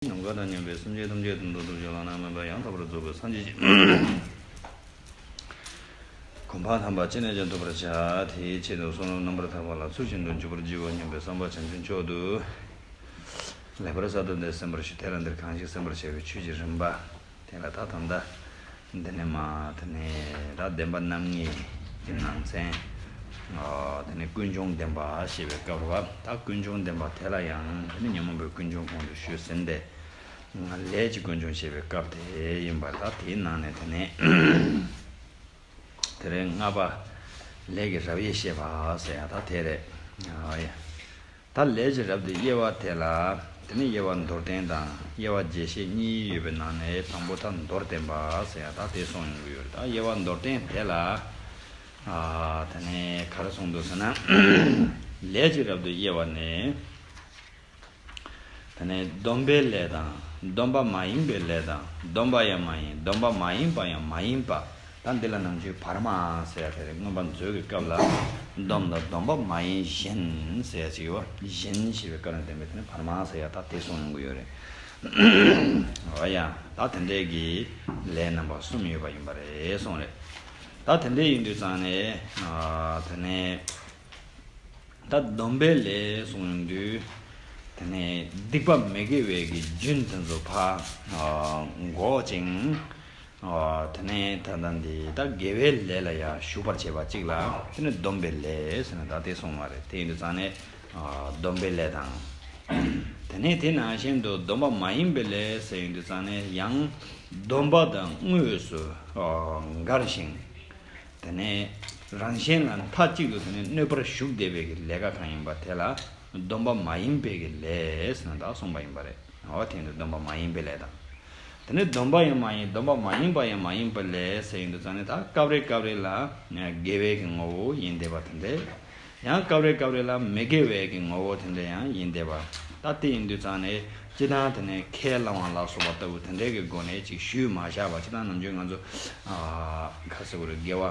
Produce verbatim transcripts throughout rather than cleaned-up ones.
ནམ་མཁའ་དང་མཉམ་པའི་སེམས་ཅན་ཐམས་ཅད་དོན་དུ་གྲུབ་ཀྱང་བླ་ན་མེད་པ་ཡང་དག་པར་རྫོགས་པའི་སངས་རྒྱས་ཀྱི་གོ་འཕང་དམ་པ་ཅི་ནས་ཀྱང་ཐོབ་པར་བྱ། དེའི་ཆེད་དུ་བསོད་ནམས་རྣམ་པར་དག་པ་ལ་ཚུལ་བཞིན་དུ་འཇུག་པར་བགྱིའོ་སྙམ་པའི་བསམ་པ་བྱང་ཆུབ་མཆོག་ཏུ་ལེགས་པར་གསལ་བཏབ་སྟེ་གསན་པར་ཞུ། དེ་ལ་འདིར་གང་ཞིག་གསན་པར་བྱ་བའི་ཆོས་ཀྱི་རིམ་པ། དེ་ལ་ད་ད་ལྟ་འདི་ནས་མ་དེ་ནས་ད་བདེན་པ་རྣམ་ངེས་ཀྱི་ནང་ཚན། ཨ་དེ་ནས་ཀུན་འབྱུང་བདེན་པ་ཞེས་པའི་སྐབས་རེད་བ། ད་ཀུན་འབྱུང་བདེན་པ་དེ་ལ་ཡང་དེ་ནས་ཉོན་མོངས་པའི་ཀུན་འབྱུང་གོང་དུ་ཞུས་ཟིན་ཏེ། ལས་ཀྱི་ཀུན་འབྱུང་ཞེས་པའི་སྐབས་དེ་ཡིན་པ། ད་དེའི་ནང་ནས་དེ་ནས་དེ་རེད། ལྔ་པ་ལས་ཀྱི་རབ་དབྱེ་བཤད་པ་ཟེར་ཡ་ད་དེ་རེད། ཨ་ཡ། ད་ལས་ཀྱི་རབ་ཏུ་དབྱེ་བ་དེ་ལ་དེ་ནི་དབྱེ་བ་མདོར་བསྟན་དང་དབྱེ་བ་རྒྱས་བཤད་གཉིས་ཡོད་པའི་ནང་ནས་དང་པོ་ད་མདོར་བསྟན་པ་ཟེར་ཡ་ད་དེ་གསུངས་ཡོང་གི་ཡོད་རེད། ད་དབྱེ་བ་མདོར་བསྟན་དེ་ལ་ཨ་དེ་ནས་ག་རེ་གསུངས་འདུག་ཟེར་ན། ལས་ཀྱི་རབ་ཏུ་དབྱེ་བ་ནི། དེ་ནས་སྡོམ་པའི་ལས་དང་སྡོམ་པ་མ་ཡིན་པའི་ལས་དང་སྡོམ་པ་ཡང་མ་ཡིན་སྡོམ་པ་མ་ཡིན་པ་ཡང་མ་ཡིན་པ། ད་འདི་ལ་ནམ་རྒྱུན་བར་མ་ཟེར་ཡ་དེ་རེད། མངོན་པ་མཛོད་ཀྱི་སྐབས་ལ་སྡོམ་དང་སྡོམ་པ་མ་ཡིན་གཞན་ཟེར་ཡ་ཅིག་ཡོད་པ། གཞན་ཞེས་པའི་སྐབས་ལ་བསྟན་པའི་དེ་ནི་བར་མ་ཟེར་ཡ་ད་དེ་གསུངས་ཡོང་གི་ཡོད་རེད། འོ་ཡ། ད་དེ་འདྲའི་གི་ལས་རྣམ་པ་གསུམ་ཡོད་པ་ཡིན་པ་རེད་གསུངས་རེད། ད་དེ་འདྲའི་ཡིན་དུས་ཙང་ནས་ཨ་དེ་ནས། ད་སྡོམ་པའི་ལས་གསུངས་ཡོང་དུས། དེ་ནས་སྡིག་པ་མི་དགེ་བའི་གི་རྒྱུན་དེ་ཚོ་ཕར་འགོག་ཅིང་། དེ་ནས་ད་ལྟ་འདི་ད་དགེ་བའི་ལས་ལ་ཡང་ཞུགས་པར་བྱེད་པ་གཅིག་ལ་དེ་ནི་སྡོམ་པའི་ལས་ཟེར་ནས་ད་དེ་གསུངས་པ་རེད། དེ་ཡིན་དུས་ཙང་ནས་སྡོམ་པའི་ལས་དང་། དེ་ནས་དེ་ནང་བཞིན་དུ་སྡོམ་པ་མ་ཡིན་པའི་ལས་ཟེར་ཡོང་དུས་ཙང་ནས་ཡང་སྡོམ་པ་དང་དངོས་སུ་འགལ་ཞིང་། དེ་ནས་རང་གཞན་ལ་མཐའ་གཅིག་ཏུ་དེ་ནས་གནོད་པར་ཞུགས་བསྡད་པའི་གི་ལས་ཀ་གང་ཡིན་པ་དེ་ལ་སྡོམ་པ་མ་ཡིན་པའི་གི་ལས་ཟེར་ནས་ད་གསུངས་པ་ཡིན་པ་རེད། འོ་དེ་ཡིན་དུས་སྡོམ་པ་མ་ཡིན་པའི་ལས་དང་། དེ་ནས་སྡོམ་པ་ཡང་མ་ཡིན་སྡོམ་པ་མ་ཡིན་པ་ཡང་མ་ཡིན་པའི་ལས་ཟེར་ཡིན་དུས་ཙང་ནས་ད་སྐབས་རེ་སྐབས་རེ་ལ་དགེ་བའི་གི་ངོ་བོ་ཡིན་བསྡད་པ་དེ་འདྲས། ཡང་སྐབས་རེ་སྐབས་རེ་ལ་མི་དགེ་བའི་གི་ངོ་བོ་དེ་འདྲ་ཡང་ཡིན་བསྡད་པ། ད་དེ་ཡིན་དུས་ཙང་ནས་སྤྱིར་བཏང་དེ་ནས་ཁས་བླངས་པ་ལ་སོགས་པ་ལྟ་བུ་དེ་འདྲའི་གི་སྒོ་ནས་ཅིག་ཞུས་མ་བཞག་པ། སྤྱིར་བཏང་ནམ་རྒྱུན་ང་ཚོ་ཨ་ཁ་ཟེར་བ་རེད། དགེ་བ།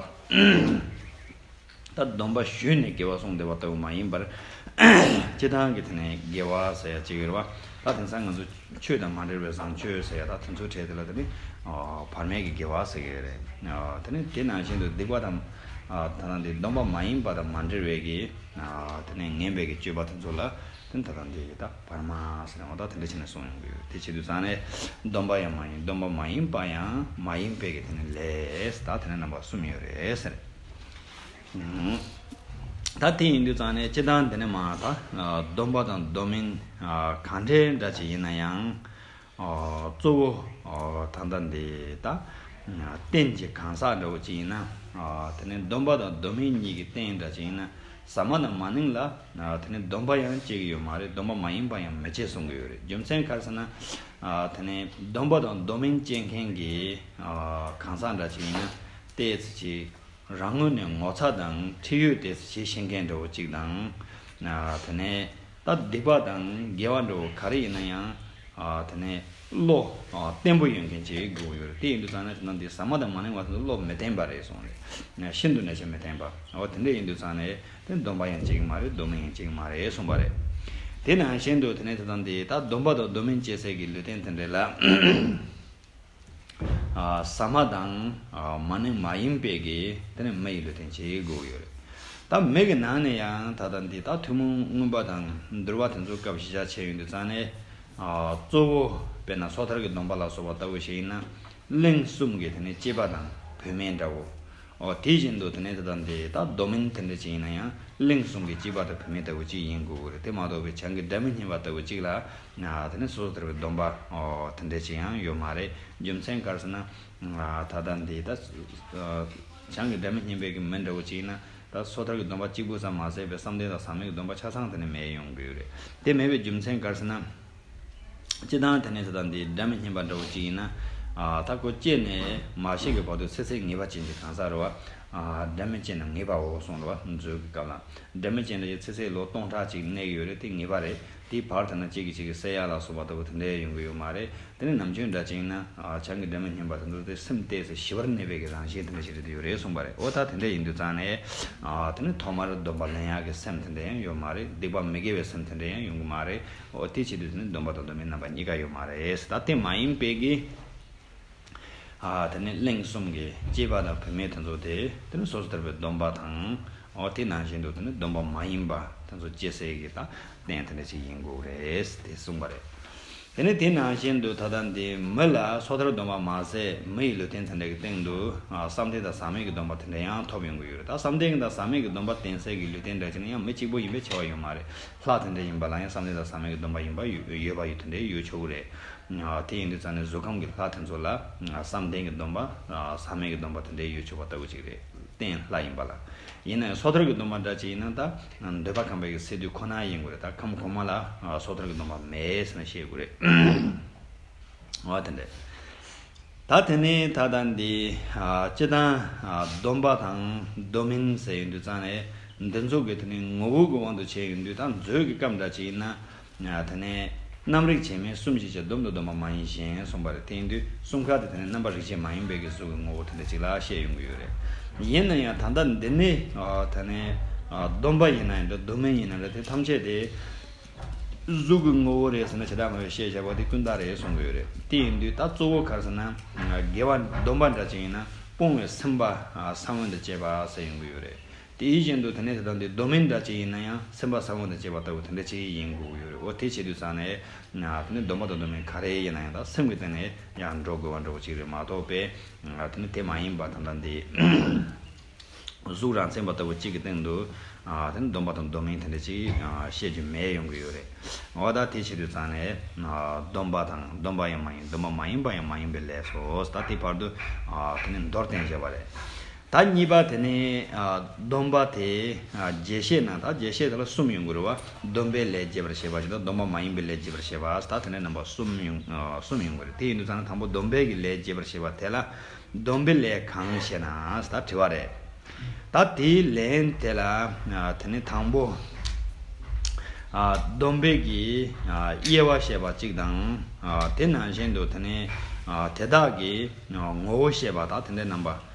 ད་སྡོམ་པ་ཞུས་ནས་དགེ་བ་གསུངས་བསྡད་པ་ལྟ་བུ་མ་ཡིན་པར། སྤྱིར་བཏང་གི་དེ་ནས་དགེ་བ་ཟེར་ཡ་ཅིག་ཡོད་རེད་བ། ད་དེང་སང་ང་ཚོ་ཆོས་དང་མ་འབྲེལ་བའི་བཟང་སྤྱོད་ཟེར་ཡ་ད་དེ་ཚོའི་གྲས་དེ་ལ་དེ་ནི་ཨ་བར་མའི་གི་དགེ་བ་ཟེར་གི་ཡོད་རེད། ཨ་དེ་ནི་དེ་ནང་བཞིན་དུ་སྡིག་པ་དང་ཨ་ད་ནང་དེ་སྡོམ་པ་མ་ཡིན་པ་དང་མ་འབྲེལ་བའི་གི་ཨ་དེ་ནི་ངན་པའི་གི་སྤྱོད་པ་དེ་ཚོ་ལ་དེ་ནི་ད་ལྟ་འདི་གི་ད་བར་མ་ཟེར་ནས་འོ་ད་དེ་འདྲ་བྱས་ནས་གསུངས་ཡོང་གི་ཡོད། དེ་བྱེད་དུས་ཙང་ནས་སྡོམ་པ་ཡང་མ་ཡིན་སྡོམ་པ་མ་ཡིན་པ་ཡང་མ་ཡིན་པའི་གི་དེ་ནི་ལས་ད་དེ་ནི་རྣམ་པ་གསུམ་ཡོད་རེད་ཟེར། ད་དེ་ཡིན་དུས་ཙང་ནས་སྤྱིར་བཏང་འདི་ནས་མ་ད་སྡོམ་པ་དང་སྡོམ་མིན་གང་འདྲའི་འདྲ་ཅིག་ཡིན་ན་ཡང་གཙོ་བོ་ད་ལྟ་འདི་ད་རྟེན་གྱི་གང་ཟག་འདྲ་བོ་ཅིག་ཡིན་ན། དེ་ནས་སྡོམ་པ་དང་སྡོམ་མིན་གཉིས་ཀྱི་རྟེན་འདྲ་ཅིག་ཡིན་ན། ཟ་མ་དང་མ་ནིང་ལ་དེ་ནས་སྡོམ་པ་ཡང་བཅད་ཀྱི་ཡོད་མ་རེད། སྡོམ་པ་མ་ཡིན་པ་ཡང་མི་བཅད་གསུང་གི་ཡོད་རེད། རྒྱུ་མཚན་ག་རེ་ཟེར་ན། དེ་ནས་སྡོམ་པ་དང་སྡོམ་མིན་བཅད་མཁན་གྱི་གང་ཟག་འདྲ་ཅིག་ཡིན་ན་ཏོག་ཙམ་ཅིག་རང་ངོས་ནས་ངོ་ཚ་དང་འཁྲིས་ཡོད་དེ་བྱེད་ཤེས་མཁན་འདྲ་བོ་གཅིག་དང་། དེ་ནས་ད་སྡིག་པ་དང་དགེ་བ་འདྲ་བོ་ག་རེ་ཡིན་ན་ཡང་། དེ་ནས་བློ་བརྟན་པོ་ཡོད་མཁན་ཅིག་དགོས་ཡོད་རེད། དེ་ཡིན་དུས་ཙང་ནས་ད་འདི་ཟ་མ་དང་མ་ནིང་བ་དེ་ཚོ་བློ་མི་བརྟན་པ་རེད་གསུངས་རེད། ཤིན་ཏུ་ནས་ཆེས་མི་བརྟན་པ། འོ་དེ་འདྲ་ཡིན་དུས་ཙང་ནས་དེ་སྡོམ་པ་ཡང་བཅད་ཀྱི་མ་རེད། སྡོམ་མིན་ཡང་བཅད་ཀྱི་མ་རེད་གསུངས་པ་རེད། དེ་ནང་བཞིན་དུ་དེ་ནས་ད་འདི་ད་སྡོམ་པ་དང་སྡོམ་མིན་བཅད་སའི་གི་ལུས་རྟེན་དེ་འདྲ་ལ། ཟ་མ་དང་མ་ནིང་མ་ཡིན་པའི་གི་དེ་ནི་མི་ཡི་ལུས་རྟེན་བྱེད་དགོས་ཡོད་རེད། ད་མི་གི་ནང་ནས་ཡང་ད་ལྟ་འདི་ད་ཐུན་མོང་མངོན་པ་དང་འདུལ་བ་དེ་ཚོ་སྐབས་གཞི་བཞག་བྱས་ཡོང་དུས་ཙང་ནས། གཙོ་བོ་དཔེར་ན་སོ་ཐར་གྱི་སྡོམ་པ་ལ་སོགས་པ་ལྟ་བུ་ཞིག་ཡིན་ན། གླིང་གསུམ་གྱི་དེ་ནི་སྐྱེས་པ་དང་བུད་མེད་འདྲ་བོ། འོ་དེ་བཞིན་དུ་དེ་ནས་ད་ལྟ་འདི་ད་སྡོམ་མིན་དེ་འདྲ་ཅིག་ཡིན་ན་ཡང་གླིང་གསུམ་གྱི་སྐྱེས་པ་དང་བུད་མེད་ལྟ་བུ་ཅིག་ཡིན་དགོས་ཀྱི་རེད། དེ་མ་གཏོགས་པའི་བྱང་གི་སྒྲ་མི་སྙན་པ་ལྟ་བུ་ཅིག་ལ་དེ་ནས་སོ་སོ་ཐར་པའི་སྡོམ་པ་འོ་དེ་འདྲ་ཅིག་ཡང་ཡོད་མ་རེད། རྒྱུ་མཚན་ག་རེ་ཟེར་ན། ད་ལྟ་འདི་ད་བྱང་གི་སྒྲ་མི་སྙན་པའི་གི་མི་འདྲ་བོ་ཅིག་ཡིན་ན་ད་སོ་ཐར་གྱི་སྡོམ་པ་གཅིག་པུ་ཙམ་མ་ཟད་པའི་བསམ་གཏན་དང་ཟག་མེད་ཀྱི་སྡོམ་པ་ཆ་ཚང་དེ་ནས་མེད་ཡོང་གི་ཡོད་རེད། དེ་མེད་པའི་རྒྱུ་མཚན་ག་རེ་ཟེར་ན། སྤྱིར་བཏང་དེ་ནས་ད་ལྟ་འདི་སྒྲ་མི་སྙན་པ་འདྲ་བོ་ཅིག་ཡིན་ན། ཨ་ད་ཁོ་སྐྱེས་ནས་མ་ཤི་གི་བར་དུ་ཚེ་ཚད་ངེས་པ་ཅན་གྱི་གང་ཟག་རེད་བ། ཨ་སྦྲ་མི་སྐྱེས་ན་ངེས་པའོ་གསུངས་རེད་བ། མཛོད་ཀྱི་སྐབས་ལ་སྦྲ་མི་སྐྱེས་ན་ཡི་ཚེ་ཚད་ལོ་སྟོང་ཕྲག་གཅིག་གནས་ཀྱི་ཡོད་རེད། དེ་ངེས་པ་རེད། དེའི་བར་དུ་ན་གཅིག་གིས་གཅིག་གི་བསད་ཡ་ལ་སོགས་པ་ལྟ་བུ་དེ་འདྲ་ཡོང་གི་ཡོད་མ་རེད། དེ་ནི་ནམ་རྒྱུན་འདྲ་ཅིག་ན་ཨ་ཆང་གི་སྦྲ་མི་སྙོམས་པ་དེ་ཚོ་དེ་སེམས་གཏད་ཚེ་ཞི་བར་གནས་པའི་གི་རང་བཞིན་དེ་འདྲ་ཞིག་རེད་དེ་ཡོད་རེད་གསུངས་པ་རེད། འོ་ད་དེ་འདྲ་ཡིན་དུས་ཙང་ནས་ཨ་དེ་ནི་ཐོག་མར་སྡོམ་པ་ལེན་ཡག་གི་སེམས་དེ་འདྲ་ཡང་ཡོད་མ་རེད། སྡིག་པ་མི་དགེ་བའི་སེམས་དེ་འདྲ་ཡང་ཡོང་གི་མ་རེད། འོ་དེ་བྱེད་དུས་དེ་ནི་སྡོམ་པ་དང་སྡོམ་མིན་རྣམ་པ་གཉིས་ཀ་ཡོད་མ་རེད། ད་དེ་མ་ཡིན་པའི་གི་ཨ་དེ་ནི་གླིང་གསུམ་གྱི་སྐྱེས་པ་དང་བུད་མེད་དེ་ཚོ་དེ་དེ་ནི་སོ་སོ་ལྟར་བའི་སྡོམ་པ་དང་། འོ་དེ་ནང་བཞིན་དུ་དེ་ནི་སྡོམ་པ་མ་ཡིན་པ་དེ་ཚོ་སྐྱེ་སའི་གི་ད་རྟེན་དེ་འདྲ་ཅིག་ཡིན་དགོས་རེད་དེ་གསུངས་པ་རེད། དེ་ནི་དེ་ནང་བཞིན་དུ་ད་ལྟ་འདི་མི་ལ་སོ་ཐར་སྡོམ་པ་མ་ཟད་མི་ཡི་ལུས་རྟེན་དེ་འདྲ་གི་སྟེང་དུ་ཨ་བསམ་གཏན་དང་ཟག་མེད་ཀྱི་སྡོམ་པ་དེ་འདྲ་ཡང་ཐོབ་ཡོང་གི་ཡོད་རེད། ད་བསམ་གཏན་དང་ཟག་མེད་ཀྱི་སྡོམ་པ་ལྡན་སའི་གི་ལུས་རྟེན་འདྲ་ཅིག་ནི་ཡང་མི་གཅིག་པོ་ཡིན་པའི་ཁྱད་པར་ཡོད་མ་རེད། ལྷ་དེ་འདྲ་ཡིན་པ་ལ་ཡང་བསམ་གཏན་དང་ཟག་མེད་ཀྱི་སྡོམ་པ་ཡིན་པ་ཡོད་ཡོད་པ་ཡོད་དེ་འདྲ་ཡོད་ཆོག་གི་རེད། ཨ་དེ་ཡིན་དུས་ཙང་ནས་གཟུགས་ཁམས་ཀྱི་ལྷ་དེ་ཚོ་ལ་ཨ་བསམ་གཏན་གྱི་སྡོམ་པ་ཨ་ཟག་མེད་ཀྱི་སྡོམ་པ་དེ་འདྲ་ཡོད་ཆོག་པ་ལྟ་བུ་ཅིག་རེད། རྟེན་ལྷ་ཡིན་པ་ལ། ཡིན་ན་ཡང་སོ་ཐར་གྱི་སྡོམ་པ་འདྲ་ཅིག་ཡིན་ན་ད་འདོད་པ་ཁམས་པའི་གི་སས་བསྡུས་ཁོ་ན་ཡིན་དགོས་རེད། ད་ཁམས་གོང་མ་ལ་ཨ་སོ་ཐར་གྱི་སྡོམ་པ་མེད་ཟེར་ནས་བཤད་དགོས་རེད། འོ་དེ་འདྲ། ད་དེ་ནས་ད་ལྟ་འདི་ཨ་སྤྱི་དང་ཨ་སྡོམ་པ་དང་སྡོམ་མིན་ཟེར་ཡོང་དུས་ཙང་ནས་འདི་ཚོ་གི་དེ་ནས་ངོ་བོ་གི་དབང་དུ་བྱས་ཡོང་དུས་ད་མཛོད་ཀྱི་སྐབས་འདྲ་ཅིག་ཡིན་ན། ཨ་དེ་ནས་རྣམ་རིག་བྱེད་མིན་གསུམ་ཞེས་བྱ། སྡོམ་དང་སྡོམ་པ་མ་ཡིན་གཞན་གསུངས་པ་རེད། དེ་ཡིན་དུས་གསུམ་ཀ་དེ་དེ་ནས་རྣམ་པར་རིག་བྱེད་མ་ཡིན་པའི་གི་གཟུགས་ཀྱི་ངོ་བོ་དེ་འདྲ་ཅིག་ལ་བཤད་ཡོང་གི་ཡོད་རེད། ཡིན་ན་ཡང་ད་ལྟ་འདི་ནི་ཨ་དེ་ནས་ཨ་སྡོམ་པ་ཡིན་ན་ཡང་འདྲ་སྡོམ་མིན་ཡིན་ན་འདྲ་དེ་ཐམས་ཅད་དེ་གཟུགས་ཀྱི་ངོ་བོ་རེད་ཟེར་ན་བྱེ་བྲག་སྨྲ་བས་བཤད་བཞག་པ་དེ་ཀུན་བཏགས་རེད་གསུང་གི་ཡོད་རེད། དེ་ཡིན་དུས་ད་གཙོ་བོ་ག་རེ་ཟེར་ན་དགེ་བ་སྡོམ་པ་འདྲ་ཅིག་ཡིན་ན་སྤོང་བའི་སེམས་པ་ཨ་ས་བོན་དང་བཅས་པ་ཟེར་ཡོང་གི་ཡོད་རེད། དེ་བཞིན་དུ་དེ་ནས་དེ་དང་དེ་སྡོམ་མིན་འདྲ་ཅིག་ཡིན་ན་ཡང་སེམས་པ་ས་བོན་དང་བཅས་པ་ལྟ་བུ་དེ་འདྲ་ཅིག་ཡིན་དགོས་ཀྱི་ཡོད་རེད། འོ་དེ་བྱེད་དུས་ཙང་ནས་ཨ་དེ་ནས་སྡོམ་པ་དང་སྡོམ་མིན་ག་རེ་ཡིན་ན་ཡང་ད་སེམས་ཀྱི་སྟེང་ནས་ཡང་འགྲོ་དགོས་པ་འདྲ་བོ་ཅིག་རེད་མ་གཏོགས་པས་ཨ་དེ་ནས་དེ་མ་ཡིན་པ་ད་ལྟ་འདི། གཟུགས་རང་མཚན་པ་ལྟ་བུ་གཅིག་གི་སྟེང་དུ་ཨ་དེ་ནི་སྡོམ་པ་དང་སྡོམ་མིན་དེ་འདྲ་ཅིག་ཨ་བཤད་རྒྱུ་མེད་ཡོང་གི་ཡོད་རེད། འོ་ད་དེ་བྱེད་དུས་ཙང་ནས་ཨ་སྡོམ་པ་དང་སྡོམ་པ་ཡང་མ་ཡིན་སྡོམ་པ་མ་ཡིན་པ་ཡང་མ་ཡིན་པའི་ལས་སོ། ད་དེ་བར་དུ་ཨ་དེ་ནི་མདོར་བསྟན་བྱས་པ་རེད། ད་གཉིས་པ་དེ་ནི་ཨ་སྡོམ་པ་དེ་ཨ་རྒྱས་བཤད་ན་ད་རྒྱས་བཤད་དེ་ལ་གསུམ་ཡོང་གི་རེད་བ། སྡོམ་པའི་ལས་རྒྱས་པར་བྱེད་པ་ཞིག་དང་སྡོམ་པ་མ་ཡིན་པའི་ལས་རྒྱས་པར་བྱེད་པ་ད་དེ་འདྲ་རྣམ་པ་གསུམ་ཡོང་ཨ་གསུམ་ཡོང་གི་རེད། དེ་ཡིན་དུས་ཙང་ནས་དང་པོ་སྡོམ་པའི་གི་ལས་རྒྱས་པར་བྱེད་པ་དེ་ལ། སྡོམ་པའི་ལས་གང་ཞེ་ན་ད་དྲི་བ་རེད། ད་དེའི་ལན་དེ་ལ་ཨ་དེ་ནི་དང་པོ་ཨ་སྡོམ་པའི་གི་ཨ་དབྱེ་བ་བཤད་པ་གཅིག་དང་ཨ་དེ་ནང་བཞིན་དུ་དེ་ནི་ཨ་དེ་དག་གི་ཨ་ངོ་བོ་བཤད་པ་ད་དེ་འདྲའི་རྣམ་པ་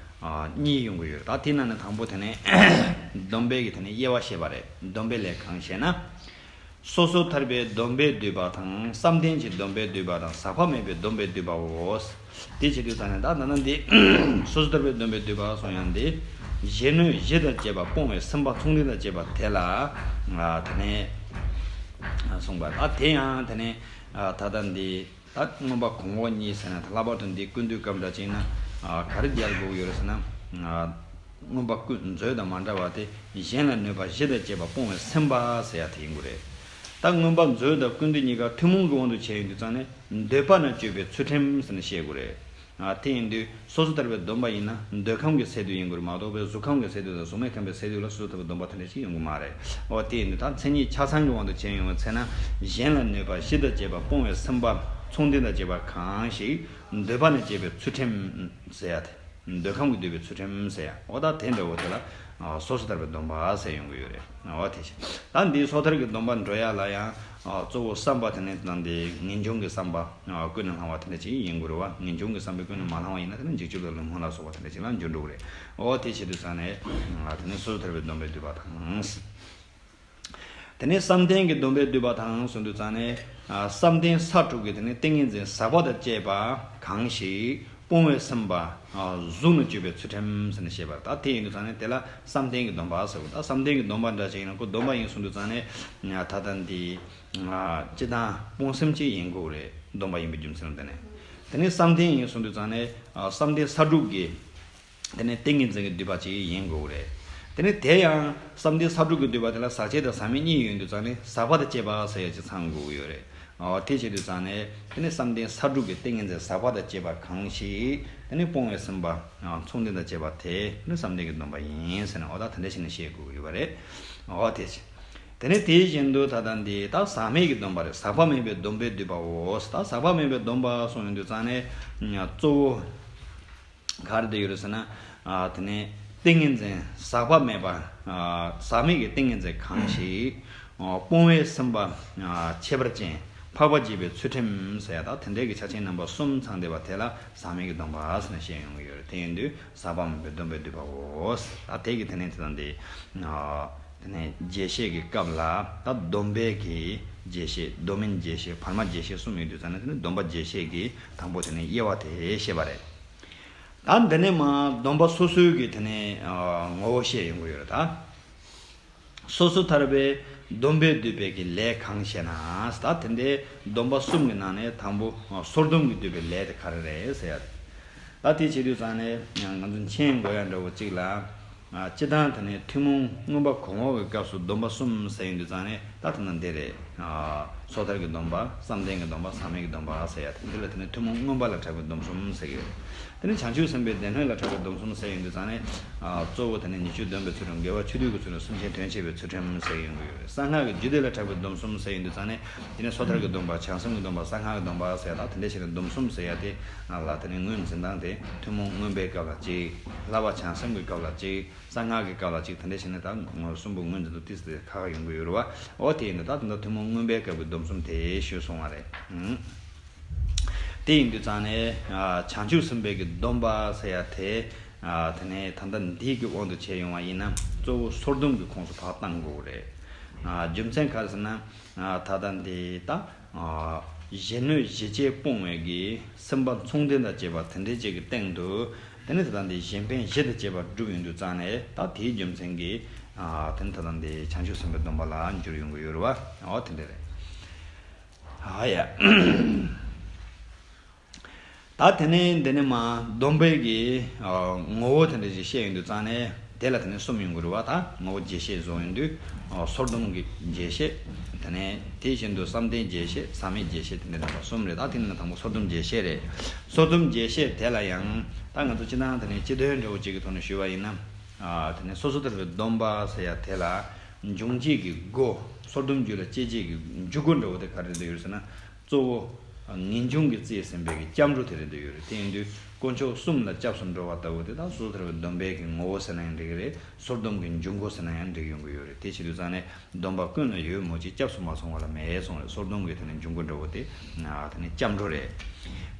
ཨ་གཉིས་ཡོང་གི་ཡོད། ད་དེ་ནང་ནས་དང་པོ་དེ་ནི་སྡོམ་པའི་གི་དེ་ནི་དབྱེ་བ་བཤད་པ་རེད། སྡོམ་པའི་ལས་གང་ཞེ་ན། སོ་སོ་ཐར་པའི་སྡོམ་པས་བསྡུས་པ་དང་བསམ་གཏན་གྱི་སྡོམ་པས་བསྡུས་པ་དང་ཟག་པ་མེད་པའི་སྡོམ་པས་བསྡུས་པའོ། དེ་བྱེད་དུས་ཙང་ནས་ད་ད་ནི་འདི་སོ་སོ་ཐར་པའི་སྡོམ་པས་བསྡུས་པ་སོང་ཡང་འདི་གཞན་གནོད་གཞི་དང་བཅས་པ་སྤོང་བའི་སེམས་པ་མཚུངས་ལྡན་དང་བཅས་པ་དེ་ལ་ད་ནས་གསུངས་པ་ད་དེ་ཡང་ད་ནས་ད་ལྟ་འདི། ད་མངོན་པ་གོང་འོག་གཉིས་ཟེར་ན་ད་ལྷག་པར་དུ་འདི་ཀུན་བཏུས་སྐབས་འདྲ་ཅིག་ན་ག་རེ་རྒྱག་དགོས་ཡོད་རེད་ཟེར་ན། མངོན་པ་ཀུན་མཛོད་དང་མ་འདྲ་བ་དེ་གཞན་ལ་གནོད་པ་གཞི་དང་བཅས་པ་སྤོང་བའི་སེམས་པ་ཟེར་ཡ་དེ་ཡིན་དགོས་རེད། ད་མངོན་པ་མཛོད་དང་ཀུན་བཏུས་གཉིས་ཀ་ཐུན་མོང་གི་དབང་དུ་བྱས་ཡོང་དུས་ཙང་ནས་འདོད་པ་ན་སྤྱོད་པའི་ཚུལ་ཁྲིམས་ཟེར་ནས་བཤད་དགོས་རེད། ཨ་དེ་ཡིན་དུས་སོ་སོ་ཐར་པའི་སྡོམ་པ་ཡིན་ན་འདོད་ཁམས་ཀྱི་སས་བསྡུས་ཡིན་དགོས་རེད་མ་གཏོགས་པའི་གཟུགས་ཁམས་ཀྱི་སས་བསྡུས་དང་གཟུགས་མེད་ཁམས་པའི་སས་བསྡུས་ལ་སོ་སོ་ཐར་པའི་སྡོམ་པ་དེ་འདྲ་ཞིག་ཡོང་གི་མ་རེད། འོ་དེ་ཡིན་དུས་ད་མཚན་ཉིད་ཆ་ཚང་གི་དབང་དུ་བྱས་ཡོང་བའི་ཚེ་ན་གཞན་ལ་གནོད་པ་གཞི་དང་བཅས་པ་སྤོང་བའི་སེམས་པ་མཚུངས་ལྡན་དང་བཅས་པ་གང་ཞིག་འདོད་པ་ནས་སྐྱེས་པའི་ཚུལ་ཁྲིམས་ཟེར་ཡ་དེ། འདོད་ཁམས་ཀྱིས་བསྡུས་པའི་ཚུལ་ཁྲིམས་ཟེར་ཡ་འོ་ད་དེ་འདྲ་བོ་དེ་ལ་སོ་སོ་ཐར་པའི་སྡོམ་པ་ཟེར་ཡོང་གི་ཡོད་རེད། འོ་དེ་བཞིན་ད་འདིའི་སོ་ཐར་གྱི་སྡོམ་པ་འགྲོ་ཡ་ལ་ཡང་གཙོ་བོ་བསམ་པ་དེ་ནས་ད་འདི་ངེས་འབྱུང་གི་བསམ་པ་ཀུན་ནས་བསླངས་པ་དེ་འདྲ་ཅིག་ཡིན་དགོས་རེད་བ། ངེས་འབྱུང་གི་བསམ་པས་ཀུན་ནས་མ་བསླངས་པ་ཡིན་ན་དེ་ནི་འཇིགས་སྐྱོབ་དང་ལུས་སྨོན་ལ་སོགས་པ་དེ་འདྲ་ཅིག་ལ་འགྱུར་འགྲོ་གི་རེད། འོ་དེ་བྱེད་དུས་ཙང་ནས་དེ་ནི་སོ་སོ་ཐར་པའི་སྡོམ་པས་བསྡུས་པ་དང་། དེ་ནས་བསམ་གཏན་གྱི་སྡོམ་པས་བསྡུས་པ་དང་གསུངས་དུས་ཙང་ནས་ཨ་བསམ་གཏན་ས་དྲུག་གི་དེ་ནས་ཏིང་ངེ་འཛིན་ཟག་པ་དང་བཅས་པ་གང་ཞིག་སྤོང་བའི་སེམས་པ་ཨ་གཟུགས་ནི་སྤྱོད་པའི་ཚུལ་ཁྲིམས་ཟེར་ནས་བཤད་པ་རེད། ད་དེ་ཡིན་དུས་ཙང་ནས་དེ་ལ་བསམ་གཏན་གྱི་སྡོམ་པ་ཟེར་བ། ད་བསམ་གཏན་གྱི་སྡོམ་པ་འདྲ་ཅིག་ཡིན་ན་ཁོ་སྡོམ་པ་ཡིན་གསུངས་དུས་ཙང་ནས་ད་ལྟ་འདི་ཨ་སྤྱི་དང་སྤོང་སེམས་ཅིག་ཡིན་དགོས་རེད། སྡོམ་པ་ཡིན་པའི་རྒྱུ་མཚན་ལ་བརྟེན་ནས་དེ་ནས་བསམ་གཏན་ཡིན་གསུངས་དུས་ཙང་ནས་ཨ་བསམ་གཏན་ས་དྲུག་གི་དེ་ནས་ཏིང་ངེ་འཛིན་གྱིས་བསྡུས་པ་ཅིག་ཡིན་དགོས་རེད། དེ་ནས་དེ་ཡང་བསམ་གཏན་ས་དྲུག་གིས་བསྡུས་པ་དེ་ལ་ཟག་བཅས་དང་ཟག་མེད་གཉིས་ཡོད་དུས་ཙང་ནས་ཟག་པ་དང་བཅས་པ་ཟེར་ཡ་ཅིག་ཚང་དགོས་ཀྱི་ཡོད་རེད། འོ་དེ་བྱེད་དུས་ཙང་ནས་དེ་ནས་བསམ་གཏན་ས་དྲུག་གི་ཏིང་ངེ་འཛིན་ཟག་པ་དང་བཅས་པ་གང་ཞིག་དེ་ནས་སྤོང་བའི་སེམས་པ་མཚུངས་ལྡན་དང་བཅས་པ་དེ་ནི་བསམ་གཏན་གྱི་སྡོམ་པ་ཡིན་ཟེར་ནས་འོ་ད་དེ་འདྲ་བྱས་ནས་བཤད་དགོས་ཀྱི་ཡོད་པ་རེད། འོ་དེ་བྱས། དེ་ནས་དེ་བཞིན་དུ་ད་ལྟ་འདི་ད་ཟག་མེད་ཀྱི་སྡོམ་པ་རེད། ཟག་པ་མེད་པའི་སྡོམ་པས་བསྡུས་པའོ། ད་ཟག་པ་མེད་པའི་སྡོམ་པ་གསུངས་ཡོང་དུས་ཙང་ནས་གཙོ་བོ་ག་རེ་འདི་ཡོད་རེད་ཟེར་ན། ཨ། དེ་ནས་ཏིང་ངེ་འཛིན་ཟག་པ་མེད་པ། ཨ། ཟག་མེད་ཀྱི་ཏིང་ངེ་འཛིན་གང་ཞིག་ཨ། སྤོང་བའི་སེམས་པ། ཨ། ཁྱད་པར་ཅན། འཕགས་པ་བརྒྱུད་པའི་ཚུལ་ཁྲིམས་ཟེར་ཡ་ད་དེ་འདྲའི་གི་ཆ་ཆེན་རྣམ་པ་གསུམ་ཚང་བསྡད་པ་དེ་ལ་ཟག་མེད་ཀྱི་སྡོམ་པ་ཟེར་ནས་བཤད་ཡོང་གི་ཡོད་རེད། དེ་ཡིན་དུས་ཟག་པ་མེད་པའི་སྡོམ་པས་བསྡུས་པའོ། ད་དེ་གི་དེ་ནས་དེ་དང་དེ། ཨ། དེ་ནས་རྒྱས་བཤད་ཀྱི་སྐབས་ལ་ད་སྡོམ་པའི་གི་རྒྱས་བཤད། སྡོམ་མིན་རྒྱས་བཤད། བར་མ་རྒྱས་བཤད་གསུམ་ཡོད་དུས་ཙང་ནས་དེ་ནས་སྡོམ་པ་རྒྱས་བཤད་ཀྱི་དང་པོ་དེ་ནས་དབྱེ་བ་དེ་བཤད་པ་རེད། ད་འདི་ནས་མ་སྡོམ་པ་སོ་སོའི་གི་དེ་ནས་ཨ་ངོ་བོ་བཤད་ཡོང་གི་ཡོད་རེད་ད། སོ་སོ་ཐར་པའི་སྡོམ་པས་བསྡུས་པའི་གི་ལས་གང་ཞེ་ན། ད་དེ་འདྲའི་སྡོམ་པ་གསུམ་གྱི་ནང་ནས་དང་པོ་ཨ་སོར་སྡོམ་གྱིས་བསྡུས་པའི་ལས་དེ་ག་རེ་རེད་ཟེར་ཡ་རེད། ད་དེ་བྱེད་དུས་ཙང་ནས་ང་ཚོ་མཁྱེན་དགོས་ཡ་འདྲ་བོ་གཅིག་ལ། ཨ། སྤྱིར་བཏང་དེ་ནས་ཐུན་མོང་མངོན་པ་གོང་འོག་གི་སྐབས་སུ་སྡོམ་པ་གསུམ་ཟེར་ཡོང་དུས་ཙང་ནས་ད་དེ་ན་འདི་རེད། ཨ། སོ་ཐར་གྱི་སྡོམ་པ། བསམ་གཏན་གྱི་སྡོམ་པ། ཟག་མེད་ཀྱི་སྡོམ་པ་ཟེར་ཡ་དེ། འདི་ལ་དེ་ནས་ཐུན་མོང་མངོན་པ་ལ་གྲགས་པའི་སྡོམ་གསུམ་ཟེར་གྱི་ཡོད། དེ་ནས་བྱང་ཆུབ་སེམས་དཔའི་སྡེ་སྣོད་ལ་གྲགས་པའི་སྡོམ་གསུམ་ཟེར་ཡོང་དུས་ཙང་ནས། ཨ། གཙོ་བོ་དེ་ནས་ཉེས་སྤྱོད་སྡོམ་པའི་ཚུལ་ཁྲིམས། དགེ་བ་ཆོས་སྡུད་ཀྱི་ཚུལ་ཁྲིམས། སེམས་ཅན་དོན་བྱེད་པའི་ཚུལ་ཁྲིམས་ཟེར་ཡོང་གི་ཡོད་རེད། གསང་སྔགས་ཀྱི་རྒྱུད་སྡེ་ལ་གྲགས་པའི་སྡོམ་གསུམ་ཟེར་ཡོང་དུས་ཙང་ནས། དེ་ནས་སོ་ཐར་གྱི་སྡོམ་པ། བྱང་སེམས་ཀྱི་སྡོམ་པ། གསང་སྔགས་ཀྱི་སྡོམ་པ་ཟེར་ཡ་ད་དེ་འདྲ་བྱས་ནས་སྡོམ་གསུམ་ཟེར་ཡ་དེ་ལ་དེ་ནས་ངོས་འཛིན་སྟངས་དེ་ཐུན་མོང་མངོན་པའི་སྐབས་ལ་གཅིག་བསླབ་པ་བྱང་སེམས་ཀྱི་སྐབས་ལ་གཅིག་གསང་སྔགས་ཀྱི་སྐབས་ལ་གཅིག་དེ་འདྲ་བྱས་ནས་ད་ངོས་གསུམ་པོ་ངོས་འཛིན་དུ་ཏིས་ཏེ་ཁག་ཁག་ཡོང་གི་ཡོད་རེད་བ། འོ་དེ་ཡིན་དུས་ད་ད་ལྟ་ཐུན་མོང་མངོན་པའི་སྐབས་ཀྱི་སྡོམ་གསུམ་དེ་ཞུས་སོང་བ་རེད། ཨང་། དེ་ཡིན་དུས་ཙང་ནས། ཨ། བྱང་ཆུབ་སེམས་དཔའི་གི་སྡོམ་པ་ཟེར་ཡ་དེ། ཨ། དེ་ནས་ད་ལྟ་འདི་གི་དབང་དུ་བྱས་ཡོང་བ་ཡིན་ན་གཙོ་བོ་སོར་སྡོམ་གྱི་ཁོངས་སུ་ཕར་བཏང་དགོས་རེད། ཨ། རྒྱུ་མཚན་ག་རེ་ཟེར་ན། ཨ། ད་ལྟ་འདི་ད། ཨ། གཞན་གནོད་གཞི་བཅས་སྤོང་བའི་གི་སེམས་པ་མཚུངས་ལྡན་དང་བཅས་པ་དེ་འདྲའི་ཅིག་གི་སྟེང་དུ། དེ་ནས་ད་ལྟ་འདི་གཞན་ཕན་བཞི་དང་བཅས་པ་བསྒྲུབས་ཡོང་དུས་ཙང་ནས་ད་དེའི་རྒྱུ་མཚན་གྱིས། ཨ། དེ་ནས་ད་ལྟ་འདི་བྱང་ཆུབ་སེམས་དཔའི་སྡོམ་པ་ལ་འགྱུར་ཡོང་གི་ཡོད་རེད་བ། འོ་དེ་འདྲ་རེད། ཨ་ཡ། ད་དེ་ནས་འདི་ནས་མ་སྡོམ་པའི་གི། ཨ། ངོ་བོ་དེ་འདྲ་ཞིག་བཤད་ཡོང་དུས་ཙང་ནས་དེ་ལ་དེ་ནས་གསུམ་ཡོང་གི་རེད་བ། ད་ངོ་བོ་རྒྱས་བཤད་བཟོ་ཡོང་དུས། ཨ། སོར་སྡོམ་གྱི་རྒྱས་བཤད། དེ་ནས་དེ་བཞིན་དུ་བསམ་གཏན་རྒྱས་བཤད། ཟག་མེད་རྒྱས་བཤད། དེ་འདྲ་རྣམ་པ་གསུམ་རེད། ད་དེ་ནས་དང་པོ་སོར་སྡོམ་རྒྱས་བཤད་རེད། སོར་སྡོམ་རྒྱས་བཤད་དེ་ལ་ཡང་ད་ང་ཚོ་སྤྱིར་བཏང་དེ་ནས་སྤྱི་དོན་འདྲ་བོ་ཅིག་གི་ཐོག་ནས་ཞུས་པ་ཡིན་ན། ཨ། དེ་ནས་སོ་སོ་ཐར་པའི་སྡོམ་པ་ཟེར་ཡ་དེ་ལ་འབྱུང་བྱེད་ཀྱི་སྒོ། སོར་སྡོམ་རྒྱུད་ལ་སྐྱེད་བྱེད་ཀྱི་འཇུག་སྒོ་འདྲ་བོ་དེ་ག་རེ་འདུག་ཡོད་ཟེར་ན། གཙོ་བོ་ངེས་འབྱུང་གིས་གཙོས་ཟིན་པའི་གི་སྐྱབས་འགྲོ་དེ་རེད་འདུག་ཡོད་རེད། དེ་ཡིན་དུས་དཀོན་མཆོག་གསུམ་ལ་སྐྱབས་སུ་འགྲོ་བ་ལྟ་བུ་དེ་དག་སོ་ཐར་པའི་སྡོམ་པའི་གི་ངོ་བོ་ཟེར་ན་ཡང་འགྲིག་གི་རེད། སོར་སྡོམ་གྱི་འཇུག་སྒོ་ཟེར་ན་ཡང་འགྲིག་ཡོང་གི་ཡོད་རེད། དེ་བྱེད་དུས་ཙང་ནས་སྡོམ་པ་ཀུན་ལ་ཡོད་མོད་ཀྱི། སྐྱབས་སུ་མ་སོང་བ་ལ་མེད་གསུངས་རེད། སོར་སྡོམ་གྱི་དེ་ནས་འཇུག་སྒོ་འདྲ་བོ་དེ། ཨ། དེ་ནས་སྐྱབས་འགྲོ་རེད།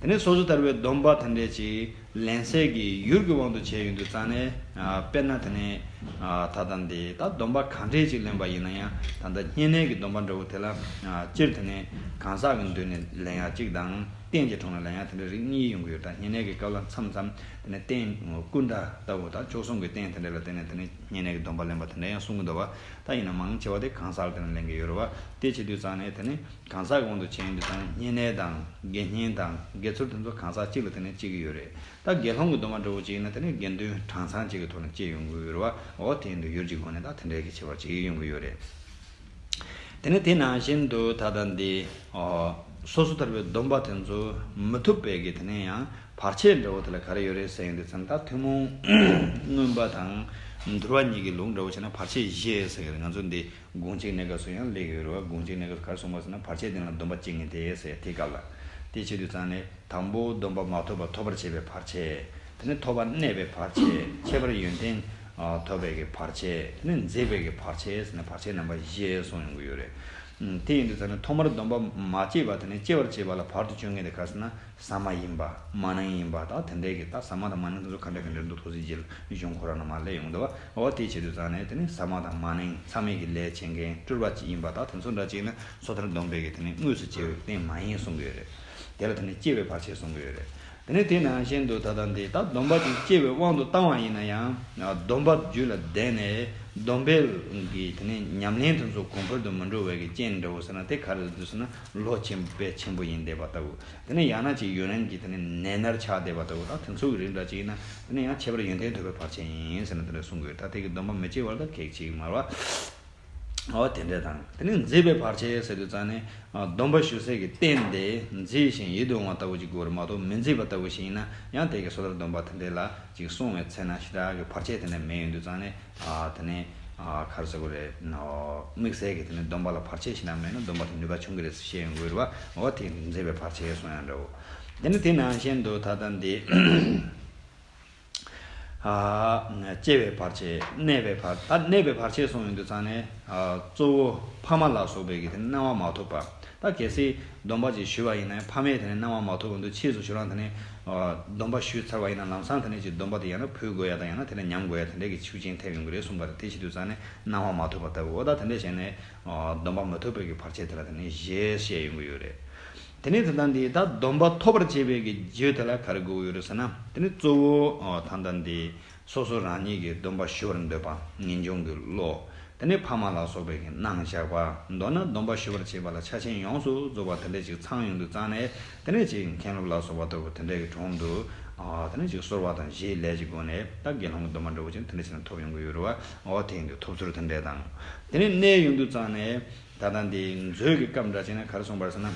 དེ་ནས་སོ་སོ་ཐར་པའི་སྡོམ་པ་དེ་འདྲས་ཀྱི་ལེན་སའི་གི་ཡུལ་གྱི་དབང་དུ་བྱས་ཡོང་དུས་ཙང་ནས། ཨ། དཔེར་ན་དེ་ནས། ཨ། ད་ལྟ་འདི་ད་སྡོམ་པ་གང་འདྲས་ཅིག་ལེན་པ་ཡིན་ན་ཡང་། ད་ལྟ་བསྙེན་གནས་ཀྱི་སྡོམ་པ་འདྲ་བོ་དེ་ལ། ཨ། སྤྱིར་དེ་ནས་གང་ཟག་གི་མདུན་ནས་ལེན་ཡ་གཅིག་དང་། རྟེན་གྱི་དྲུང་ནས་ལེན་ཡ་དེ་འདྲ་རིགས་གཉིས་ཡོང་གི་ཡོད། ད་བསྙེན་གནས་ཀྱི་སྐབས་ལ་མཚམས་མཚམས་དེ་ནས་རྟེན་སྐུ་འདྲ་ལྟ་བུ་དང་མཆོག་གསུམ་གྱི་རྟེན་དེ་འདྲ་ལ་བརྟེན་ནས་དེ་ནས་བསྙེན་གནས་ཀྱི་སྡོམ་པ་ལེན་པ་དེ་འདྲ་ཡང་གསུང་གི་འདུག་བ། ད་ཡིན་ན་མང་ཆེ་བ་དེ་གང་ཟག་ལ་བརྟེན་ནས་ལེན་གྱི་ཡོད་རེད་བ། དེ་བྱེད་དུས་ཙང་ནས་དེ་ནས་གང་ཟག་གི་དབང་དུ་བྱས་ཡོང་དུས་ཙང་ནས་བསྙེན་གནས་དང་དགེ་བསྙེན་དང་དགེ་ཚུལ་དེ་ཚོ་གང་ཟག་གཅིག་ལ་དེ་ནས་སྐྱེ་གི་ཡོད་རེད། ད་དགེ་སློང་གི་སྡོམ་པ་འདྲ་བོ་ཅིག་ཡིན་ན་དེ་ནས་དགེ་འདུན་གྲངས་ཚང་གཅིག་གི་ཐོག་ནས་སྐྱེ་ཡོང་གི་ཡོད་རེད་བ། འོ་དེ་ཡིན་དུས་ཡུལ་གྱི་སྒོ་ནས་ད་དེ་འདྲའི་གི་ཁྱད་པར་ཅིག་ཡོང་གི་ཡོད་རེད། དེ་ནས་དེ་ནང་བཞིན་དུ་ད་ལྟ་འདི། ཨོ། སོ་སོ་ཐར་པའི་སྡོམ་པ་དེ་ཚོ་མི་ཐུབ་པའི་གི་དེ་ནས་ཡང་བར་ཆད་འདྲ་བོ་དེ་ལ་ག་རེ་ཡོད་རེད་ཟེར་ཡོང་དུས་ཙང་ད་ཐུན་མོང་མངོན་པ་དང་འདུལ་བ་གཉིས་ཀྱི་ལུགས་འདྲ་བོ་བྱས་ན་བར་ཆད་བཞི་ཟེར་གི་རེད། ང་ཚོ་འདི་དགོངས་གཅིག་གནས་སྐབས་སུ་ཡང་སླེབས་ཡོད་རེད་བ། དགོངས་གཅིག་གནས་སྐབས་སུ་ག་རེ་གསུངས་པ་ཟེར་ན། བར་ཆད་དེ་ལ་སྡོམ་པ་གཅིག་ཡིན་ཏེ་ཟེར། དེའི་སྐབས་ལ། དེ་བྱེད་དུས་ཙང་ནས་དང་པོ་སྡོམ་པ་མ་ཐོབ་པ་ཐོབ་པར་བྱེད་པའི་བར་ཆད། དེ་ནས་ཐོབ་པ་གནས་པའི་བར་ཆད། ཁྱད་པར་ཡོན་ཏན་ཐོབ་པའི་གི་བར་ཆད། དེ་ནས་འཛེགས་པའི་གི་བར་ཆད་ཟེར་ནས་བར་ཆད་རྣམ་པ་བཞི་གསུངས་ཡོང་གི་ཡོད་རེད། ཨ། དེ་ཡིན་དུས་ཙང་ནས་ཐོག་མར་སྡོམ་པ་མ་བྱས་པ་དེ་ནས་སྐྱེ་བར་བྱེད་པ་ལ་བར་དུ་གཅོད་མཁན་དེ་ག་རེ་ཟེར་ན། ཟ་མ་ཡིན་པ། མ་ནིང་ཡིན་པ། ད་དེ་འདྲའི་གི་ད་ཟ་མ་དང་མ་ནིང་དེ་ཚོ་ག་འདྲ་ག་འདྲ་འདུག་ཐུགས་རྗེ་ཆེ་ལ་གཞུང་ཁོ་རང་ནས་མར་སླེབས་ཡོང་འདུག་བ། འོ་དེ་བྱེད་དུས་ཙང་ནས་དེ་ནི་ཟ་མ་དང་མ་ནིང་ཚང་མས་གི་ལས་བྱེད་མཁན་སྤྲུལ་པ་ཅིག་ཡིན་པ། ད་དེ་ཚོ་འདྲ་ཅིག་ཡིན་ན་སོ་ཐར་སྡོམ་པའི་གི་དེ་ནི་དངོས་སུ་བྱས་པའི་རྟེན་མ་ཡིན་གསུང་གི་ཡོད་རེད། དེ་ལ་དེ་ནི་སྐྱེ་བའི་བར་ཆད་གསུང་གི་ཡོད་རེད། དེ་ནི་དེ་ནང་བཞིན་དུ་ད་ལྟ་འདི་ད་སྡོམ་པ་ཅིག་སྐྱེ་བའི་དབང་དུ་བཏང་བ་ཡིན་ན་ཡང་། སྡོམ་པ་རྒྱུད་ལ་ལྡན་ནས་སྡོམ་པའི་གི་དེ་ནི་ཉམས་ལེན་དེ་ཚོ་གོང་འཕེལ་དུ་མི་འགྲོ་བའི་གི་རྐྱེན་འདྲ་བོ་ཟེར་ན། དེ་ག་རེ་རེད་ཟེར་ན། བློ་ཆེན་པོ་དཔེ་ཆེན་པོ་ཡིན་བསྡད་པ་ལྟ་བུ། དེ་ནས་ཡང་ན་ཅིག་ཡུན་རིང་གི་དེ་ནས་ནད་མནར་ཆགས་བསྡད་པ་ལྟ་བུ། ད་དེ་ཚོ་གི་རིགས་འདྲ་ཅིག་ཡིན་ན་དེ་ནས་ཡང་ཁྱད་པར་ཡོན་ཏན་ཐོབ་པའི་བར་ཆད་ཡིན་ཟེར་ནས་དེ་འདྲ་གསུང་གི་ཡོད། ད་དེ་གི་སྡོམ་པ་མི་བྱེད་པར་ད་གེགས་བྱེད་ཀྱི་མ་རེད་བ། འོ་དེ་འདྲ་དང་། དེ་ནས་འཛེགས་པའི་བར་ཆད་ཟེར་དུས་ཙང་ནས། ཨ། སྡོམ་པ་ཞུ་སའི་གི་རྟེན་དེ་འཛིན་ཞིང་ཡིད་དུ་འོང་བ་ལྟ་བུ་ཅིག་དགོས་རེད་མ་གཏོགས། མི་འཛེགས་པ་ལྟ་བུ་ཞིག་ཡིན་ན་ཡང་དེ་གི་སོ་ཐར་སྡོམ་པ་དེ་འདྲ་ལ་ཅིག་སོང་བའི་ཚེ་ན་ཞེ་དྲག་གི་བར་ཆད་དེ་འདྲ་མེད་ཡོང་དུས་ཙང་ནས། ཨ། དེ་ནས། ཨ་ག་རེ་ཟེར་དགོས་རེད། ཨོ་དམིགས་བསལ་གྱི་དེ་ནི་སྡོམ་པ་ལ་བར་ཆད་ཞིག་ན་མེད་ན་སྡོམ་པ་དེ་ནུས་པ་ཆུང་གི་རེད་ཟེར་བཤད་ཡོང་གི་ཡོད་རེད་བ། འོ་དེ་མཛེས་པའི་བར་ཆད་གསུང་ཡང་འདྲ་བོ། དེ་ནི་དེ་ནང་བཞིན་དུ་ད་ལྟ་འདི། ཨ་སྐྱེ་བའི་བར་ཆད། གནས་པའི་བར། ད་གནས་པའི་བར་ཆད་གསུངས་ཡོང་དུས་ཙང་ནས། ཨ་གཙོ་བོ་ཕ་མ་ལ་སོགས་པའི་གི་དེ་གནང་བ་མ་ཐོབ་པ། ད་གལ་སྲིད་སྡོམ་པ་ཅིག་ཞུས་པ་ཡིན་ན་ཕ་མས་དེ་ནས་གནང་བ་མ་ཐོབ་པ་འདུག་ཕྱིས་སུ་ཁྱོད་རང་དེ་ནས་ཨ་སྡོམ་པ་ཞུས་ཚར་བ་ཡིན་ན་ལམ་སང་དེ་ནས་ཅིག་སྡོམ་པ་དེ་ཡང་ན་ཕུལ་དགོས་ཡ་དང་ཡང་ན་དེ་ལས་ཉམས་དགོས་ཡ་དེ་འདྲའི་གི་ཤུགས་རྐྱེན་ཐེབས་ཡོང་གི་རེད་གསུངས་པ་རེད། དེ་བྱེད་དུས་ཙང་ནས་གནང་བ་མ་ཐོབ་པ་ལྟ་བུ། འོ་ད་དེ་འདྲ་བྱས་ནས་ཨ་སྡོམ་པ་མ་ཐོབ་པའི་གི་བར་ཆད་དེ་ལ་དེ་ནས་ཞེས་བཤད་ཡོང་གི་ཡོད་རེད། དེ་ནས་ད་ལྟ་འདི་ད་སྡོམ་པ་ཐོབ་པར་བྱེད་པའི་གི་རྒྱུ་དེ་ལ་ག་རེ་དགོས་ཀྱི་ཡོད་རེད་ཟེར་ན། དེ་ནི་གཙོ་བོ་ཨ་ད་ལྟ་འདི་སོ་སོ་རང་ཉིད་ཀྱིས་སྡོམ་པ་ཞུ་བར་འདོད་པ། ངེས་འབྱུང་གི་བློ། དེ་ནས་ཕ་མ་ལ་སོགས་པའི་གི་གནང་བཞག་པ། མདོར་ན་སྡོམ་པ་ཞུ་བར་བྱེད་པ་ལ་ཆ་ཤས་ཡོངས་སུ་རྫོགས་པ་དེ་འདྲ་ཅིག་ཚང་ཡོང་དུས་ཙང་ནས། དེ་ནས་ཅིག་མཁན་སློབ་ལ་སོགས་པ་ལྟ་བུ་དེ་འདྲ་གི་དྲུང་དུ་ཨ་དེ་ནས་ཅིག་གསོལ་བ་དང་བཞེས་ལས་ཀྱི་སྒོ་ནས་ད་དགེ་སློང་གི་སྡོམ་པ་འདྲ་བོ་ཅིག་དེ་འདྲ་བྱས་ནས་ཐོབ་ཡོང་གི་ཡོད་རེད་བ། འོ་དེ་ཡིན་དུས་ཐོབ་ཚུལ་དེ་འདྲ་དང་། དེ་ནས་གནས་ཡོང་དུས་ཙང་ནས་ད་ལྟ་འདི་མཛོད་ཀྱི་སྐབས་འདྲ་བྱས་ན་ག་རེ་གསུངས་པ་རེད་ཟེར་ན།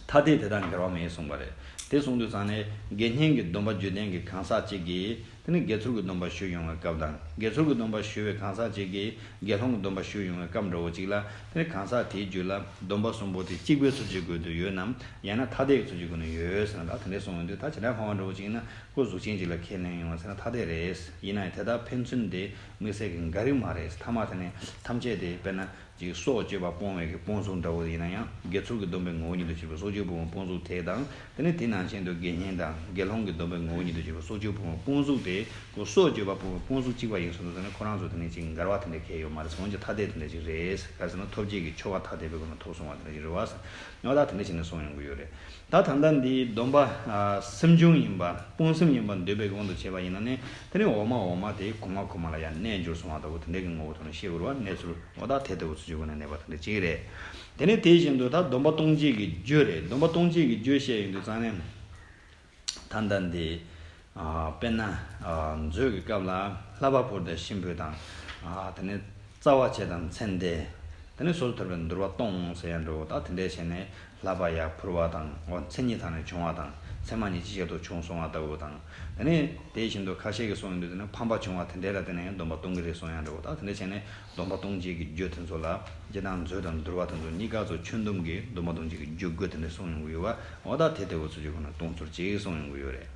ཐ་དད་དེ་དག་འགལ་བ་མེད་གསུངས་པ་རེད། དེ་གསུངས་དུས་ཙང་ནས་དགེ་བསྙེན་གྱི་སྡོམ་པ་རྒྱུད་ལྡན་གྱི་གང་ཟག་ཅིག་གིས་དེ་ནི་དགེ་ཚུལ་གྱི་སྡོམ་པ་ཞུ་ཡོང་བའི་སྐབས་དང་། དགེ་ཚུལ་གྱི་སྡོམ་པ་ཞུ་བའི་གང་ཟག་ཅིག་གིས་དགེ་སློང་གི་སྡོམ་པ་ཞུ་ཡོང་བའི་སྐབས་འདྲ་བོ་ཅིག་ལ། དེ་ནི་གང་ཟག་དེའི་རྒྱུད་ལ་སྡོམ་པ་གསུམ་པོ་དེ་གཅིག་པའི་ཚུལ་གྱི་སྒོ་ནས་ཡོད་ནམ། ཡང་ན་ཐ་དད་ཀྱི་ཚུལ་གྱི་སྒོ་ནས་ཡོད་ཟེར་ན། ད་དེ་འདྲ་གསུངས་ཡོང་དུས་ད་ཇི་འདྲ་སླ་བ་འདྲ་བོ་ཅིག་ཡིན་ན་ཁོ་གཟུགས་ཅན་ཅིག་ལ་ཁས་ལེན་ཡོང་བ་ཟེར་ན་ཐ་དད་རེད། ཡིན་ན་ཡང་དེ་དག་ཕན་ཚུན་དེ་དམིགས་བསལ་གྱི་འགལ་རིམ་མ་རེད། ཐ་མ་དེ་ནི་ཐམས་ཅད་དེ་དཔེར་ན། ཅིག་སྲོག་གཅོད་པ་སྤོང་བའི་གི་སྤོང་གཟུགས་འདྲ་བོ་ཡིན་ན་ཡང་། དགེ་ཚུལ་གྱི་སྡོམ་པའི་ངོ་བོ་ཉིད་དུ་གྱུར་པའི་སྲོག་གཅོད་སྤོང་བའི་སྤོང་གཟུགས་དེ་དང་། དེ་ནས་དེ་ནང་བཞིན་དུ་དགེ་བསྙེན་དང་དགེ་སློང་གི་སྡོམ་པའི་ངོ་བོ་ཉིད་དུ་གྱུར་པའི་སྲོག་གཅོད་སྤོང་བའི་སྤོང་གཟུགས་དེ། ཁོ་སྲོག་གཅོད་པ་སྤོང་བའི་སྤོང་གཟུགས་གཅིག་པ་ཡིན་སོང་དུས་ཙང་ནས་ཁོ་རང་ཚོ་དེ་ནས་ཅིག་འགལ་བ་དེ་འདྲ་གང་ཡང་ཡོད་མ་རེད། འོན་ཀྱང་ཐ་དད་དེ་འདྲ་ཅིག་རེད། ག་རེ་ཟེར་ན་ཐོབ་བྱེད་ཀྱི་ཆོས་པ་ཐ་དད་པའི་སྒོ་ནས་ཐོབ་སོང་བ་དེ་འདྲ་ཅིག་རེད་བ། འོ་ད་དེ་འདྲ་བྱས་ནས་གསུངས་ཡོང་གི་ཡོད་རེད། ད་ད་ལྟ་འདིའི་སྡོམ་པ་ཨ་སེམས་བྱུང་ཡིན་པ་སྤོང་སེམས་ཡིན་པ་འདོད་པའི་དབང་དུ་བྱས་པ་ཡིན་ན་ནི། དེ་ནི་འོག་མ་འོག་མ་དེ་གོང་མ་གོང་མ་ལ་ཡང་གནས་འགྱུར་སོང་བ་ལྟ་བུ་དེ་འདྲའི་གི་ངོ་བོ་ཐོག་ནས་ཤེས་དགོས་རེད་བ། གནས་ཚུལ་འོ་ད་དེ་ལྟ་བུ་ཚུལ་གྱི་སྒོ་ནས་གནས་པ་དེ་འདྲ་གཅིག་རེད། དེ་ནི་དེ་བཞིན་དུ་ད་སྡོམ་པ་གཏོང་བྱེད་ཀྱི་རྒྱུ་རེད། སྡོམ་པ་གཏོང་བྱེད་ཀྱི་རྒྱུ་བཤད་ཡོང་དུས་ཙང་ནས། ད་ལྟ་འདི་ཨ་དཔེར་ན་ཨ་མཛོད་ཀྱི་སྐབས་ལ་བསླབ་པ་ཕུལ་དང་གཤིན་འབུལ་དང་། ཨ་དེ་ནས་རྩ་བ་བཅད་དང་མཚན་འདེབས། དེ་ནས་སོ་སོར་ཐར་པའི་འདུལ་བ་གཏོང་ཟེར་ཡ་འདྲ་བོ། ད་དེ་འདྲས་བྱས་ནས་བསླབ་པ་ཡར་ཕུལ་བ་དང་། འོ་མཚན་ཉིད་ཐོག་ནས་བྱུང་བ་དང་། མཚན་མ་ཉིད་ཀྱི་ཆེད་དུ་བྱུང་སོང་བ་ལྟ་བུ་དང་། དེ་ནས་དེ་བཞིན་དུ་ཁ་ཤས་ཀྱིས་གསུངས་ཡོང་དུས་དེ་ནས་ཕམ་པ་བྱུང་བ་དེ་འདྲས་ལ་བརྟེན་ནས་ཡང་སྡོམ་པ་གཏོང་གི་རེད་གསུང་ཡ་འདྲ་བོ། ད་དེ་འདྲས་བྱས་ནས་སྡོམ་པ་གཏོང་བྱེད་ཀྱི་རྒྱུ་དེ་ཚོ་ལ་སྤྱིར་བཏང་མཛོད་དང་འདུལ་བ་དེ་ཚོ་གཉིས་ཀ་ཚོ་ཁྱོན་བསྡོམས་ཀྱིས་སྡོམ་པ་གཏོང་བྱེད་ཀྱི་རྒྱུ་དགུ་དེ་འདྲས་གསུངས་ཡོང་གི་ཡོད་བ། འོ་ད་དེ་ལྟ་བུ་ཚུལ་གྱི་སྒོ་ནས་གཏོང་ཚུལ་ཅིག་གསུངས་ཡོང་གི་ཡོད་རེད།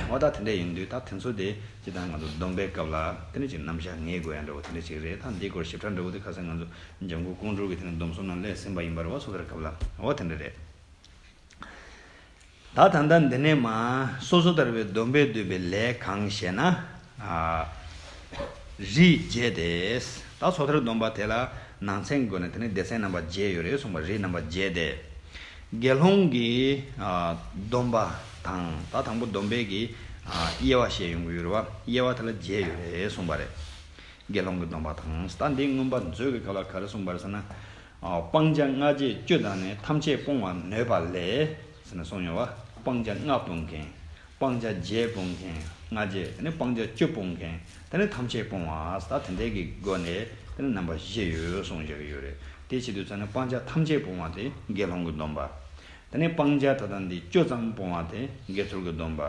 འོ་ད་དེ་འདྲ་ཡིན་དུས་ད་དེ་ཚོ་དེ་སྤྱིར་བཏང་ང་ཚོ་སྡོམ་པའི་སྐབས་ལ་དེ་ནས་ཅིག་རྣམ་གཞག་ངེས་དགོས་ཡ་འདྲ་བོ་དེ་འདྲ་ཅིག་རེད། ད་འདིའི་སྐོར་ཞིབ་ཕྲ་འདྲ་བོ་དེ་ཁ་སང་ང་ཚོ་འཇམ་མགོན་ཀོང་སྤྲུལ་གྱི་དེ་ནས་སྡོམ་གསུམ་ནང་སླེབས་ཟིན་པ་ཡིན་པ་རེད་བ། སོ་ཐར་སྐབས་ལ། འོ་དེ་འདྲ་རེད། ད་ད་ལྟ་འདི་ནས་མ་སོ་སོ་ཐར་པའི་སྡོམ་པས་བསྡུས་པའི་ལས་གང་ཞེ་ན། ཨ་རིགས་བརྒྱད་དེ། ད་སོ་ཐར་སྡོམ་པ་དེ་ལ་ནང་ཚན་སྒོ་ནས་དེ་ནས་སྡེ་ཚན་རྣམ་པ་བརྒྱད་ཡོད་རེད་གསུངས་པ། རིགས་རྣམ་པ་བརྒྱད་དེ། དགེ་སློང་གི་ཨ་སྡོམ་པ་དང་། ད་དང་པོ་སྡོམ་པའི་གི་ཨ་དབྱེ་བ་བཤད་ཡོང་གི་ཡོད་རེད་བ། དབྱེ་བ་དེ་ལ་བརྒྱད་ཡོད་རེད་གསུངས་པ་རེད། དགེ་སློང་གི་སྡོམ་པ་དང་། ད་འདི་མངོན་པ་མཛོད་ཀྱི་སྐབས་ལ་ག་རེ་གསུངས་པ་རེད་ཟེར་ན། ཨ་སྤང་བྱ་ལྔ་བརྒྱད་བཅུ་དང་ནི། ཐམས་ཅད་སྤོང་བར་ནུས་པ་ལས་ཟེར་ནས་གསུངས་ཡོད་བ། སྤང་བྱ་ལྔ་སྤོང་མཁན། སྤང་བྱ་བརྒྱད་སྤོང་མཁན། ལྔ་བརྒྱད། དེ་ནས་སྤང་བྱ་བཅུ་སྤོང་མཁན། དེ་ནས་ཐམས་ཅད་སྤོང་བ། ད་དེ་འདྲའི་གི་སྒོ་ནས་དེ་ནས་རྣམ་པ་བཞི་ཡོད་གསུངས་བཞག་གི་ཡོད་རེད། དེ་བྱེད་དུས་ཙང་ནས་སྤང་བྱ་ཐམས་ཅད་སྤོང་བ་དེ་དགེ་སློང་གི་སྡོམ་པ། དེ་ནས་སྤང་བྱ་ད་ལྟ་འདི་བཅུ་ཙམ་སྤོང་བ་དེ་དགེ་ཚུལ་གྱི་སྡོམ་པ།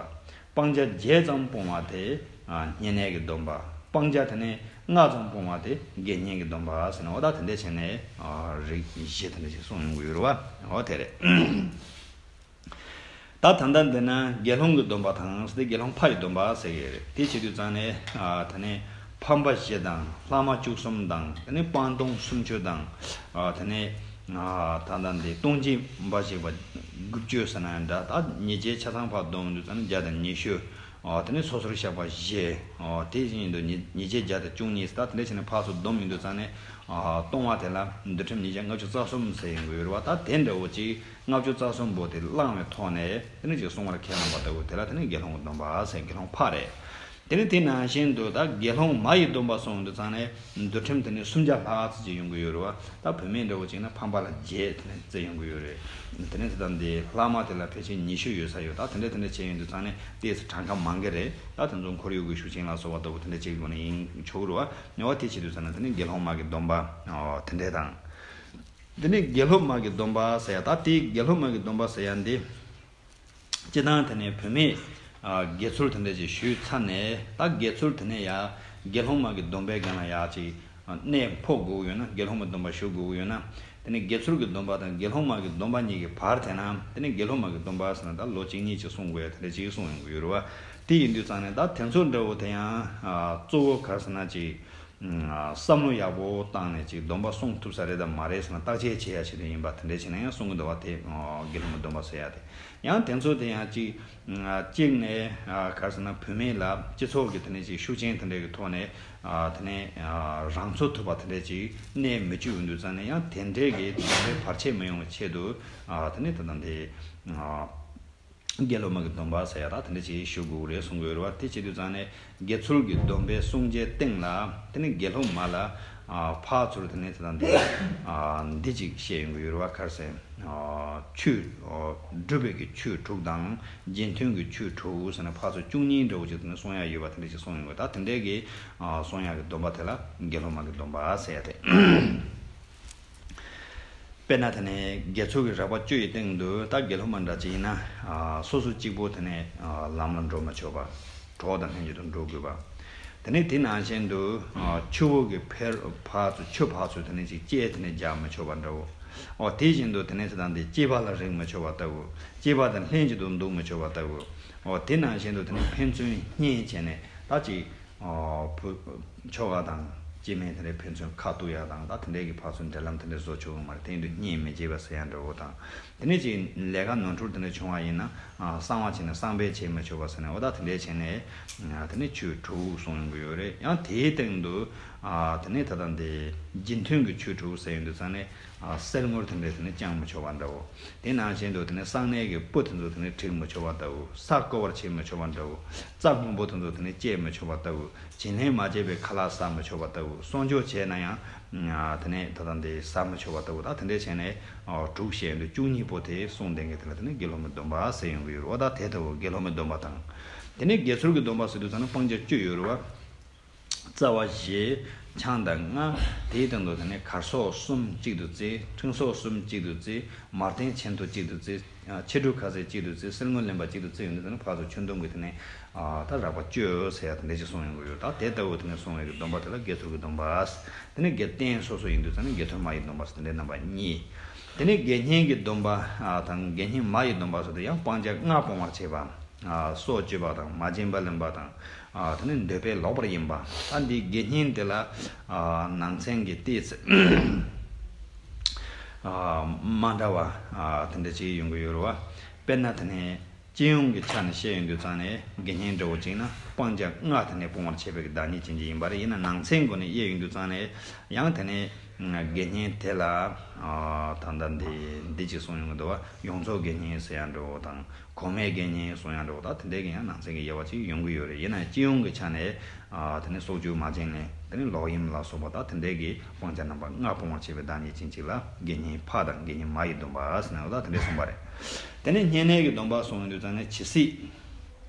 སྤང་བྱ་བརྒྱད་ཙམ་སྤོང་བ་དེ་ཨ་བསྙེན་གནས་ཀྱི་སྡོམ་པ། སྤང་བྱ་དེ་ནས་ལྔ་ཙམ་སྤོང་བ་དེ་དགེ་བསྙེན་གྱི་སྡོམ་པ་ཟེར་ནས། འོ་ད་དེ་འདྲ་བྱས་ནས་ཨ་རིགས་བཞི་དེ་འདྲ་ཞིག་གསུངས་ཡོང་གི་ཡོད་རེད་བ། འོ་དེ་རེད། ད་ད་ལྟ་འདི་ན་དགེ་སློང་གི་སྡོམ་པ་དང་། དེ་དགེ་སློང་ཕ་ཡི་སྡོམ་པ་ཟེར་གྱི་རེད། དེ་བྱེད་དུས་ཙང་ནས་ཨ་དེ་ནས་ཕམ་པ་བཞི་དང་། ལྷག་མ་བཅུ་གསུམ་དང་། དེ་ནས་སྤང་ལྟུང་སུམ་ཅུ་དང་། ཨ་དེ་ནས་ཨ་ད་ལྟ་འདི་ལྟུང་བྱེད་འབའ་ཞིག་པ་དགུ་བཅུ་ཟེར་ན་འདྲ། ད་ཉེས་བྱས་ཆ་ཚང་ཕར་བསྡོམས་དུས་ཙང་ནས་བརྒྱ་དང་ཉི་ཤུ། ཨ་དེ་ནས་སོ་སོར་བཤགས་པ་བཞི། ཨ་དེ་བཞིན་དུ་ཉེས་ཉེས་བྱས་བརྒྱ་དང་བཅུ་གཉིས། ད་དེ་འདྲ་བྱས་ནས་ཕར་ཚུར་བསྡོམས་ཡོང་དུས་ཙང་ནས་ཨ་ལྟུང་བ་དེ་ལ་འདུལ་ཁྲིམས་ཉེས་བྱས་ལྔ་བཅུ་རྩ་གསུམ་ཟེར་ཡོང་གི་ཡོད་རེད་བ། ད་དེ་འདྲ་བོ་ཅིག་ལྔ་བཅུ་རྩ་གསུམ་པོ་དེ་བླངས་པའི་ཐོག་ནས་དེ་ནས་ཅིག་བསྲུང་བར་ཁས་བླངས་པ་ལྟ་བུ་དེ་ལ་དེ་ནས་དགེ་སློང་གི་སྡོམ་པ་ཟེར། དགེ་སློང་ཕ་རེད། དེ་ནས་དེ་ནང་བཞིན་དུ་ད་དགེ་སློང་མ་ཡི་སྡོམ་པ་གསུངས་དུས་ཙང་ནས་འདུལ་ཁྲིམས་དེ་ནས་སུམ་བརྒྱ་ལྷག་ཙམ་ཅིག་ཡོང་གི་ཡོད་རེད་བ། ད་བུད་མེད་འདྲ་བོ་ཅིག་ན་ཕམ་པ་ལ་བརྒྱད་དེ་ནས་བརྩི་ཡོང་གི་ཡོད་རེད། དེ་ནས་དེ་ལྟ་འདི་ལྷག་མ་དེ་ལ་ཕལ་ཆེར་ཉི་ཤུ་ཡོད་ས་ཡོད། ད་དེ་འདྲ་དེ་འདྲ་བྱས་ཡོང་དུས་ཙང་ནས་ཏོག་ཙམ་གྲངས་ཀ་མང་གི་རེད། ད་དེ་ཚོ་ཁོར་ཡུག་གི་ཤུགས་རྐྱེན་ལ་སོགས་པ་ལྟ་བུ་དེ་འདྲ་ཅིག་གི་སྒོ་ནས་ཡིན་ཆོག་གི་རེད་བ། ཉོ་བ་དེ་བྱེད་དུས་ཙང་ནས་དེ་ནས་དགེ་སློང་མ་གི་སྡོམ་པ་ཨོ་དེ་འདྲ་དང་། དེ་ནས་དགེ་སློབ་མ་གི་སྡོམ་པ་ཟེར་ཡ། ད་དེ་དགེ་སློབ་མ་གི་སྡོམ་པ་ཟེར་ཡ་འདི། སྤྱིར་བཏང་དེ་ནས་བུད་མེད་ཨ་དགེ་ཚུལ་དེ་འདྲ་ཅིག་ཞུས་ཚར་ནས། ད་དགེ་ཚུལ་དེ་ནས་ཡ་ དགེ་སློང་མ་གི་སྡོམ་པའི་སྒང་ལ་ཡག་ཅིག་གནས་འཕོ་དགོས་ཀྱི་ཡོད་ན། དགེ་སློང་མའི་སྡོམ་པ་ཞུ་དགོས་ཀྱི་ཡོད་ན། དེ་ནས་དགེ་ཚུལ་གྱི་སྡོམ་པ་དང་དགེ་སློང་མ་གི་སྡོམ་པ་གཉིས་ཀྱི་བར་དེ་ན། དེ་ནས་དགེ་སློང་མ་གི་སྡོམ་པ་ཟེར་ན་ད་ལོ་གཅིག་གཉིས་ཅིག་གསུང་དགོས་ཡ་དེ་འདྲ་ཅིག་གསུང་ཡོང་གི་ཡོད་རེད་བ། དེ་ཡིན་དུས་ཙང་ནས་ད་དེ་ཚོ་འདྲ་བོ་དེ་ཡང་གཙོ་བོ་ག་རེ་ཟེར་ན་ཅིག་བསམ་བློ་ཡག་པོ་བཏང་ནས་ཅིག་སྡོམ་པ་སྲུང་ཐུབ་ས་རེད་དམ་མ་རེད་ཟེར་ན་བརྟག་དཔྱད་བྱེད་ཡ་ཆེད་དུ་ཡིན་པ་དེ་འདྲ་བྱས་ན་ཡང་གསུང་གི་འདུག་བ། དེ་དགེ་སློང་མའི་སྡོམ་པ་ཟེར་ཡ་དེ། ཡང་དེ་ཚོ་དེ་ཡང་ཅིག་གཅིག་ནས་ག་རེ་ཟེར་ན་བུད་མེད་ལ་སྤྱི་ཚོགས་ཀྱི་དེ་ནས་ཅིག་ཤུགས་རྐྱེན་དེ་འདྲ་གི་ཐོག་ནས་དེ་ནས་རང་འཚོ་ཐུབ་པ་དེ་འདྲ་ཅིག་གནས་མི་བཅུག་ཡོང་དུས་ཙང་ནས་ཡང་དེ་འདྲའི་གི་སྡོམ་པའི་བར་ཆད་མི་ཡོང་བའི་ཆེད་དུ་དེ་ནས་ད་ལྟ་འདི་དགེ་སློང་མ་གི་སྡོམ་པ་ཟེར་ཡ་ད་དེ་འདྲ་ཅིག་ཞུ་དགོས་རེད་གསུང་གི་ཡོད་རེད་བ། དེ་བྱེད་དུས་ཙང་ནས་དགེ་ཚུལ་གྱི་སྡོམ་པའི་སྲུང་བྱའི་སྟེང་ལ་དེ་ནས་དགེ་སློང་མ་ལ་ཕར་ཚུར་དེ་ནས་དེ་དང་འདི་འདི་ཅིག་བཤད་ཡོང་གི་ཡོད་རེད་བ། ག་རེ་ཟེར། ཆོས་སྒྲུབ་པའི་གི་ཆོས་དྲུག་དང་། རྗེས་མཐུན་གྱི་ཆོས་དྲུག་ཟེར་ནས་ཕར་ཚུར་བཅུ་གཉིས་འདྲ་བོ་ཅིག་དེ་ནས་གསུང་ཡ་ཡོད་པ་དེ་འདྲ་ཅིག་གསུང་ཡོང་གི། ད་དེ་འདྲའི་གི་གསུང་ཡ་གི་སྡོམ་པ་དེ་ལ་དགེ་སློང་མ་གི་སྡོམ་པ་ཟེར་ཡ་དེ། དཔེར་ན་དེ་ནས་དགེ་ཚུལ་གྱི་རིགས་པ་བཅུ་ཡི་སྟེང་དུ་ད་དགེ་སློང་མ་འདྲ་ཅིག་ཡིན་ན་སོ་སོ་གཅིག་པོ་དེ་ནས་ལམ་ལ་འགྲོ་མི་ཆོག་པ། གྲོགས་དང་ལྷན་ཅིག་ཏུ་འགྲོ་དགོས་པ། དེ་ནས་དེ་ནང་བཞིན་དུ་ཆུ་བོ་གི་ཕར་ཕར་ཚུར་ཆུ་ཕར་ཚུར་དེ་ནས་ཅིག་སྐྱེལ་དེ་ནས་རྒྱག་མི་ཆོག་པ་འདྲ་བོ། འོ་དེ་བཞིན་དུ་དེ་ནས་དེ་དང་དེ་སྐྱེས་པ་ལ་རེག་མི་ཆོག་པ་ལྟ་བུ། སྐྱེས་པ་དང་ལྷན་ཅིག་ཏུ་འདུག་མི་ཆོག་པ་ལྟ་བུ། འོ་དེ་ནང་བཞིན་དུ་དེ་ནས་ཕན་ཚུན་བསྙེན་བྱས་ནས་ད་ཅིག་བུ་ཁྱོ་ག་དང་སྐྱེ་དམན་དེ་འདྲའི་ཕན་ཚུན་ཁ་གཏུག་ཡ་དང་ད་དེ་འདྲའི་གི་ཕར་ཚུར་འབྲེལ་ལམ་དེ་འདྲའི་བཟོ་ཆོག་གི་མ་རེད། དེ་ཡིན་དུས་གཉེན་མི་བྱེད་པ་ཟེར་ཡ་འདྲ་བོ་དང་། དེ་ནས་ཅིག་ལས་ཀ་ནོར་འཁྲུལ་དེ་འདྲ་བྱུང་བ་ཡིན་ན་གསང་བ་བྱས་ནས་གསང་སྦས་བྱེད་མི་ཆོག་པ་ཟེར་ནས་འོ་ད་དེ་འདྲའི་བྱས་ནས་དེ་ནས་ཆོས་དྲུག་གསུང་ཡོང་གི་ཡོད་རེད། ཡང་དེའི་སྟེང་དུ་དེ་ནས་ད་ལྟ་འདི་རྗེས་མཐུན་གྱི་ཆོས་དྲུག་ཟེར་ཡོང་དུས་ཙང་ནས། ཨ། སེལ་ངོར་དེ་འདྲའི་དེ་ནི་བཅང་མི་ཆོག་པ་འདྲ་བོ། དེ་ནང་བཞིན་དུ་དེ་ནི་གསང་གནས་ཀྱི་སྤུ་དེ་ཚོ་དེ་ནི་བྲེག་མི་ཆོག་པ་ལྟ་བུ། ས་བརྐོ་བར་བྱེད་མི་ཆོག་པ་འདྲ་བོ། རྩྭ་སྔོན་པོ་དེ་ཚོ་དེ་ནི་བཅད་མི་ཆོག་པ་ལྟ་བུ། བྱིན་ལེན་མ་བྱས་པའི་ཁ་ལག་ཟ་མི་ཆོག་པ་ལྟ་བུ། གསོག་འཇོག་བྱས་ན་ཡང་དེ་ནི་ད་ལྟ་འདི་ཟ་མི་ཆོག་པ་ལྟ་བུ། ད་དེ་འདྲའི་བྱས་ནས་དྲུག་བཤད་འདུག་བཅུ་གཉིས་པོ་དེ་གསུངས་བསྡད་མཁན་དེ་ལ་དེ་ནི་དགེ་སློང་མའི་སྡོམ་པ་ཟེར་ཡོང་གི་ཡོད་རེད་བ། ད་དེ་ལྟ་བུ་དགེ་སློང་མའི་སྡོམ་པ་དང་། དེ་ནི་དགེ་ཚུལ་གྱི་སྡོམ་པ་ཟེར་དུས་ཙམ་ན་སྤང་བྱ་བཅུ་ཡོད་རེད་བ། རྩ་བ་བཞི། ཆང་དང་ལྔ། དེའི་སྟེང་དུ་དེ་ནས་གར་སོགས་གསུམ་གཅིག་ཏུ་བརྩི། ཕྲེང་སོགས་གསུམ་གཅིག་ཏུ་བརྩི། མར་ལྡིང་ཆེན་ཐོ་གཅིག་ཏུ་བརྩི། ཕྱི་དྲོ་ཁ་ཟས་གཅིག་ཏུ་བརྩི། སེལ་ངོ་ལེན་པ་གཅིག་ཏུ་བརྩི་ཡོང་དུས་དེ་ནས་ཕར་ཚུར་ཆོས་སྡོམ་གྱི་དེ་ནས་ད་རགས་པ་བཅུ་ཟེར་ཡ་དེ་འདྲ་ཞིག་གསུངས་ཡོང་གི་ཡོད། ད་དེ་ལྟ་བུ་དེ་ནས་གསུངས་པའི་གི་སྡོམ་པ་དེ་ལ་དགེ་ཚུལ་གྱི་སྡོམ་པ། དེ་ནས་དགེ་རྟེན་སོ་སོ་ཡིན་དུས་ཙམ་ནས་དགེ་ཚུལ་མ་ཡི་སྡོམ་པ་ཟེར་དེ་འདྲའི་རྣམ་པ་གཉིས། དེ་ནས་དགེ་བསྙེན་གྱི་སྡོམ་པ་དང་དགེ་བསྙེན་མ་ཡི་སྡོམ་པ་སོགས་དེ་ཡང་སྤང་བྱ་ལྔ་སྤོང་བར་བྱེད་པ། སྲོག་གཅོད་པ་དང་མ་བྱིན་པ་ལེན་པ་དང་། དེ་ནས་འདོད་པས་ལོག་པར་གཡེམ་པ། ད་འདི་དགེ་བསྙེན་དེ་ལ་ནང་ཚན་གྱི་ཏོག་ཙམ་མ་འདྲ་བ་དེ་འདྲ་ཅིག་ཡོང་གི་ཡོད་རེད་བ། དཔེར་ན་དེ་ནས་སྤྱི་ཡོངས་ཀྱི་ཆ་ནས་བཤད་ཡོང་དུས་ཙང་ནས་དགེ་བསྙེན་འདྲ་བོ་ཅིག་ན་སྤང་བྱ་ལྔ་དེ་ནས་སྤོང་བར་བྱེད་པའི་བདག་ཉིད་ཅན་གྱི་ཡིན་པ་རེད། ཡིན་ན་ནང་ཚན་སྒོ་ནས་དབྱེ་ཡོང་དུས་ཙང་ནས་ཡང་དེ་ནས་དགེ་བསྙེན་དེ་ལ་ད་ལྟ་འདི་འདི་ཅིག་གསུངས་ཡོང་གི་འདུག་བ། ཡོངས་རྫོགས་དགེ་བསྙེན་ཟེར་ཡ་འདྲ་བོ་དང་། གོང་མའི་དགེ་བསྙེན་གསུང་ཡ་འདྲ་བོ་ད་དེ་འདྲའི་གི་ཡང་ནང་ཚན་གྱི་དབྱེ་བ་ཅིག་ཡོང་གི་ཡོད་རེད། ཡིན་ན་སྤྱི་ཡོངས་ཀྱི་ཆ་ནས་ཨ་དེ་ནས་སྲོག་གཅོད་མ་བྱིན་ལེན་དེ་ནས་ལོག་གཡེམ་ལ་སོགས་པ་ད་དེ་འདྲའི་གི་སྤང་བྱ་རྣམ་པ་ལྔ་སྤོང་བར་བྱེད་པའི་བདག་ཉིད་ཅན་ཅིག་ལ་དགེ་བསྙེན་ཕ་དང་དགེ་བསྙེན་མ་ཡི་སྡོམ་པ་ཟེར་ནས་ད་དེ་འདྲའི་གསུངས་པ་རེད། དེ་ནས་བསྙེན་གནས་ཀྱི་སྡོམ་པ་གསུང་ཡོང་དུས་ཙང་ནས་ཇི་སྲིད་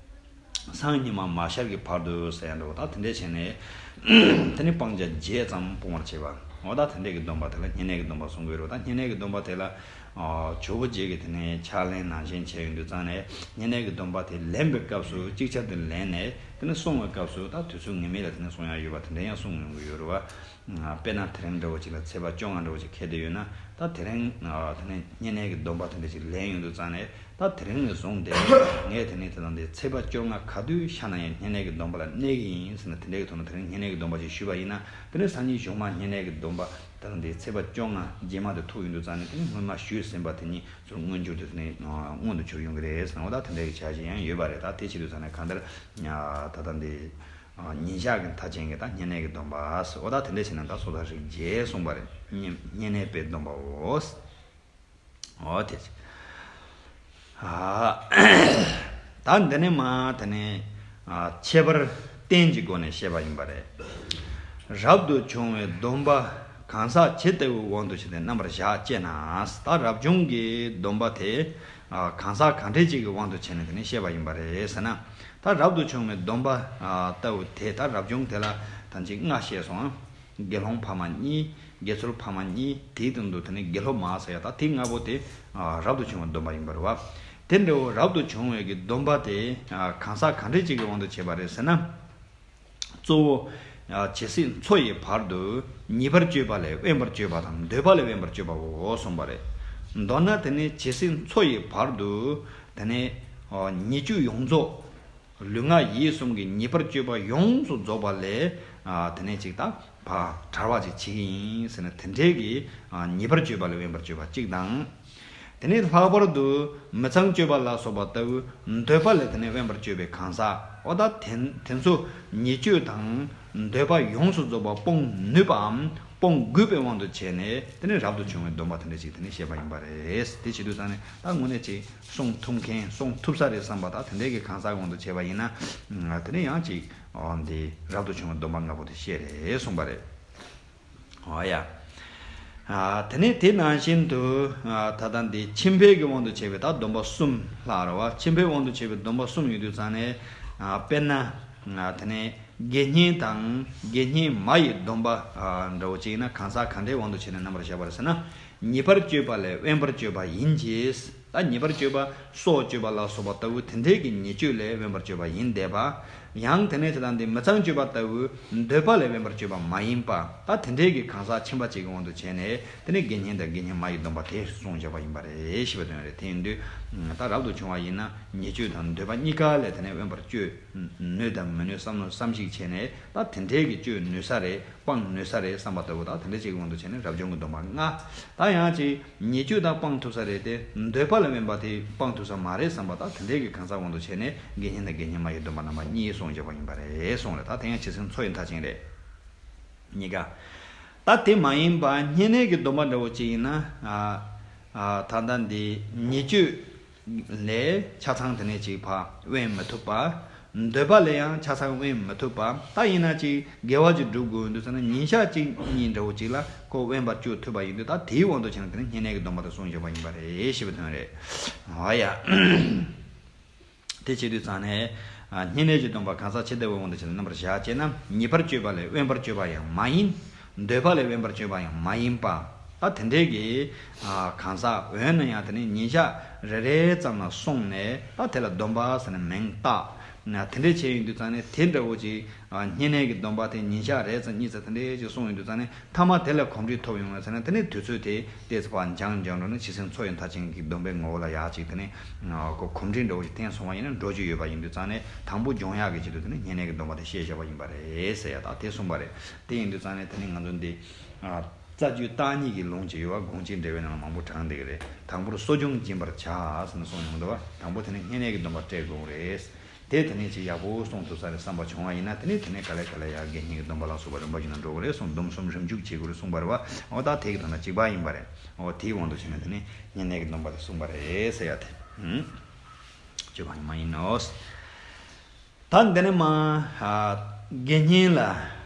སང་ཉི་མ་མ་ཤར་གྱི་བར་དུ་ཟེར་ཡ་འདྲ་བོ་ད་དེ་འདྲའི་བྱས་ནས་དེ་ནས་སྤང་བྱ་བརྒྱད་ཙམ་སྤོང་བར་བྱེད་པ། འོ་ད་དེ་འདྲའི་གི་སྡོམ་པ་དེ་ལ་བསྙེན་གནས་ཀྱི་སྡོམ་པ་གསུང་གི་ཡོད་རེད། ད་བསྙེན་གནས་ཀྱི་སྡོམ་པ་དེ་ལ། ཨ། ཇོ་བོ་རྗེ་གིས་དེ་ནས་ཕྱག་ལེན་ནང་བཞིན་བྱས་ཡོང་དུས་ཙང་ནས་བསྙེན་གནས་ཀྱི་སྡོམ་པ་དེ་ལེན་པའི་སྐབས་སུ་ཅིག་ཆར་དུ་ལེན་ནས་དེ་ནས་གསུང་བའི་སྐབས་སུ་ད་དུས་ཚོད་ངེས་མེད་ལ་དེ་ནས་གསུང་ཡ་ཡོད་པ་དེ་འདྲ་ཡང་གསུངས་ཡོང་གི་ཡོད་རེད་བ། དཔེར་ན་དེ་རིང་འདྲ་བོ་ཅིག་ལ་ཚེས་པ་བཅོ་ལྔ་འདྲ་བོ་ཅིག་འཁེལ་བསྡད་ཡོད་ན་ད་དེ་རིང་དེ་ནས་བསྙེན་གནས་ཀྱི་སྡོམ་པ་དེ་འདྲ་ཅིག་ལེན་ཡོང་དུས་ཙང་ནས། ད་དེ་རིང་ནས་བཟུང་སྟེ་ངས་དེ་ནས་དེ་དང་དེ་ཚེས་པ་བཅོ་ལྔ་ག་དུས་ཤར་ན་ཡང་བསྙེན་གནས་ཀྱི་སྡོམ་པ་ལ་གནས་ཀྱི་ཡིན་ཟེར་ན་དེ་འདྲའི་གི་ཐོག་ནས་དེ་རིང་བསྙེན་གནས་ཀྱི་སྡོམ་པ་ཞིག་ཞུས་པ་ཡིན་ན་དེ་ནས་སང་ཉིན་གཞུག་མ་བསྙེན་གནས་ཀྱི་སྡོམ་པ་དེ་དང་དེ་ཚེས་པ་བཅོ་ལྔ་རྗེས་མ་དེ་ཐུག་ཡོང་དུས་ཙང་ནས་དེ་ནས་སྔོན་མ་ཞུས་ཟིན་པ་དེ་ཉིད་ཚུར་མངོན་གྱུར་དུ་དེ་ནས་མངོན་དུ་གྱུར་ཡོང་གི་རེད་ཟེར་ན་འོ་ད་དེ་འདྲའི་གི་བྱ་བྱེད་ཡང་ཡོད་པ་རེད། ད་དེ་བྱེད་དུས་ཙང་ནས་གང་ལྟར་ད་ལྟ་འདི་ཉིན་ཞག་གི་མཐའ་ཅན་གྱི་ད་བསྙེན་གནས་ཀྱི་སྡོམ་པ་ཟེར་འོ་ད་དེ་འདྲ་བྱས་ན་ད་སོ་ད་རིགས་བརྒྱད་གསུངས་པ་རེད། བསྙེན་བསྙེན་གནས་པའི་སྡོམ་པའོ། འོ་དེ། ཨ། ད་འདི་ནས་མ་དེ་ནས་ཨ་ཁྱད་པར་རྟེན་གྱི་སྒོ་ནས་བཤད་པ་ཡིན་པ་རེད། རབ་ཏུ་བྱུང་བའི་སྡོམ་པ་གང་ཟག་ཇི་ལྟ་བུའི་དབང་དུ་བྱས་ཏེ་རྣམ་པར་བཞག་ཅེ་ན། ད་རབ་བྱུང་གི་སྡོམ་པ་དེ་ཨ་གང་ཟག་གང་འདྲ་ཅིག་གི་དབང་དུ་བྱས་ནས་དེ་ནས་བཤད་པ་ཡིན་པ་རེད་ཟེར་ན། ད་རབ་ཏུ་བྱུང་བའི་སྡོམ་པ་ཨ་ལྟ་བུ་དེ་ད་རབ་བྱུང་དེ་ལ་ད་ཅིག་ལྔ་བཤད་སོང་ཨ། དགེ་སློང་ཕ་མ་གཉིས། དགེ་ཚུལ་ཕ་མ་གཉིས། དེའི་སྟེང་དུ་དེ་ནས་དགེ་སློང་མ་ཟེར་ཡ་ད་དེ་ལྔ་པོ་དེ་ཨ་རབ་ཏུ་བྱུང་བའི་སྡོམ་པ་ཡིན་པ་རེད་བ། དེ་འདྲ་བོ་རབ་ཏུ་བྱུང་བའི་གི་སྡོམ་པ་དེ་ཨ་གང་ཟག་གང་འདྲ་ཅིག་གི་དབང་དུ་བྱས་པ་རེད་ཟེར་ན། གཙོ་བོ་ ཇི་སྲིད་འཚོ་ཡི་བར་དུ་ཉེས་པར་སྤྱོད་པ་ལས་དབེན་པར་སྤྱོད་པ་དང་འདོད་པ་ལས་དབེན་པར་སྤྱོད་པའོ་གསུངས་པ་རེད། མདོར་ན་དེ་ནི་ཇི་སྲིད་འཚོ་ཡི་བར་དུ་དེ་ནི་ཉེས་སྤྱོད་ཡོངས་རྫོགས། ལུས་ངག་ཡིད་གསུམ་གྱི་ཉེས་པར་སྤྱོད་པ་ཡོངས་སུ་རྫོགས་པ་ལས། ཨ། དེ་ནས་ཅིག་ད་བྲལ་བ་ཅིག་བྱེད་ཀྱི་ཡིན་ཟེར་ན་དེ་འདྲའི་གི་ཉེས་པར་སྤྱོད་པ་ལས་དབེན་པར་སྤྱོད་པ་གཅིག་དང་། དེ་ནས་ལྷག་པར་དུ་མི་ཚངས་སྤྱོད་པ་ལ་སོགས་པ་ལྟ་བུ་འདོད་པ་ལས་དེ་ནས་དབེན་པར་སྤྱོད་པའི་གང་ཟག་འོ་ད་དེ་དེ་ཚོ་ཉེས་སྤྱོད་དང་འདོད་པ་ཡོངས་སུ་རྫོགས་པ་སྤོང་ནུས་པའམ་སྤོང་དགོས་པའི་དབང་དུ་བྱས་ནས་དེ་ནས་རབ་ཏུ་བྱུང་བའི་སྡོམ་པ་དེ་འདྲ་ཅིག་དེ་ནས་བཤད་པ་ཡིན་པ་རེད། དེ་བྱེད་དུས་ཙང་ནས་ད་དངོས་གནས་ཅིག་སྲུང་ཐུབ་མཁན་སྲུང་ཐུབ་ས་རེད་བསམ་པ་དང་དེ་འདྲའི་གི་གང་ཟག་དབང་དུ་བྱས་པ་ཡིན་ན། དེ་ནས་ཡང་ཅིག་འདི་རབ་ཏུ་བྱུང་བའི་སྡོམ་པ་ལྔ་པོ་དེ་བཤད་རེད་གསུངས་པ་རེད། འོ་ཡ། དེ་ནས་དེ་ནང་བཞིན་དུ་ད་ལྟ་འདི་ཁྱིམ་པའི་གི་དབང་དུ་བྱས་པའི་ད་སྡོམ་པ་གསུམ་ལྷག་རེད་བ། ཁྱིམ་པའི་དབང་དུ་བྱས་པའི་སྡོམ་པ་གསུམ་ཡོད་དུས་ཙང་ནས་དཔེར་ན་དེ་ནས་དགེ་བསྙེན་དང་དགེ་བསྙེན་མ་ཡི་སྡོམ་པ་འདྲ་བོ་ཅིག་ཡིན་ན་གང་ཟག་ག་འདྲའི་དབང་དུ་བྱས་ནས་རྣམ་པར་བཞག་པ་རེད་ཟེར་ན། ཉེས་པར་སྤྱོད་པ་ལས་དབེན་པར་སྤྱོད་པ་ཡིན་གྱི། ད་ཉེས་པར་སྤྱོད་པ་སྲོག་གཅོད་པ་ལ་སོགས་པ་ལྟ་བུ་དེ་འདྲའི་གི་ཉེས་སྤྱོད་ལས་དབེན་པར་སྤྱོད་པ་ཡིན་བསྡད་པ། ཡང་དེ་ནས་དེ་དང་དེ་མི་ཚངས་སྤྱོད་པ་ལྟ་བུ་འདོད་པ་ལས་དབེན་པར་སྤྱོད་པ་མ་ཡིན་པ། ད་དེ་འདྲའི་གི་གང་ཟག་ཁྱིམ་པ་གཅིག་གི་དབང་དུ་བྱས་ནས་དེ་ནས་དགེ་བསྙེན་དང་དགེ་བསྙེན་མ་ཡི་སྡོམ་པ་དེ་བསྲུང་བཞག་པ་ཡིན་པ་རེད་ཞེས་པ་དོན་རེད། དེ་ཡིན་དུས་ད་རབ་ཏུ་བྱུང་བ་ཡིན་ན་ཉེས་སྤྱོད་དང་འདོད་པ་གཉིས་ཀ་ལས་དེ་ནས་དབེན་པར་སྤྱོད་ནུས་དང་མི་ནུས་བསམ་བློ་བསམ་གཞིག་བྱས་ནས། ད་དེ་འདྲའི་གི་སྤྱོད་ནུས་ས་རེད། སྤང་ནུས་ས་རེད་བསམ་པ་ལྟ་བུ་དང་དེ་འདྲ་ཅིག་གི་དབང་དུ་བྱས་ནས་རབ་བྱུང་གི་སྡོམ་པ་ལྔ། ད་ཡང་ཅིག་ཉེས་སྤྱོད་དག་སྤང་ཐུབ་ས་རེད་དེ་འདོད་པ་ལ་དབེན་པ་དེ་སྤང་ཐུབ་ས་མ་རེད་བསམ་པ་དང་དེ་འདྲའི་གི་གང་ཟག་དབང་དུ་བྱས་ནས་དགེ་བསྙེན་དང་དགེ་བསྙེན་མ་ཡི་སྡོམ་པ་རྣམ་པ་གཉིས་བསྲུང་བྱས་པ་ཡིན་པ་རེད་གསུངས་རེད། ད་དེ་ཡང་ཇི་སྲིད་འཚོ་ཡི་མཐར་ཕྱིན་རེད། གཉིས་ཀ། ད་དེ་མ་ཡིན་པ་བསྙེན་གནས་ཀྱི་སྡོམ་པ་འདྲ་བོ་ཅིག་ཡིན་ན། ཨ་ཨ་ད་ལྟ་འདི་ཉེས་སྤྱོད། ལས་ཆ་ཚང་དེ་ནས་ཅིག་ཕར་དབེན་མི་ཐུབ་པ། འདོད་པ་ལས་ཡང་ཆ་ཚང་དབེན་མི་ཐུབ་པ། ད་ཡིན་ན་ཅིག་དགེ་བ་ཅིག་སྒྲུབ་དགོས་འདུག་ཟེར་ན་ཉིན་ཞག་གཅིག་གཉིས་འདྲ་བོ་ཅིག་ལ་ཁོ་དབེན་པར་བཅུག་ཐུབ་པ་ཡིན་དུས་ད་དེའི་དབང་དུ་བྱས་ན་དེ་ནི་བསྙེན་གནས་ཀྱི་སྡོམ་པ་དེ་བསྲུང་བཞག་པ་ཡིན་པ་རེད་ཞེས་པའི་དོན་རེད། འོ་ཡ། དེ་བྱེད་དུས་ཙང་ནས། ཨ་བསྙེན་གནས་ཀྱི་སྡོམ་པ་གང་ཟག་ཇི་ལྟ་བུའི་དབང་དུ་བྱས་ན་རྣམ་པར་བཞག་ཅེ་ན་ཉེས་པར་སྤྱོད་པ་ལས་དབེན་པར་སྤྱོད་པ་ཡང་མ་ཡིན། འདོད་པ་ལས་དབེན་པར་སྤྱོད་པ་ཡང་མ་ཡིན་པ། ད་དེ་འདྲའི་གི་ཨ་གང་ཟག་འོན་ན་ཡང་དེ་ནི་ཉིན་ཞག་རེ་རེ་ཙམ་ལ་སོང་ནས་ད་དེ་ལ་སྡོམ་པ་ཟེར་ནས་མིང་བཏགས། ན་དེ་འདྲའི་བྱས་ཡོང་དུས་ཙང་ནས་དེ་འདྲ་བོ་ཅིག་ཨ་བསྙེན་གནས་ཀྱི་སྡོམ་པ་དེ་ཉིན་ཞག་རེ་ཙམ་གཉིས་ཙམ་དེ་འདྲའི་ཅིག་སོང་ཡོང་དུས་ཙང་ནས་མཐའ་མ་དེ་ལ་གོམས་འདྲིས་ཐོབ་ཡོང་བ་ཟེར་ན་དེ་ནི་དུས་ཚོད་དེ་ཏོག་ཙམ་ཕར་འགྱངས་འགྱངས་འགྲོ་ན་ཇི་སྲིད་འཚོ་ཡི་མཐར་ཕྱིན་གྱི་སྡོམ་པའི་ངོ་བོ་ལ་ཡག་ཅིག་དེ་ནི་ཨ་གོ་གོམས་འདྲིས་འདྲ་བོ་ཞིག་བསྟན་སོང་བ་ཡིན་ན་འགྲོ་རྒྱུ་ཡོད་པ་ཡིན་དུས་ཙང་ནས་དང་པོ་སྦྱོང་ཡག་གི་ཆེད་དུ་དེ་ནི་བསྙེན་གནས་ཀྱི་སྡོམ་པ་དེ་བཤད་བཞག་པ་ཡིན་པ་རེད་ཟེར་ཡ་ད་དེ་གསུངས་པ་རེད། དེ་ཡིན་དུས་ཙང་ནས་དེ་ནི་ང་ཚོ་འདི་ཨ་རྩ་རྒྱུད་བརྟག་གཉིས་ཀྱི་ལུང་ཅིག་ཡོད་པ་དགོངས་གཅིག་འགྲེལ་པའི་ནང་ལ་མང་པོ་དྲངས་བསྡད་ཀྱི་རེད། དང་པོར་གསོ་སྦྱོང་སྦྱིན་པར་བྱ་ཟེར་ནས་གསུངས་ཡོང་འདུག་བ། དང་པོ་དེ་ནི་བསྙེན་གནས་ཀྱི་སྡོམ་པ་སྤྲད་དགོས་རེད། དེ་དེ་ནས་ཅིག་ཡག་པོ་སྲུང་ཐུབ་ས་རེད་བསམ་པ་བྱུང་བ་ཡིན་ན་དེ་ནས་དེ་ནས་ག་ལེ་ག་ལེ་ཡར་དགེ་བསྙེན་གྱི་སྡོམ་པ་ལ་སོགས་པ་རིམ་པ་བཞིན་དུ་འགྲོ་དགོས་རེད་གསུངས། སྡོམ་གསུམ་རིམ་འཇུག་བྱེད་དགོས་རེད་གསུངས་པ་རེད་བ། འོ་ད་དེ་གི་དོན་དང་གཅིག་པ་ཡིན་པ་རེད། འོ་དེའི་དབང་དུ་བྱས་ནས་དེ་ནས་བསྙེན་གནས་ཀྱི་སྡོམ་པ་དེ་གསུངས་པ་རེད་ཟེར་ཡ་དེ། ཧུམ། སྤྱོད་པ་ཡང་མ་ཡིན་ནོ། ད་འདི་ནས་མ། ཨ་དགེ་བསྙེན་ལ་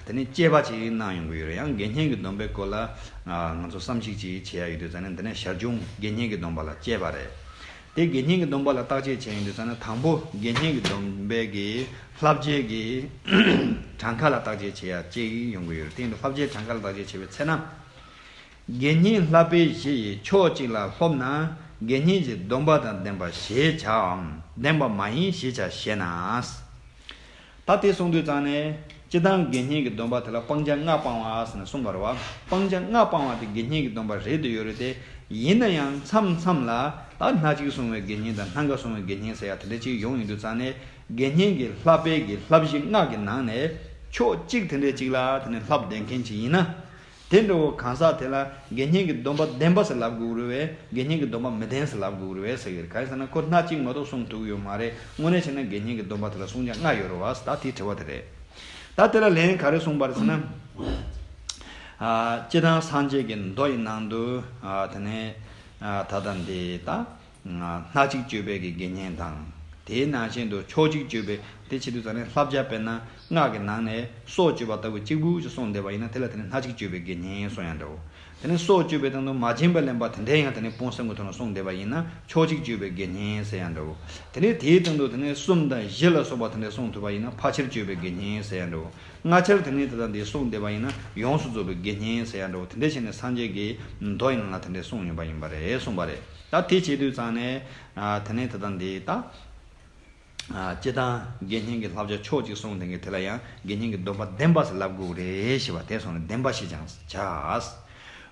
དེ་ནས་དཔྱད་པ་ཅིག་གནང་ཡོང་གི་ཡོད་རེད། ཡང་དགེ་བསྙེན་གྱི་སྡོམ་པའི་སྐོར་ལ་ཨ་ང་ཚོ་བསམ་གཞིག་ཅིག་བྱེད་ཡ་ཡོད་དུས་ཙང་ནས་འདི་ནས་ཞར་བྱུང་དགེ་བསྙེན་གྱི་སྡོམ་པ་ལ་དཔྱད་པ་རེད། དེ་དགེ་བསྙེན་གྱི་སྡོམ་པ་ལ་བརྟག་དཔྱད་བྱེད་ཡོང་དུས་ཙང་ནས་དང་པོ་དགེ་བསྙེན་གྱི་སྡོམ་པའི་གི་བསླབ་བྱའི་གི་གྲངས་ཀ་ལ་བརྟག་དཔྱད་བྱེད་ཡ་ཅིག་ཡོང་གི་ཡོད་རེད། དེ་ཡིན་དུས་བསླབ་བྱའི་གྲངས་ཀ་ལ་བརྟག་དཔྱད་བྱེད་པའི་ཚེ་ན། དགེ་བསྙེན་བསླབ་པའི་གཞི་ཡི་ཕྱོགས་གཅིག་ལ་སློབ་ན་དགེ་བསྙེན་གྱི་སྡོམ་པ་དང་ལྡན་པ་ཞེས་བྱའམ་ལྡན་པ་མ་ཡིན་ཞེས་བྱ་ཞེ་ན། ད་དེ་གསུངས་དུས་ཙང་ནས་སྤྱིར་བཏང་དགེ་བསྙེན་གྱི་སྡོམ་པ་དེ་ལ་སྤང་བྱ་ལྔ་སྤང་བ་ཟེར་ནས་གསུངས་པ་རེད་བ། སྤང་བྱ་ལྔ་སྤང་བ་དེ་དགེ་བསྙེན་གྱི་སྡོམ་པ་རེད་དུ་ཡོད་རེད་དེ། ཡིན་ན་ཡང་མཚམས་མཚམས་ལ་ད་སྣ་གཅིག་བསྲུང་བའི་དགེ་བསྙེན་དང་སྣ་འགའ་བསྲུང་བའི་དགེ་བསྙེན་ཟེར་ཡ་དེ་འདྲ་ཅིག་ཡོང་ཡོང་དུས་ཙང་ནས་དགེ་བསྙེན་གྱི་བསླབ་པའི་གི་བསླབ་གཞི་ལྔ་གི་ནང་ནས་ཕྱོགས་གཅིག་དེ་འདྲ་ཅིག་ལ་དེ་ནས་བསླབ་བསྡད་མཁན་ཅིག་ཡིན་ན། དེ་འདྲ་བོ་གང་ཟག་དེ་ལ་དགེ་བསྙེན་གྱི་སྡོམ་པ་ལྡན་པ་ཟེར་ལབ་དགོས་རེད་བས། དགེ་བསྙེན་གྱི་སྡོམ་པ་མི་ལྡན་ཟེར་ལབ་དགོས་རེད་བས་ཟེར་གྱི་རེད། གང་ཡིན་ཟེར་ན་ཁོ་སྣ་གཅིག་མ་གཏོགས་བསྲུང་ཐུབ་ཀྱི་ཡོད་མ་རེད། དངོས་གནས་བྱས་ན་དགེ་བསྙེན་གྱི་སྡོམ་པ་དེ་ལ་བསྲུང་བྱ་ལྔ་ཡོད་རེད་བ། ད་དེའི་དྲི་བ་དེ་རེད། ད་དེ་ལ་ལན་ག་རེ་གསུངས་པ་རེད་ཟེར་ན། ཨ་སྤྱིར་བཏང་སངས་རྒྱས་ཀྱི་མདོ་ཡི་ནང་དུ་ཨ་དེ་ནས་ཨ་ད་ལྟ་འདི་ད། སྣ་གཅིག་སྤྱོད་པའི་གི་དགེ་བསྙེན་དང་། དེའི་ནང་བཞིན་དུ་ཕྱོགས་གཅིག་སྤྱོད་པའི་དེ་བྱེད་དུས་ཙང་ནས་བསླབ་བྱ་དཔེར་ན་སྔགས་ཀྱི་ནང་ནས་སྲོག་གཅོད་པ་ལྟ་བུ་གཅིག་པུ་ཞིག་གསུངས་བསྡད་པ་ཡིན་ན་དེ་ལ་དེ་ནི་སྣ་གཅིག་སྤྱོད་པའི་དགེ་བསྙེན་གསུངས་ཡང་འདྲ་བོ། དེ་ནི་སྲོག་གཅོད་པའི་སྟེང་དུ་མ་བྱིན་པ་ལེན་པ་དེ་འདྲའི་ཡང་དེ་ནི་སྤོང་གསུམ་གྱི་ཐོག་ནས་གསུངས་བསྡད་པ་ཡིན་ན་ཕྱོགས་གཅིག་སྤྱོད་པའི་དགེ་བསྙེན་ཟེར་ཡང་འདྲ་བོ། དེ་ནི་དེའི་སྟེང་དུ་དེ་ནི་གསུམ་དང་བཞི་ལ་སོགས་པ་དེ་འདྲའི་གསུངས་ཐུབ་པ་ཡིན་ན་ཕལ་ཆེར་སྤྱོད་པའི་དགེ་བསྙེན་ཟེར་ཡང་འདྲ་བོ། སྔ་ཕྱིར་དེ་ནས་དེ་དང་དེ་གསུངས་བསྡད་པ་ཡིན་ན་ཡོངས་སུ་རྫོགས་པའི་དགེ་བསྙེན་ཟེར་ཡ་འདྲ་བོ་དེ་འདྲ་བྱས་ནས་སངས་རྒྱས་ཀྱི་མདོ་ཡི་ནང་ལ་དེ་འདྲ་གསུངས་ཡོད་པ་ཡིན་པ་རེད་གསུངས་པ་རེད། ད་དེ་བྱེད་དུས་ཙང་ནས་ཨ་དེ་ནས་དེ་དང་དེ་ད་ ཨ་སྤྱིར་བཏང་དགེ་བསྙེན་གྱི་བསླབ་བྱ་ཕྱོགས་གཅིག་གསུངས་དེ་གི་དེ་ལ་ཡང་དགེ་བསྙེན་གྱི་སྡོམ་པ་བདེན་པ་ཟེར་ལབ་དགོས་རེད་ཞེས་པ་དེ་སོང་ནས་བདེན་པ་ཞེས་ཀྱང་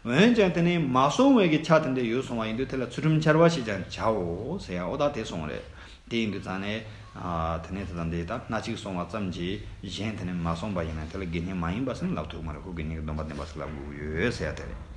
བྱ། འོན་ཀྱང་དེ་ནི་མ་སོང་བའི་གི་ཆ་དེ་འདྲ་ཡོད་སོང་བ་ཡིན་དུས་དེ་ལ་ཚུལ་ཁྲིམས་འཆལ་བ་ཞེས་ཀྱང་བྱའོ་ཟེར་ཡ་ཨོ་ད་དེ་སོང་རེད། དེ་ཡིན་དུས་ཙང་ནས་ཨ་དེ་ནས་དེ་དང་དེ་ད་སྣ་གཅིག་སོང་བ་ཙམ་གྱིས་གཞན་དེ་ནས་མ་སོང་བ་ཡིན་ན་དེ་ལ་དགེ་བསྙེན་མ་ཡིན་པ་ཟེར་ནས་ལབ་ཐུབ་མ་རེད། ཁོ་དགེ་བསྙེན་གྱི་སྡོམ་པ་བདེན་པ་ཟེར་ལབ་དགོས་ཀྱི་ཡོད་ཟེར་ཡ་དེ་རེད།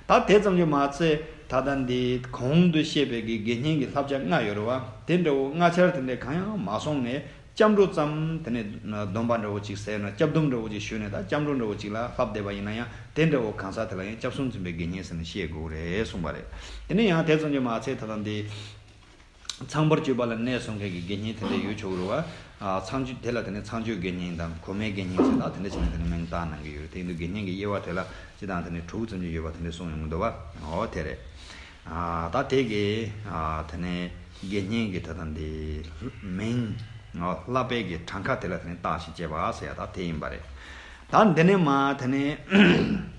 ད་དེ་ཙམ་གྱིས་མ་ཚད་ད་ལྟ་འདི་གོང་དུ་བཤད་པའི་གི་དགེ་བསྙེན་གྱི་བསླབ་བྱ་ལྔ་ཡོད་རེད་བ། དེ་འདྲ་བོ་ལྔ་ཆར་དེ་འདྲ་གང་ཡང་མ་སོང་ནས་སྐྱབས་འགྲོ་ཙམ་དེ་ནས་སྡོམ་པ་འདྲ་བོ་ཅིག་ཟེར་ན་སྐྱབས་སྡོམ་འདྲ་བོ་ཅིག་ཞུས་ནས་ད་སྐྱབས་འགྲོ་འདྲ་བོ་ཅིག་ལ་ལྷབ་བསྡད་པ་ཡིན་ན་ཡང་དེ་འདྲ་བོ་གང་ཟག་དེ་ལ་ཡང་སྐྱབས་སྲུང་འཛིན་པའི་དགེ་བསྙེན་ཟེར་ནས་བཤད་དགོས་རེད་གསུངས་པ་རེད། དེ་ནས་ཡང་དེ་ཙམ་གྱིས་མ་ཚད་ད་ལྟ་འདི། ཚངས་པར་སྤྱོད་པ་ལ་གནས་གསུམ་གའི་གི་དགེ་བསྙེན་དེ་འདྲ་ཡོད་ཆོག་རུ་བ། ཨ་ཚངས་སྤྱོད་དེ་ལ་དེ་ནས་ཚངས་སྤྱོད་དགེ་བསྙེན་དང་གོ་མའི་དགེ་བསྙེན་ཟེར་ད་དེ་འདྲ་བྱས་ནས་དེ་ནས་མིང་བཏགས་གནང་གི་ཡོད་རེད། དེ་ཡིན་དུས་དགེ་བསྙེན་གྱི་དབྱེ་བ་དེ་ལ་སྤྱི་དང་དེ་ནས་དྲུག་ཙམ་ཅིག་ཡོད་པ་དེ་འདྲ་གསུངས་ཡོང་གི་འདུག་བ། འོ་དེ་རེད། ཨ་ད་དེ་གི་ཨ་དེ་ནས་དགེ་བསྙེན་གྱི་ད་ལྟ་འདི་མིང་ཨ་བསླབ་པའི་གི་གྲངས་ཀ་དེ་ལ་དེ་ནས་བརྟག་ཞིབ་བྱས་པ་ཟེར་ཡ་ད་དེ་ཡིན་པ་རེད། ད་འདི་ནས་མ་དེ་ནས།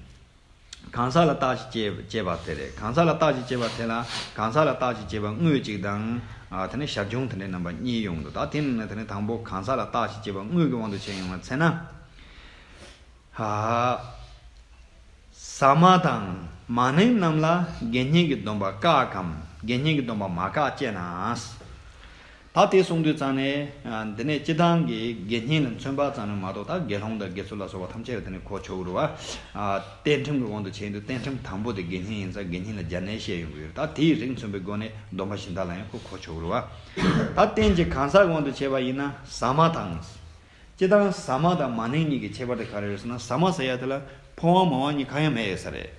གང་ཟག་ལ་བརྟག་ཅིང་དཔྱད་དཔྱད་པ་དེ་རེད། གང་ཟག་ལ་བརྟག་ཅིང་དཔྱད་པ་དེ་ལ་གང་ཟག་ལ་བརྟག་ཅིང་དཔྱད་པ་དངོས་གཅིག་དང་། ཨ་དེ་ནས་ཞར་བྱུང་དེ་འདྲའི་རྣམ་པ་གཉིས་ཡོང་འདུག་ད་དེ་ནི་དེ་ནི་དང་པོ་གང་ཟག་ལ་བརྟག་ཅིང་དཔྱད་པ་དངོས་ཀྱི་དབང་དུ་བྱས་ཡོང་བ་ཚེ་ན། ཨ་ཟ་མ་དང་མ་ནིང་རྣམས་ལ་དགེ་བསྙེན་གྱི་སྡོམ་པ་བཀག་གམ་དགེ་བསྙེན་གྱི་སྡོམ་པ་མ་བཀག་ཅེ་ན། ད་དེ་གསུངས་དུས་ཙང་ནས་འདི་ནས་སྤྱི་བཏང་གི་དགེ་བསྙེན་ལ་མཚོན་པ་ཙམ་ནས་མ་གཏོགས་ད་དགེ་སློང་དང་དགེ་ཚུལ་ལ་སོགས་པ་ཐམས་ཅད་ལ་དེ་ནས་གོ་ཆོག་གི་རེད་བ། རྟེན་ཁྲིམས་ཀྱི་དབང་དུ་བྱས་ཡིན་དུས་རྟེན་ཁྲིམས་དང་པོ་དེ་དགེ་བསྙེན་ཡིན་ཙང་དགེ་བསྙེན་ལ་སྦྱར་ནས་བཤད་ཡོང་གི་ཡོད་རེད། ད་དེའི་རིགས་མཚོན་པའི་སྒོ་ནས་སྡོམ་པ་གཞན་དག་ལ་ཡང་ཁོ་གོ་ཆོག་གི་རེད་བ། ད་རྟེན་གྱི་གང་ཟག་དབང་དུ་བྱས་པ་ཡིན་ན་ཟ་མ་དང་། སྤྱི་བཏང་ཟ་མ་དང་མ་ནིང་གཉིས་ཀྱི་ཁྱད་པར་དེ་ག་རེ་རེད་ཟེར་ན་ཟ་མ་ཟེར་ཡ་དེ་ལ་ཕོ་དབང་མོ་དབང་གཉིས་གང་ཡང་མེད་ཡོད་ས་རེད།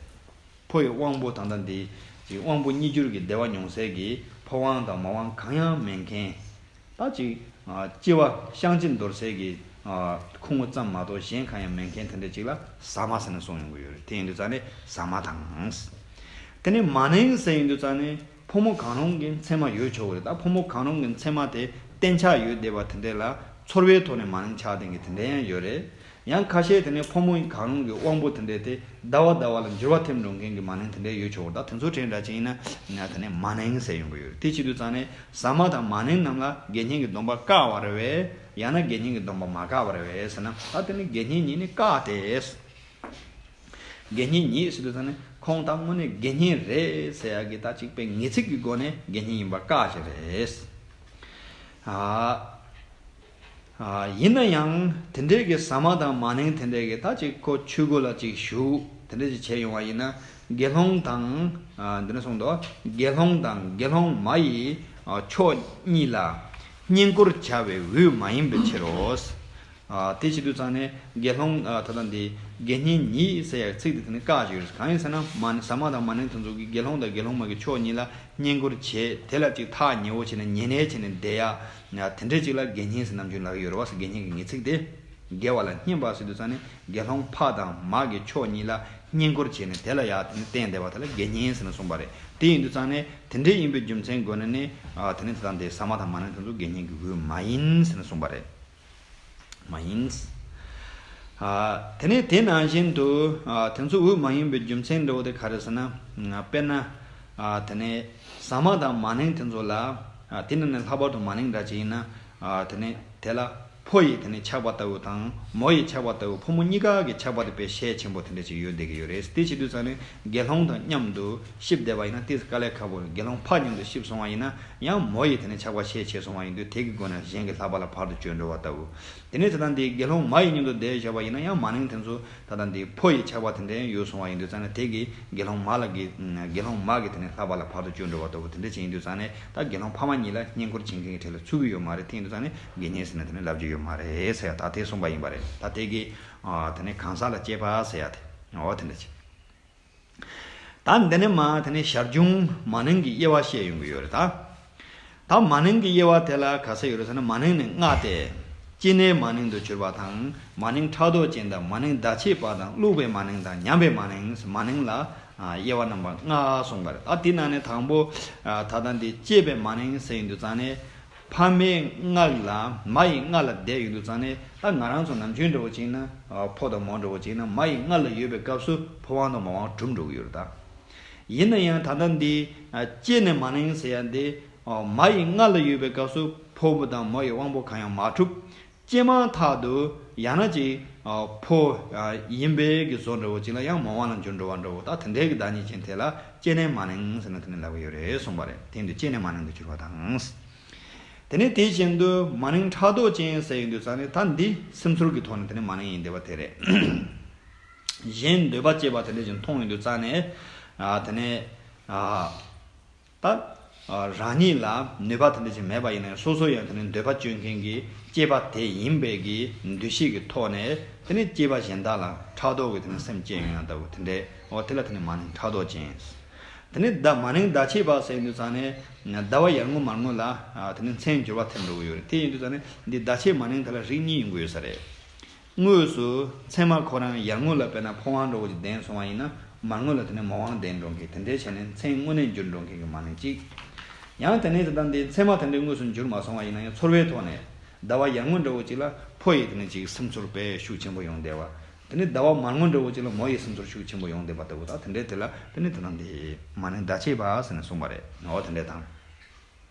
ཕོ་ཡི་དབང་པོ་དང་ད་འདི་ཅིག་དབང་པོ་གཉིས་འགྱུར་གྱི་བདེ་བ་མྱོང་སའི་གི་ཕོ་དབང་དང་མོ་དབང་གང་ཡང་མེད་མཁན། ད་ཅིག་ཨ་ལྕི་བ་བཤང་གཅི་འདོར་སའི་གི་ཨ་ཁུ་ངོ་ཙམ་མ་གཏོགས་གཞན་གང་ཡང་མེད་མཁན་དེ་འདྲ་ཅིག་ལ་ཟ་མ་ཟེར་ནས་གསུངས་ཡོང་གི་ཡོད་རེད། དེ་ཡིན་དུས་ཙང་ནས་ཟ་མ་དང་། དེ་ནས་མ་ནིང་ཟེར་ཡིན་དུས་ཙང་ནས་ཕོ་མོ་གང་རུང་གི་མཚན་མ་ཡོད་ཆོག་གི་རེད། ད་ཕོ་མོ་གང་རུང་གི་མཚན་མ་དེ་གཏན་ཆགས་ཡོད་བསྡད་པ་དེ་འདྲ་ལ་ཚོར་བའི་ཐོག་ནས་མ་ནིང་ཆགས་བསྡད་མཁན་དེ་འདྲ་ཡང་ཡོད་རེད། ཡང་ཁ་ཤས་དེ་ནས་ཕོ་མོ་གང་རུང་གི་དབང་པོ་དེ་འདྲས་དེ་ཟླ་བ་ཟླ་བ་ལ་འགྱུར་བ་ཐེབས་འགྲོ་མཁན་གྱི་མ་ནིང་དེ་འདྲས་ཡོད་ཆོག་གི་རེད། ད་དེ་ཚོ་དྲན་འདྲ་ཅིག་ཡིན་ན་ང་དེ་ནས་མ་ནིང་ཟེར་ཡོང་གི་ཡོད་རེད། དེ་བྱེད་དུས་ཙང་ནས་ཟ་མ་དང་མ་ནིང་རྣམས་ལ་དགེ་བསྙེན་གྱི་སྡོམ་པ་བཀག་པ་རེད་བས། ཡང་ན་དགེ་བསྙེན་གྱི་སྡོམ་པ་མ་བཀག་པ་རེད་བས་ཟེར་ན་ད་དེ་ནི་དགེ་བསྙེན་ཉིད་ནི་བཀག་སྟེ། དགེ་བསྙེན་ཉིད་ཟེར་དུས་ཙང་ནས་ཁོང་ད་དངོས་གནས་དགེ་བསྙེན་རེད་ཟེར་ཡག་གི་ད་ཅིག་པའི་ངེས་ཚིག་གི་སྒོ་ནས་དགེ་བསྙེན་ཡིན་པ་བཀག་བཞག་རེད། ཨ། ཨ། ཡིན་ན་ཡང་དེ་འདྲའི་གི་ཟ་མ་དང་མ་ནིང་དེ་འདྲའི་གི་ད་ཅིག་ཁོ་ཆོས་སྒོ་ལ་ཅིག་ཞུགས་དེ་འདྲ་ཅིག་བྱས་ཡོང་བ་ཡིན་ན་དགེ་སློང་དང་། ཨ། འདི་ནས་གསུངས་འདུག་དགེ་སློང་དང་དགེ་སློང་མ་ཡི་ཨ་ཕྱོགས་གཉིས་ལ་བསྙེན་བཀུར་བྱ་བའི་འོས་མ་ཡིན་པའི་ཕྱིར་རོ། ཨ། དེ་བྱེད་དུས་ཙང་ནས་དགེ་སློང་ཨ་ད་ལྟ་འདི་དགེ་བསྙེན་ཉིད་ཟེར་ཡག་ཚིག་དེ་དེ་ནི་བཀག་ཅིག་ཡོད་རེད། གང་ཡིན་ཟེར་ན་མ་ནི་ཟ་མ་དང་མ་ནིང་དེ་ཚོ་གི་དགེ་སློང་དང་དགེ་སློང་མ་གི་ཕྱོགས་གཉིས་ལ་བསྙེན་བཀུར་བྱས་དེ་ལ་ཅིག་ཐག་ཉེ་བོ་བྱས་ནས་ཉེ་གནས་བྱས་ནས་བསྡད་ཡག་དེ་འདྲས་ཅིག་ལ་དགེ་བསྙེན་ཟེར་ནམ་རྒྱུན་ལབ་ཀྱི་ཡོད་རེད་བ། དགེ་བསྙེན་གྱི་ངེས་ཚིག་དེ་དགེ་བ་ལ་བསྙེན་པ་ཟེར་དུས་ཙང་ནས་དགེ་སློང་ཕ་དང་མ་གི་ཕྱོགས་གཉིས་ལ་བསྙེན་བཀུར་བྱས་ནས་དེ་ལ་ཡག་དེ་ནི་བསྟེན་བསྡད་པ་དེ་ལ་དགེ་བསྙེན་ཟེར་ནས་གསུངས་པ་རེད། དེ་ཡིན་དུས་ཙང་ནས་དེ་འདྲས་ཡིན་པའི་རྒྱུ་མཚན་སྒོ་ནས་ནི་ཨ་དེ་ནི་ད་ལྟ་འདི་ཟ་མ་དང་མ་ནིང་དེ་ཚོ་དགེ་བསྙེན་གྱི་འོས་མ་ཡིན་ཟེར་ནས་གསུངས་པ་རེད། མ་ཡིན། ཨ། དེ་ནས་དེ་ནང་བཞིན་དུ་ཨ་དེ་ཚོ་འོས་མ་ཡིན་པའི་རྒྱུ་མཚན་འདྲ་བོ་དེ་ག་རེ་ཟེར་ན། ཨ། དཔེར་ན་ཨ་དེ་ནས་ཟ་མ་དང་མ་ནིང་དེ་ཚོ་ལ་ཨ་དེ་ནང་ནས་ལྷག་པར་དུ་མ་ནིང་འདྲ་ཅིག་ཡིན་ན་ཨ་དེ་ནས་དེ་ལ་ཕོ་ཡི་དེ་ནས་ཆགས་པ་ལྟ་བུ་དང་མོ་ཡི་ཆགས་པ་ལྟ་བུ་ཕོ་མོ་གཉིས་ཀ་གི་ཆགས་པ་དེ་དཔེ་ཤས་ཆེན་པོ་དེ་འདྲ་ཅིག་ཡོད་བསྡད་ཀྱི་ཡོད་རེད། དེ་བྱེད་དུས་ཙང་ནས་དགེ་སློང་དང་མཉམ་དུ་གཤིབ་བསྡད་པ་ཡིན་ན་དེ་དཀའ་ལས་ཁག་པོ་རེད། དགེ་སློང་ཕ་མཉམ་དུ་གཤིབ་སོང་བ་ཡིན་ན་ཡང་མོ་ཡི་དེ་ནས་ཆགས་པ་ཤས་ཆེ་སོང་བ་ཡིན་དུས་དེ་གི་སྒོ་ནས་གཞན་གྱི་ལྷག་པ་ལ་བར་དུ་གཅོད་འགྲོ་བ་ལྟ་བུ། དེ་ནས་ད་ལྟ་འདི་དགེ་སློང་མ་ཡི་མཉམ་དུ་བསྡད་བཞག་པ་ཡིན་ན་ཡང་མ་ནིང་དེ་ཚོ་ད་ལྟ་འདི་ཕོ་ཡི་ཆགས་པ་དེ་འདྲ་ཡང་ཡོད་སོང་བ་ཡིན་དུས་ཙང་ནས་དེ་གི་དགེ་སློང་མ་ལ་གི་དགེ་སློང་མ་གི་དེ་ནས་ལྷག་པ་ལ་བར་དུ་གཅོད་འགྲོ་བ་ལྟ་བུ་དེ་འདྲ་ཅིག་ཡིན་དུས་ཙང་ནས་ད་དགེ་སློང་ཕ་མ་གཉིས་ལ་བསྙེན་བཀུར་བྱེད་མཁན་གྱི་གྲས་ལ་ཚུད་ཀྱི་ཡོད་མ་རེད། དེ་ཡིན་དུས་ཙང་ནས་དགེ་བསྙེན་ཟེར་ནས་དེ་ནས་ལབ་རྒྱུ་ཡོད་མ་རེད་ཟེར་ཡ་ད་དེ་གསུངས་པ་ཡིན་པ་རེད། ད་དེ་གི་ཨ་དེ་ནས་གང་ཟག་ལ་དཔྱད་པ་ཟེར་ཡ་དེ་འོ་དེ་འདྲ་ཅིག་ད་འདི་ནས་མ་དེ་ནས་ཞར་བྱུང་མ་ནིང་གི་དབྱེ་བ་བཤད་ཡོང་གི་ཡོད་རེད་ད། ད་མ་ནིང་གི་དབྱེ་བ་དེ་ལ་ག་ཚོད་ཡོད་རེད་ཟེར་ན་མ་ནིང་ནི་ལྔ་སྟེ། སྐྱེ་གནས་མ་ནིང་དུ་གྱུར་པ་དང་མ་ནིང་ཕྲག་དོག་ཅན་དང་མ་ནིང་ཟླ་ཕྱེད་པ་དང་བླུགས་པའི་མ་ནིང་དང་ཉམས་པའི་མ་ནིང་མ་ནིང་ལ་དབྱེ་བ་རྣམ་པ་ལྔ་གསུངས་པ་རེད། ད་དེ་ནང་ནས་དང་པོ་ད་ལྟ་འདི་སྐྱེས་པའི་མ་ནིང་ཟེར་ཡོང་དུས་ཙང་ནས། ཕ་མའི་མངལ་ལ་མ་ཡི་མངལ་ལ་བསྡད་ཡོང་དུས་ཙང་ནས་ད་ང་རང་ཚོ་ནམ་རྒྱུན་འདྲ་བོ་བྱས་ན་ཕོ་དང་མོ་འདྲ་བོ་བྱས་ན་མ་ཡི་མངལ་ལ་ཡོད་པའི་སྐབས་སུ་ཕོ་དབང་དང་མོ་དབང་གྲུབ་འགྲོ་གི་ཡོད་རེད་ད། ཡིན་ན་ཡང་ད་ལྟ་འདི་སྐྱེས་ནས་མ་ནིང་ཟེར་ཡ་འདི་ མ་ཡི་མངལ་ལ་ཡོད་པའི་སྐབས་སུ་ཕོ་བོ་དང་མོ་ཡི་དབང་པོ་གང་ཡང་མ་གྲུབ། སྐྱེས་མ་ཐག་ཏུ་ཡང་ན་ཅིག་ཕོ་ཡིན་པའི་གི་བཟོ་འདྲ་བོ་ཅིག་ལ་ཡང་མོ་དབང་ལ་འགྱུར་འགྲོ་བ་འདྲ་བོ། ད་དེ་འདྲའི་གི་བདག་ཉིད་ཅན་དེ་ལ་སྐྱེས་ནས་མ་ནིང་ཟེར་ན་དེ་ནི་ལབ་ཀྱི་ཡོད་རེད་གསུངས་པ་རེད། དེ་འདི་སྐྱེས་ནས་མ་ནིང་དུ་གྱུར་པ་དང་། དེ་ནས་དེ་བཞིན་དུ་མ་ནིང་ཕྲག་དོག་ཅན་ཟེར་ཡོང་དུས་ཙང་ནས། ད་འདི་སེམས་ཚོར་གྱི་ཐོག་ནས་དེ་ནི་མ་ནིང་ཡིན་བསྡད་པ་དེ་རེད། གཞན་འདོད་པ་སྐྱེས་པ་དེ་འདྲ་ཅིག་མཐོང་ཡོང་དུས་ཙང་ནས། ཨ་དེ་ནས་ཨ་ད་ཨ་རང་ཉིད་ལ་ནུས་པ་དེ་འདྲ་ཅིག་མེད་པ་ཡིན་ན་ཡང་སོ་སོ་ཡང་དེ་ནས་འདོད་པ་སྐྱེ་མཁན་གྱི་སྐྱེས་པ་དེ་ཡིན་པའི་གི་འདུ་ཤེས་ཀྱི་ཐོག་ནས། དེ་ནས་སྐྱེས་པ་གཞན་དག་ལ་ཕྲག་དོག་གི་དེ་ནས་སེམས་སྐྱེ་ཡོང་ཡང་ལྟ་བུ་དེ་འདྲའི། འོ་དེ་ལ་དེ་ནས་མ་ནིང་ཕྲག་དོག་ཅན། དེ་ནས་ཟླ་མ་ནིང་ཟླ་ཕྱེད་པ་ཟེར་དུས་ཙང་ནས་ཟླ་བ་ཡར་ངོ་མར་ངོ་ལ་ཨ་དེ་ནས་མཚན་འགྱུར་བ་ཐེབས་འགྲོ་གི་ཡོད་རེད། དེ་ཡིན་དུས་ཙང་ནས་འདི་ཟླ་ཕྱེད་མ་ནིང་དེ་ལ་རིགས་གཉིས་ཡོང་གི་ཡོད་ས་རེད། དངོས་སུ་མཚན་མ་ཁོ་རང་ཡར་ངོ་ལ་དཔེར་ན་ཕོ་དབང་འདྲ་བོ་ཅིག་ལྡན་སོང་བ་ཡིན་ན། མར་ངོ་ལ་དེ་ནས་མོ་དབང་ལྡན་འགྲོ་མཁན། དེ་འདྲའི་བྱས་ནས་མཚན་དངོས་གནས་འགྱུར་འགྲོ་མཁན་གྱི་མ་ནིང་གཅིག། ཡང་དེ་ནས་དེ་ལྟར་འདི་མཚན་མ་དེ་འདྲའི་དངོས་སུ་འགྱུར་མ་སོང་བ་ཡིན་ན་ཡང་ཚོར་བའི་ཐོག་ནས། ཟླ་བ་ཡར་ངོ་འདྲ་བོ་ཅིག་ལ་ཕོ་ཡི་དེ་ནས་ཅིག་སེམས་ཚོར་དཔེ་ཤུགས་ཆེན་པོ་ཡོང་བསྡད་པ། དེ་ནས་ཟླ་བ་མར་ངོ་འདྲ་བོ་ཅིག་ལ་མོ་ཡི་སེམས་ཚོར་ཤུགས་ཆེན་པོ་ཡོང་བསྡད་པ་ལྟ་བུ། ད་དེ་འདྲའི་དེ་ལ་དེ་ནས་དེ་དང་དེ་མ་ནིང་ཟླ་ཕྱེད་པ་ཟེར་ནས་གསུངས་པ་རེད། འོ་དེ་འདྲ་དང་།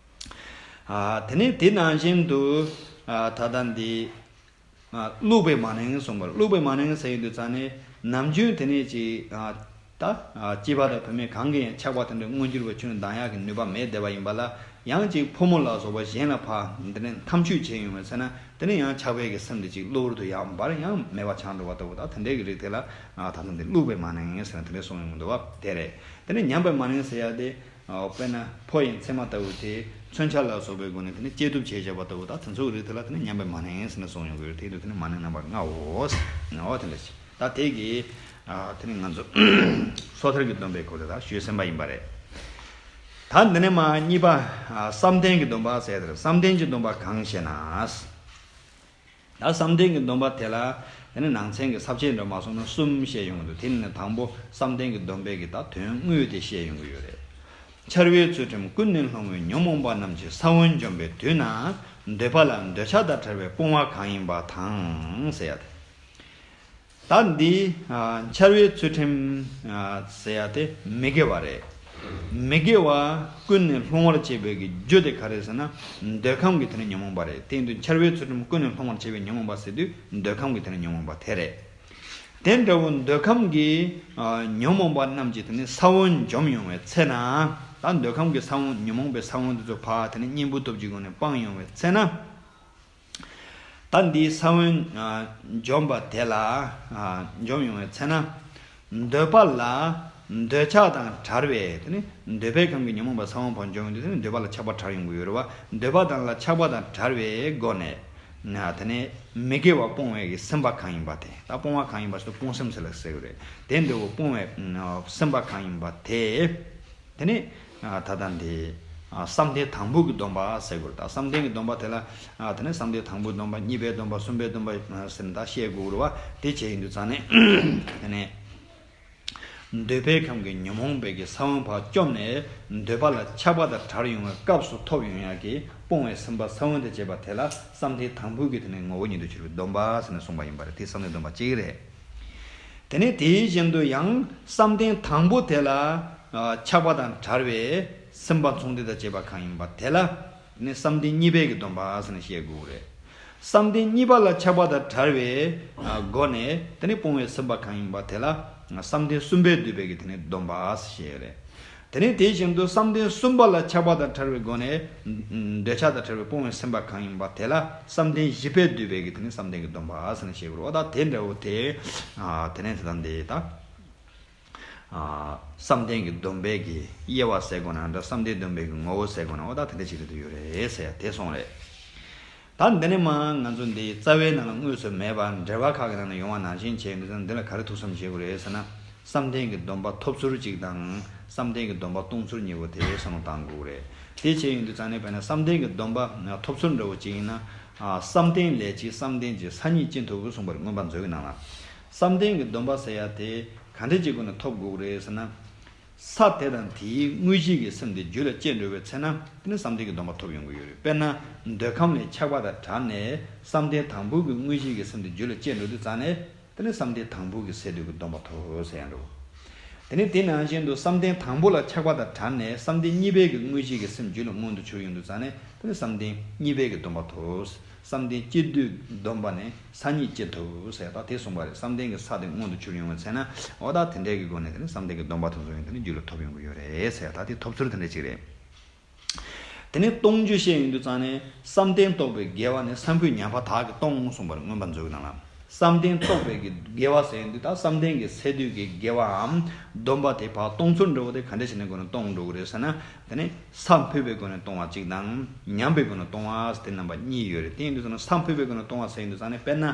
ཨ་དེ་ནས་དེ་ནང་བཞིན་དུ་ཨ་ད་ལྟ་འདི་ཨ་བླུགས་པའི་མ་ནིང་གསུངས་པ་རེད། བླུགས་པའི་མ་ནིང་ཟེར་ཡོང་དུས་ཙང་ནས་ནམ་རྒྱུན་དེ་ནས་ཅིག་ཨ་ད་ཨ་སྐྱེས་པ་དང་བུད་མེད་གང་གི་ཡང་ཆགས་པ་དེ་འདྲ་མངོན་གྱུར་བའི་ཆོས་ལྡང་ཡག་གི་ནུས་པ་མེད་བསྡད་པ་ཡིན་པ་ལ། ཡང་ཅིག་ཕོ་མོ་ལ་སོགས་པ་གཞན་ལ་ཕར་འདི་ནས་འཐམ་འཁྱུད་བྱས་ཡོང་བའི་ཚེ་ན། དེ་ནས་ཡང་ཆགས་པའི་གི་སེམས་དེ་ཅིག་གློ་བུར་དུ་ཡང་འབར་ཡང་མེད་པ་ཆགས་འགྲོ་བ་ལྟ་བུ། ད་དེ་འདྲའི་གི་རིགས་དེ་ལ་ཨ་ད་ལྟ་འདི་བླུགས་པའི་མ་ནིང་ཟེར་ནས་དེ་འདྲའི་གསུངས་ཡོང་གི་འདུག་བ། དེ་རེད། དེ་ནས་ཉམས་པའི་མ་ནིང་ཟེར་ཡ་དེ། ཨ་དཔེར་ན་ཕོ་ཡི་མཚན་མ་ལྟ་བུ་དེ་མཚོན་ཆ་ལ་སོགས་པའི་སྒོ་ནས་དེ་ནས་བཅད་གཏུབ་བྱས་བཞག་པ་ལྟ་བུ། ད་དེ་ཚོའི་རིགས་དེ་ལ་དེ་ནས་ཉམས་པའི་མ་ནིང་ཟེར་ནས་གསུངས་ཡོང་གི་ཡོད་རེད། དེ་དུས་དེ་ནས་མ་ནིང་རྣམ་པ་ལྔའོ། འོ་དེ་འདྲ་ཞིག། ད་དེ་གི་ཨ་དེ་ནས་ང་ཚོ་སོ་ཐར་གྱི་སྡོམ་པའི་སྐོར་དེ་ད་ཞུས་ཟིན་པ་ཡིན་པ་རེད། ད་འདི་ནས་མ་གཉིས་པ་ཨ་བསམ་གཏན་གྱི་སྡོམ་པ་ཟེར་ཡ་དེ་རེད། བསམ་གཏན་གྱི་སྡོམ་པ་གང་ཞེ་ན། ད་བསམ་གཏན་གྱི་སྡོམ་པ་དེ་ལ་དེ་ནི་ནང་ཚན་གྱི་ས་བཅད་འདྲ་མ་སོང་ན་གསུམ་བཤད་ཡོང་གི་འདུག། དེ་ནི་དང་པོ་བསམ་གཏན་གྱི་སྡོམ་པའི་གི་ད་དོན་དངོས་དེ་བཤད་ཡོང་གི་ཡོད་རེད། འཆར་བའི་ཚུལ་ཁྲིམས་ཀུན་ནས་སློང་བའི་ཉོན་མོངས་པ་རྣམས་ཀྱི་ས་བོན་འཇོམས་པའི་དུས་ན། འདོད་པ་ལ་འདོད་ཆགས་དང་བྲལ་བའི་སྤོང་བ་གང་ཡིན་པ་དང་ཟེར་ཡ་དེ། ད་འདི་ཨ་འཆར་བའི་ཚུལ་ཁྲིམས་ཨ་ཟེར་ཡ་དེ་མི་དགེ་བ་རེད། མི་དགེ་བ་ཀུན་ནས་སློང་བར་བྱེད་པའི་གི་རྒྱུ་དེ་ག་རེ་ཟེར་ན། འདོད་ཁམས་ཀྱི་དེ་ནི་ཉོན་མོངས་པ་རེད། དེ་ཡིན་དུས་འཆར་བའི་ཚུལ་ཁྲིམས་ཀུན་ནས་སློང་བར་བྱེད་པའི་ཉོན་མོངས་པ་ཟེར་དུས་འདོད་ཁམས་ཀྱི་དེ་ནི་ཉོན་མོངས་པ་དེ་རེད། དེ་འདྲ་བོ་འདོད་ཁམས་ཀྱི་ཨ་ཉོན་མོངས་པ་རྣམས་ཀྱི་དེ་ནི་ས་བོན་འཇོམས་ཡོང་བའི་ཚེ་ན། ད་འདོད་ཁམས་ཀྱི་ས་བོན་ཉོན་མོངས་པའི་ས་བོན་དེ་ཚོ་ཕར་དེ་ནི་གཉེན་པོ་སྟོབས་ཀྱི་སྒོ་ནས་སྤངས་ཡོང་བའི་ཚེ་ན། ད་འདིའི་ས་བོན་ཨ་འཇོམས་པ་དེ་ལ་ཨ་འཇོམས་ཡོང་བའི་ཚེ་ན། འདོད་པ་ལ་འདོད་ཆགས་དང་བྲལ་བའི་དེ་ནི་འདོད་པའི་ཁམས་ཀྱི་ཉོན་མོངས་པ་ས་བོན་ཕར་འཇོམས་ཡོང་དུས་དེ་ནི་འདོད་པ་ལ་ཆགས་པ་བྲལ་ཡོང་གི་ཡོད་རེད་བ། འདོད་པ་དང་ལ་ཆགས་པ་དང་བྲལ་བའི་སྒོ་ནས་ན་དེ་ནི་མི་དགེ་བ་སྤོང་བའི་གི་སེམས་པ་གང་ཡིན་པ་དེ། ད་སྤོང་བ་གང་ཡིན་པ་ཞེས་སྤོང་སེམས་ཟེར་ལ་ཟེར་གི་རེད། དེ་འདྲ་བོ་སྤོང་བའི་སེམས་པ་གང་ཡིན་པ་དེ། དེ་ནས་ད་ལྟ་འདི་བསམ་གཏན་དང་པོ་གི་སྡོམ་པ་ཟེར་དགོས་རེད། ད་བསམ་གཏན་གྱི་སྡོམ་པ་དེ་ལ་དེ་ནས་བསམ་གཏན་དང་པོའི་སྡོམ་པ། གཉིས་པའི་སྡོམ་པ། གསུམ་པའི་སྡོམ་པ་ཟེར་ནས་ད་བཤད་དགོས་རེད་བ། དེ་བྱས་ཡིན་དུས་ཙང་ནས་དེ་ནས་འདོད་པའི་ཁམས་ཀྱི་ཉོན་མོངས་པའི་གི་ས་བོན་ཕར་བཅོམ་ནས་འདོད་པ་ལ་ཆགས་པ་དང་བྲལ་ཡོང་བའི་སྐབས་སུ་ཐོབ་ཡོང་ཡག་གི་སྤོང་བའི་སེམས་པ་ས་བོན་དང་བཅས་པ་དེ་ལ་བསམ་གཏན་དང་པོ་གི་དེ་ནས་ངོ་བོ་ཉིད་དུ་གྱུར་པའི་སྡོམ་པ་ཟེར་ནས་གསུངས་པ་ཡིན་པ་རེད། དེ་བསམ་གཏན་སྡོམ་པ་གཅིག་རེད། དེ་ནས་དེའི་བཞིན་དུ་ཡང་བསམ་གཏན་དང་པོ་དེ་ལ་ཨ་ཆགས་པ་དང་བྲལ་བའི་སེམས་པ་ཚོགས་སྡེ་དང་བཅས་པ་གང་ཡིན་པ་དེ་ལ་དེ་ནས་བསམ་གཏན་གཉིས་པའི་གི་སྡོམ་པ་ཟེར་ནས་བཤད་དགོས་རེད། བསམ་གཏན་གཉིས་པ་ལ་ཆགས་པ་དང་བྲལ་བའི་ཨ་སྒོ་ནས་དེ་ནས་སྤོང་བའི་སེམས་པ་གང་ཡིན་པ་དེ་ལ་བསམ་གཏན་གསུམ་པས་བསྡུས་པའི་གི་དེ་ནས་སྡོམ་པ་ཞེས་རེད། དེ་ནས་དེ་བཞིན་དུ་བསམ་གཏན་གསུམ་པ་ལ་ཆགས་པ་དང་བྲལ་བའི་སྒོ་ནས་འདོད་ཆགས་དང་བྲལ་བའི་སྤོང་བའི་སེམས་པ་གང་ཡིན་པ་དེ་ལ་བསམ་གཏན་བཞི་པས་བསྡུས་པའི་གི་དེ་ནི་བསམ་གཏན་གྱི་སྡོམ་པ་ཟེར་ནས་བཤད་དགོས་རེད་བ། ད་དེ་འདྲ་བོ་དེ་ཨ་དེ་ནས་དེ་དང་དེ་ད་ཨ་བསམ་གཏན་གྱི་སྡོམ་པའི་གི་དབྱེ་བ་ཟེར་དགོས་ན་འདྲ། བསམ་གཏན་སྡོམ་པའི་གི་ངོ་བོ་ཟེར་དགོས་ན་འོ་ད་དེ་འདྲ་ཞིག་རེད་དུ་ཡོད་རེད་ཟེར་ཡ་དེ་སོང་རེད། ད་འདི་ནས་མ་ང་ཚོ་འདི་རྩ་བའི་ནང་ལ་དངོས་སུ་མེད་པར་འགྲེལ་པ་ཁག་གི་ནང་ན་ཡོང་བ་ནང་བཞིན་བྱས་ཡོང་དུས་ཙང་འདི་ལ་ག་རེ་ཐུགས་བསམ་བཞེས་དགོས་རེད་ཟེར་ན། བསམ་གཏན་གྱི་སྡོམ་པ་ཐོབ་ཚུལ་གཅིག་དང་བསམ་གཏན་གྱི་སྡོམ་པ་གཏོང་ཚུལ་གཉིས་པོ་དེ་བསམ་བློ་བཏང་དགོས་རེད། དེ་བྱས་ཡོང་དུས་ཙང་ནས་དཔེར་ན་བསམ་གཏན་གྱི་སྡོམ་པ་ཐོབ་ཚུལ་འདྲ་བོ་གཅིག་ཡིན་ན། ཨ་བསམ་གཏན་ལས་ཀྱི་བསམ་གཏན་གྱི་ས་ཉིད་ཅི་ཐུབ་གསུངས་པ་རེད། མངོན་པ་མཛོད་ཀྱི་ནང་ལ། བསམ་གཏན་གྱི་སྡོམ་པ་ཟེར་ཡ་དེ་ག་འདྲ་གཅིག་སྒོ་ནས་ཐོབ་དགོས་རེད་ཟེར་ན། ས་དེ་དང་དེའི་དངོས་གཞི་གི་སེམས་དེ་རྒྱུད་ལ་སྐྱེས་འགྲོ་བའི་ཚེ་ན་དེ་ནི་བསམ་གཏན་གྱི་སྡོམ་པ་ཐོབ་ཡོང་གི་ཡོད་རེད། དཔེར་ན་འདོད་ཁམས་ལས་ཆགས་པ་དང་བྲལ་ནས་བསམ་གཏན་དང་པོ་གི་དངོས་གཞི་གི་སེམས་དེ་རྒྱུད་ལ་སྐྱེས་འགྲོ་དུས་ཙང་ནས་དེ་ནི་བསམ་གཏན་དང་པོ་གི་སས་བསྡུས་ཀྱི་སྡོམ་པ་ཐོབ་ཟེར་ཡང་འགྲོ། དེ་ནས་དེ་ནང་བཞིན་དུ་བསམ་གཏན་དང་པོ་ལ་ཆགས་པ་དང་བྲལ་ནས་བསམ་གཏན་གཉིས་པའི་གི་དངོས་གཞི་གི་སེམས་རྒྱུད་ལ་མངོན་དུ་གྱུར་ཡོང་དུས་ཙང་ནས་དེ་ནི་བསམ་གཏན་གཉིས་པའི་གི་སྡོམ་པ་ཐོབ། བསམ་གཏན་སྐྱེ་དུས་སྡོམ་པ་ནས་ས་གཉིས་སྐྱེ་ཐུབ་ཟེར་ད་དེ་གསུངས་པ་རེད། བསམ་གཏན་གྱི་ས་དེ་མངོན་དུ་གྱུར་ཡོང་བའི་ཚེ་ན་འོ་ད་དེ་འདྲའི་གི་སྒོ་ནས་དེ་ནི་བསམ་གཏན་གྱི་སྡོམ་པ་དེ་ཚོ་ཡང་དེ་ནི་རྒྱུད་ལ་ཐོབ་ཡོང་གི་ཡོད་རེད་ཟེར་ད་དེ་ཐོབ་ཚུལ་དེ་འདྲ་ཅིག་རེད། དེ་ནས་སྟོང་རྒྱུ་བཤད་ཡོང་དུས་ཙང་ནས་བསམ་གཏན་རྟོགས་པའི་དགེ་བ་ནི་སམ་བུས་ཉམས་པ་དག་གིས་སྟོང་གསུངས་པར་མངོན་པ་མཛོད་ཀྱི་ནང་ལ། བསམ་གཏན་རྟོགས་པའི་གི་དགེ་བ་ཟེར་ཡོང་དུས་ད་བསམ་གཏན་གྱི་སས་བསྡུས་ཀྱི་དགེ་བའམ་སྡོམ་པ་དེ་ཕར་སྟོང་ཚུལ་འདྲ་བོ་དེ་ག་འདྲ་བྱས་ནས་སྒོ་ནས་སྟོང་འགྲོ་གི་རེད་ཟེར་ན། དེ་ནས་སམ་བུས་པའི་སྒོ་ནས་སྟོང་བ་གཅིག་དང་ཉམས་པའི་སྒོ་ནས་སྟོང་བ་དེ་རྣམ་པ་གཉིས་ཡོད་རེད། དེ་ཡིན་དུས་ཙང་ནས་སམ་བུས་པའི་སྒོ་ནས་སྟོང་བ་ཟེར་ཡོང་དུས་ཙང་ནས་དཔེར་ན།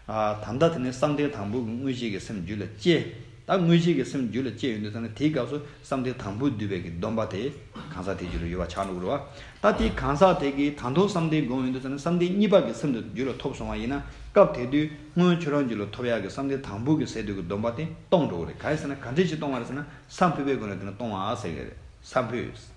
ད་ལྟ་དེ་ནས་བསམ་གཏན་དང་པོ་གི་དངོས་གཞི་གི་སེམས་རྒྱུད་ལ་སྐྱེ། ད་དངོས་གཞི་གི་སེམས་རྒྱུད་ལ་སྐྱེ་ཡོང་དུས་ཙང་ནས་དེའི་སྐབས་སུ་བསམ་གཏན་དང་པོ་བསྡུས་པའི་གི་སྡོམ་པ་དེ་གང་ཟག་དེའི་རྒྱུད་ལ་ཡོད་པ་ཆགས་འགྲོ་གི་རེད་བ། ད་དེའི་གང་ཟག་དེ་གིས་ད་དུང་བསམ་གཏན་སྒོམ་ཡོང་དུས་ཙང་ནས་བསམ་གཏན་གཉིས་པ་གི་སེམས་དེ་རྒྱུད་ལ་ཐོབ་སོང་བ་ཡིན་ན་སྐབས་དེ་དུས་སྔོན་ཁྱོད་རང་རྒྱུད་ལ་ཐོབ་ཡག་གི་བསམ་གཏན་དང་པོ་གི་སས་བསྡུས་གི་སྡོམ་པ་དེ་སྟོང་འགྲོ་གི་རེད། གང་ཡིན་ཟེར་ན་ག་འདྲས་ཅིག་སྟོང་བ་རེད་ཟེར་ན་སམ་བུས་པའི་སྒོ་ནས་དེ་ནས་སྟོང་བ་ཟེར་གི་རེད། སམ་བུས།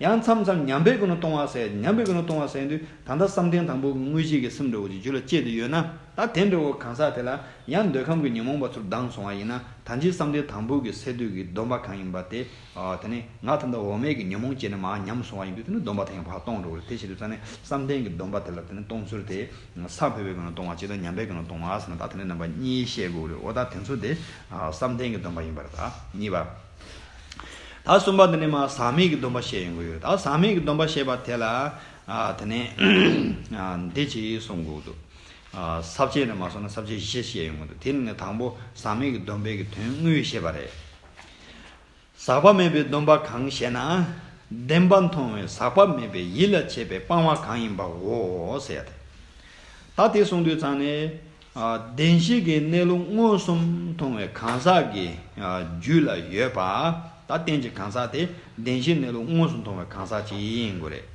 ཡང་མཚམས་མཚམས་ཉམས་པའི་སྒོ་ནས་སྟོང་བ་ཟེར། ཉམས་པའི་སྒོ་ནས་སྟོང་བ་ཟེར་དུས་ད་ལྟ་བསམ་གཏན་དང་པོ་གི་དངོས་གཞི་གི་སེམས་འདྲ་བོ་ཅིག་རྒྱུད་ལ་སྐྱེས་ཏེ་ཡོད་ན་ད་དེ་འདྲ་བོ་གང་ཟག་དེ་ལ་ཡང་འདོད་ཁམས་ཀྱི་ཉོན་མོངས་པ་ཚུར་ལྡང་སོང་བ་ཡིན་ན་ད་ཅི་བསམ་གཏན་དང་པོ་གི་སས་བསྡུས་ཀྱི་སྡོམ་པ་གང་ཡིན་པ་དེ་དེ་ནས་ང་ད་ལྟ་འོག་མའི་གི་ཉོན་མོངས་སྐྱེས་ནས་མར་ཉམས་སོང་བ་ཡིན་དུས་དེ་ནི་སྡོམ་པ་དེ་ཡང་ཕར་སྟོང་འགྲོ་གི་རེད། དེ་བྱེད་དུས་ཙང་ནས་བསམ་གཏན་གྱི་སྡོམ་པ་དེ་ལ་དེ་ནི་སྟོང་ཚུལ་དེ་སམ་བུས་པའི་སྒོ་ནས་སྟོང་བ་གཅིག་དང་ཉམས་པའི་སྒོ་ནས་སྟོང་བ་ཟེར་ན་ད་དེ་ནི་རྣམ་པ་གཉིས་བཤད་དགོས་རེད། འོ་ད་དེ་ཚོ་དེ་བསམ་གཏན་གྱི་སྡོམ་པ་ཡིན་པ་རེད། ད་གཉིས་པ། ད་གསུམ་པ་འདི་ནི་མ་ཟག་མེད་ཀྱི་སྡོམ་པ་བཤད་ཡོང་གི་ཡོད། ད་ཟག་མེད་ཀྱི་སྡོམ་པ་བཤད་པ་དེ་ལ་ཨ་དེ་ནས་ཨ་འདི་ཅིག་གསུང་དགོས་འདུག་ཨ་ས་བཅད་ནས་མ་སོང་ན་ས་བཅད་བཞི་བཤད་ཡོང་གི་འདུག་དེ་ནི་དང་པོ་ཟག་མེད་ཀྱི་སྡོམ་པའི་གི་དོན་དངོས་བཤད་པ་རེད། ཟག་པ་མེད་པའི་སྡོམ་པ་གང་ཞེ་ན། བདེན་པ་མཐོང་བས་ཟག་པ་མེད་པའི་ཡིད་ལ་བྱེད་པའི་སྤང་བ་གང་ཡིན་པའོ་ཟེར་ཡ་དེ། ད་དེ་གསུང་དུས་ཙང་ནས། ཨ་བདེན་བཞི་གི་གནས་ལུགས་མངོན་སུམ་མཐོང་བའི་གང་ཟག་གི་ཨ་རྒྱུད་ལ་ཡོད་པ། ད་རྟེན་གྱི་གང་ཟག་དེ་བདེན་བཞིའི་གནས་ལུགས་མངོན་སུམ་མཐོང་བའི་གང་ཟག་ཅིག་ཡིན་དགོས་རེད།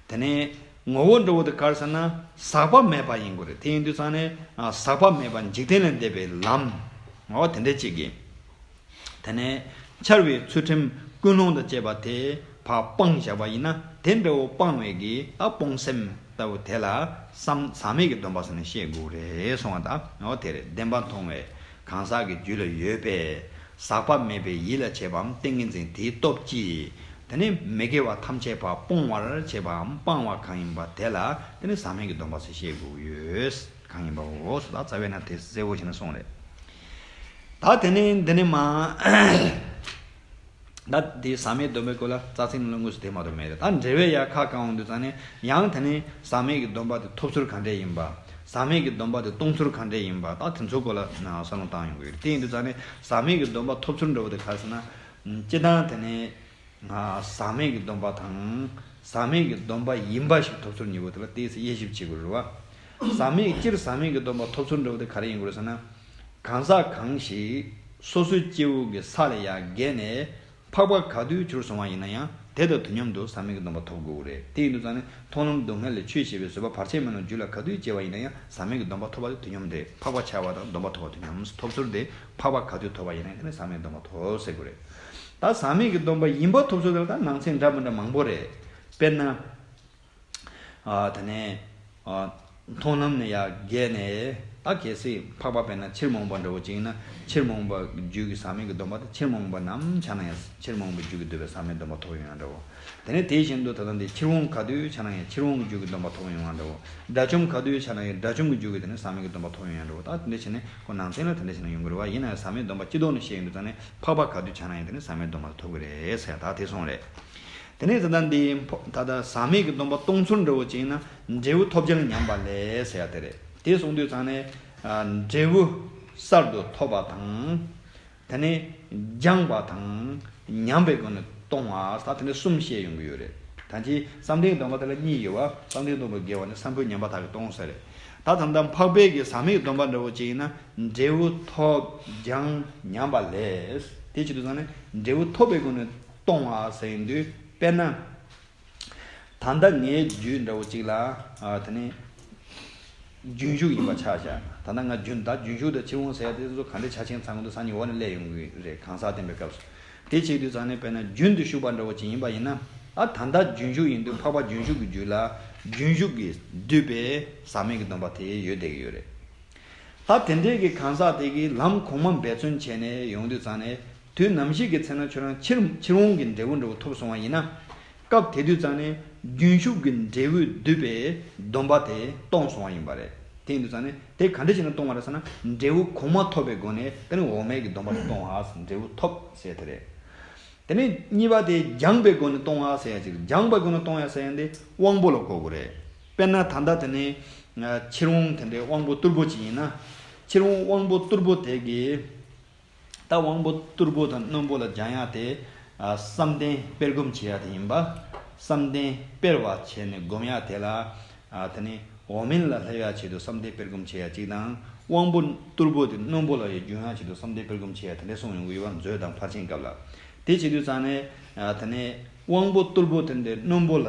དེ་ནས་ངོ་བོ་འདྲ་བོ་དེ་ག་རེ་ཟེར་ན་ཟག་པ་མེད་པ་ཡིན་དགོས་རེད། དེ་ཡིན་དུས་ཙང་ནས་ཨ་ཟག་པ་མེད་པ་འཇིག་རྟེན་ལས་འདས་པའི་ལམ། འོ་དེ་འདྲ་ཅིག་གི། དེ་ནས་འཆར་བའི་ཚུལ་ཁྲིམས་ཀུན་སློང་དང་བཅས་པ་དེ་ཕར་སྤངས་བཞག་པ་ཡིན་ན་དེ་འདྲ་བོ་སྤངས་པའི་གི་ད་སྤོང་སེམས་ལྟ་བུ་དེ་ལ་བསམ་ཟག་མེད་ཀྱི་སྡོམ་པ་ཟེར་ནས་བཤད་དགོས་རེད་གསུང་བ་དང་འོ་དེ་རེད། བདེན་པ་མཐོང་བའི་གང་ཟག་གི་རྒྱུད་ལ་ཡོད་པས་ཟག་པ་མེད་པའི་ཡིད་ལ་བྱེད་པའམ་ཏིང་ངེ་འཛིན་དེའི་སྟོབས་ཀྱིས་དེ་ནི་མི་དགེ་བ་ཐམས་ཅད་པ་སྤོང་བར་བྱེད་པའམ་སྤང་བ་གང་ཡིན་པ་དེ་ལ་དེ་ནི་ཟག་མེད་ཀྱི་སྡོམ་པ་ཟེར་བཤད་དགོས་ཡོད། གང་ཡིན་པའོ་སོ་ད་རྩ་བའི་ནང་དེ་གསལ་བོ་བྱས་ནས་གསུངས་རེད། ད་དེ་ནས་འདི་ནས་མ། ད་དེ་ཟག་མེད་སྡོམ་པའི་སྐོར་ལ་རྩ་ཚིག་ནང་ལ་དངོས་སུ་དེ་མ་གཏོགས་མེད་རེད། ད་འགྲེལ་པའི་ཡ་ཁ་གང་འོང་དུས་ཙང་ནས་ཡང་དེ་ནས་ཟག་མེད་ཀྱི་སྡོམ་པ་དེ་ཐོབ་ཚུལ་ག་འདྲས་ཡིན་པ། ཟག་མེད་ཀྱི་སྡོམ་པ་དེ་སྟོང་ཚུལ་ག་འདྲས་ཡིན་པ་ད་དེ་ཚོའི་སྐོར་ལ་ན་བསམ་བློ་བཏང་ཡོང་གི་ཡོད་རེད། དེ་ཡིན་དུས་ཙང་ནས་ཟག་མེད་ཀྱི་སྡོམ་པ་ཐོབ་ཚུལ་འདྲ་བོ་དེ་ག་རེ་ཟེར་ན། སྤྱིར་བཏང་དེ་ནས། ཟག་མེད་ཀྱི་སྡོམ་པ་དང་། ཟག་མེད་ཀྱི་སྡོམ་པ་ཡིན་པ་ཞིག་ཐོབ་ཚུལ་གཉིས་པོ་དེ་ལ་ཏོག་ཙམ་དབྱེ་ཞིབ་བྱེད་དགོས་རེད་བ། ཟག་མེད་སྤྱིར་ཟག་མེད་ཀྱི་སྡོམ་པ་ཐོབ་ཚུལ་འདྲ་བོ་དེ་ག་རེ་ཡིན་དགོས་རེད་ཟེར་ན། གང་ཟག་གང་ཞིག་སོ་སོའི་སྐྱེ་བོ་གི་ས་ལ་ཡ་བརྒལ་ནས་འཕགས་པ་ག་དུས་གྱུར་སོང་བ་ཡིན་ན་ཡང་དེ་དང་དུས་མཉམ་དུ་ཟག་མེད་ཀྱི་སྡོམ་པ་ཐོབ་དགོས་ཀྱི་རེད། དེ་ཡིན་དུས་ཙང་ནས་མཐོང་ལམ་སྡུག་བསྔལ་ལས་ཆོས་བྱེད་པའི་བཟོད་པ་བར་ཆད་མེད་ལམ་རྒྱུད་ལ་ག་དུས་སྐྱེ་བ་ཡིན་ན་ཡང་ཟག་མེད་ཀྱི་སྡོམ་པ་ཐོབ་པ་དེ་དུས་མཉམ་རེད། འཕགས་པ་ཆགས་པ་དང་སྡོམ་པ་ཐོབ་པ་དུས་མཉམ་ཐོབ་ཚུལ་དེ་འཕགས་པ་ག་དུས་ཐོབ་པ་ཡིན་ན་ཡང་དེ་ནས་ཟག་མེད་སྡོམ་པ་ཐོབ་ཟེར་དགོས་རེད། ད་ཟག་མེད་ཀྱི་སྡོམ་པ་ཡིན་པ་ཐོབ་ཚུལ་དེ་ལ་ད་ནང་ཚན་འདྲ་མི་འདྲ་མང་པོ་རེད། དཔེར་ན། ཨ་དེ་ནས་ཨ་མཐོང་ལམ་ནས་ཡར་བརྒལ་ནས་ད་གལ་སྲིད་འཕགས་པ་དཔེར་ན་ཕྱིར་མ་འོངས་པ་འདྲ་བོ་ཅིག་ཡིན་ན་ཕྱིར་མ་འོངས་པ་རྒྱུད་ཀྱི་ཟག་མེད་ཀྱི་སྡོམ་པ་དེ་ཕྱིར་མ་འོངས་པ་ནམ་ཆ་ན་ཡང་ཕྱིར་མ་འོངས་པའི་རྒྱུད་ཀྱིས་བསྡུས་པའི་ཟག་མེད་སྡོམ་པ་ཐོབ་ཡོང་ཡང་འདྲ་བོ། དེ་ནས་དེ་བཞིན་དུ་ད་ལྟ་འདི་ཕྱིར་འོང་ག་དུས་ཆ་ན་ཡང་ཕྱིར་འོང་གི་རྒྱུད་ཀྱི་སྡོམ་པ་ཐོབ་ཡོང་ཡང་འདྲ་བོ། དགྲ་བཅོམ་ག་དུས་ཆ་ན་ཡང་དགྲ་བཅོམ་གྱི་རྒྱུད་ཀྱི་དེ་ནས་ཟག་མེད་ཀྱི་སྡོམ་པ་ཐོབ་ཡོང་ཡང་འདྲ་བོ། ད་དེ་འདྲ་བྱས་ནས་ཁོ་ནང་ཚན་ལ་དེ་འདྲ་བྱས་ནས་ཡོང་གི་རེད་བ། ཡིན་ན་ཡང་ཟག་མེད་སྡོམ་པ་སྤྱི་ལྡོག་ནས་བཤད་ཡོང་དུས་ཙང་ནས་འཕགས་པ་ག་དུས་ཆ་ན་ཡང་དེ་ནས་ཟག་མེད་སྡོམ་པ་ཐོབ་ཀྱི་རེད་ཟེར་ཡ་ད་དེ་གསུངས་རེད། དེ་ནས་ད་ལྟ་འདི་ད་ལྟ་ཟག་མེད་ཀྱི་སྡོམ་པ་སྟོང་ཚུལ་འདྲ་བོ་ཅིག་ཡིན་ན་འབྲས་བུ་ཐོབ་སྦྱང་ཉམས་པ་ལས་ཟེར་ཡ་དེ་རེད། དེ་གསུངས་དུས་ཙང་ནས་ཨ་འབྲས་བུ་གསར་དུ་ཐོབ་པ་དང་། དེ་ནས་སྦྱངས་པ་དང་ཉམས་པའི་སྒོ་ནས་གཏོང་བ་ད་དེ་འདྲ་གསུམ་བཤད་ཡོང་གི་ཡོད་རེད། ད་ཅི་བསམ་གཏན་སྡོམ་པ་དེ་ལ་གཉིས་ཡོད་བ། བསམ་གཏན་སྡོམ་པའི་དགེ་བ་ནི་སམ་བུས་ཉམས་པ་དག་གིས་གཏོང་ཟེར་རེད། ད་ད་ལྟ་འཕགས་པའི་གི་ཟག་མེད་སྡོམ་པ་འདྲ་བོ་ཅིག་ཡིན་ན་འབྲས་བུ་ཐོབ་སྦྱངས་ཉམས་པ་ལས། དེ་བྱེད་དུས་ཙང་ནས་འབྲས་བུ་ཐོབ་པའི་སྒོ་ནས་གཏོང་བ་ཟེར་ཡོང་དུས་དཔེར་ན། ད་ལྟ་ངའི་རྒྱུད་འདྲ་བོ་གཅིག་ལ་ཨ་དེ་ནི་རྒྱུན་ཞུགས་ཡིན་པ་ཆ་བཞག་ད་ལྟ་ང་རྒྱུན་ད་རྒྱུན་ཞུགས་དང་ཕྱིར་འོང་ཟེར་ཡ་དེ་ཚོ་ག་འདྲ་ཆ་ཆེན་ཚང་གི་འདུག་ས་ཉིད་འོག་ནས་སླེབས་ཡོང་གི་རེད། གང་ཟག་བསྟན་པའི་སྐབས་སུ། དེ་བྱེད་དུས་ཙང་ནས་དཔེར་ན་རྒྱུན་དུ་ཞུགས་པ་འདྲ་བོ་ཅིག་ཡིན་པ་ཡིན་ན་ཨ་ད་ལྟ་རྒྱུན་ཞུགས་ཡིན་དུས་འཕགས་པ་རྒྱུན་ཞུགས་ཀྱི་རྒྱུད་ལ་རྒྱུན་ཞུགས་ཀྱིས་བསྡུས་པའི་ཟག་མེད་ཀྱི་སྡོམ་པ་དེ་ཡོད་བསྡད་ཀྱི་ཡོད་རེད། ད་དེ་འདྲའི་གི་གང་ཟག་དེ་གིས་ལམ་གོང་མ་འབད་བརྩོན་བྱས་ནས་ཡོང་དུས་ཙང་ནས། དུས་ནམ་ཞིག་གི་ཚེ་ན་ཁྱོད་རང་ཕྱིར་ཕྱིར་འོང་གི་འབྲས་བུ་འདྲ་བོ་ཐོབ་སོང་བ་ཡིན་ན། སྐབས་དེ་དུས་ཙང་ནས་རྒྱུན་ཞུགས་ཀྱི་འབྲས་བུས་བསྡུས་པའི་སྡོམ་པ་དེ་སྟོང་སོང་བ་ཡིན་པ་རེད། དེ་ཡིན་དུས་ཙང་ནས་དེ་ག་འདྲ་བྱས་ནས་སྟོང་བ་རེད་ཟེར་ན། འབྲས་བུ་གོང་མ་ཐོབ་པའི་སྒོ་ནས་དེ་ནི་འོག་མའི་གི་སྡོམ་པ་དེ་སྟོང་བ། འབྲས་བུ་ཐོབ་ཟེར་དེ་རེད། དེ་ནས་གཉིས་པ་དེ་སྦྱངས་པའི་སྒོ་ནས་སྟོང་བ་ཟེར་ཡ་ཅིག་སྦྱངས་པའི་སྒོ་ནས་སྟོང་ཡ་ཟེར་ཡ་འདི་དབང་པོ་ལ་གོ་དགོས་རེད། དཔེར་ན་ད་ལྟ་དེ་ནས་ཕྱིར་འོང་དེ་འདྲའི་དབང་པོ་རྟུལ་པོ་ཅིག་ཡིན་ན། ཕྱིར་འོང་དབང་པོ་རྟུལ་པོ་དེ་གིས། ད་དབང་པོ་རྟུལ་པོ་དང་རྣོན་པོ་ལ་སྦྱང་ཡ་དེ། ཨ། བསམ་གཏན་སྤེལ་སྒོམ་བྱེད་ཡ་དེ་ཡིན་པ། བསམ་གཏན་སྤེལ་བ་བྱས་ནས་སྒོམ་ཡ་དེ་ལ། ཨ། དེ་ནི་འོག་མིན་ལ་སླེབས་ཡ་ཆེད་དུ་བསམ་གཏན་སྤེལ་སྒོམ་བྱེད་ཡ་གཅིག་དང་། དབང་པོ་རྟུལ་པོ་དེ་རྣོན་པོ་ལ་ཡང་སྦྱོང་ཡ་ཆེད་དུ་བསམ་གཏན་སྤེལ་སྒོམ་བྱེད་ཡ་དེ་འདྲ་གསུངས་ཡོང་གི་ཡོད་པ། མཛོད་དང་ཕར་ཕྱིན་སྐབས་ལ། དེ་བྱེད་དུས་ཙང་ནས། ཨ། དེ་ནས་དབང་པོ་རྟུལ་པོ་དེ་འདྲའི་རྣོན་པོ་ལ་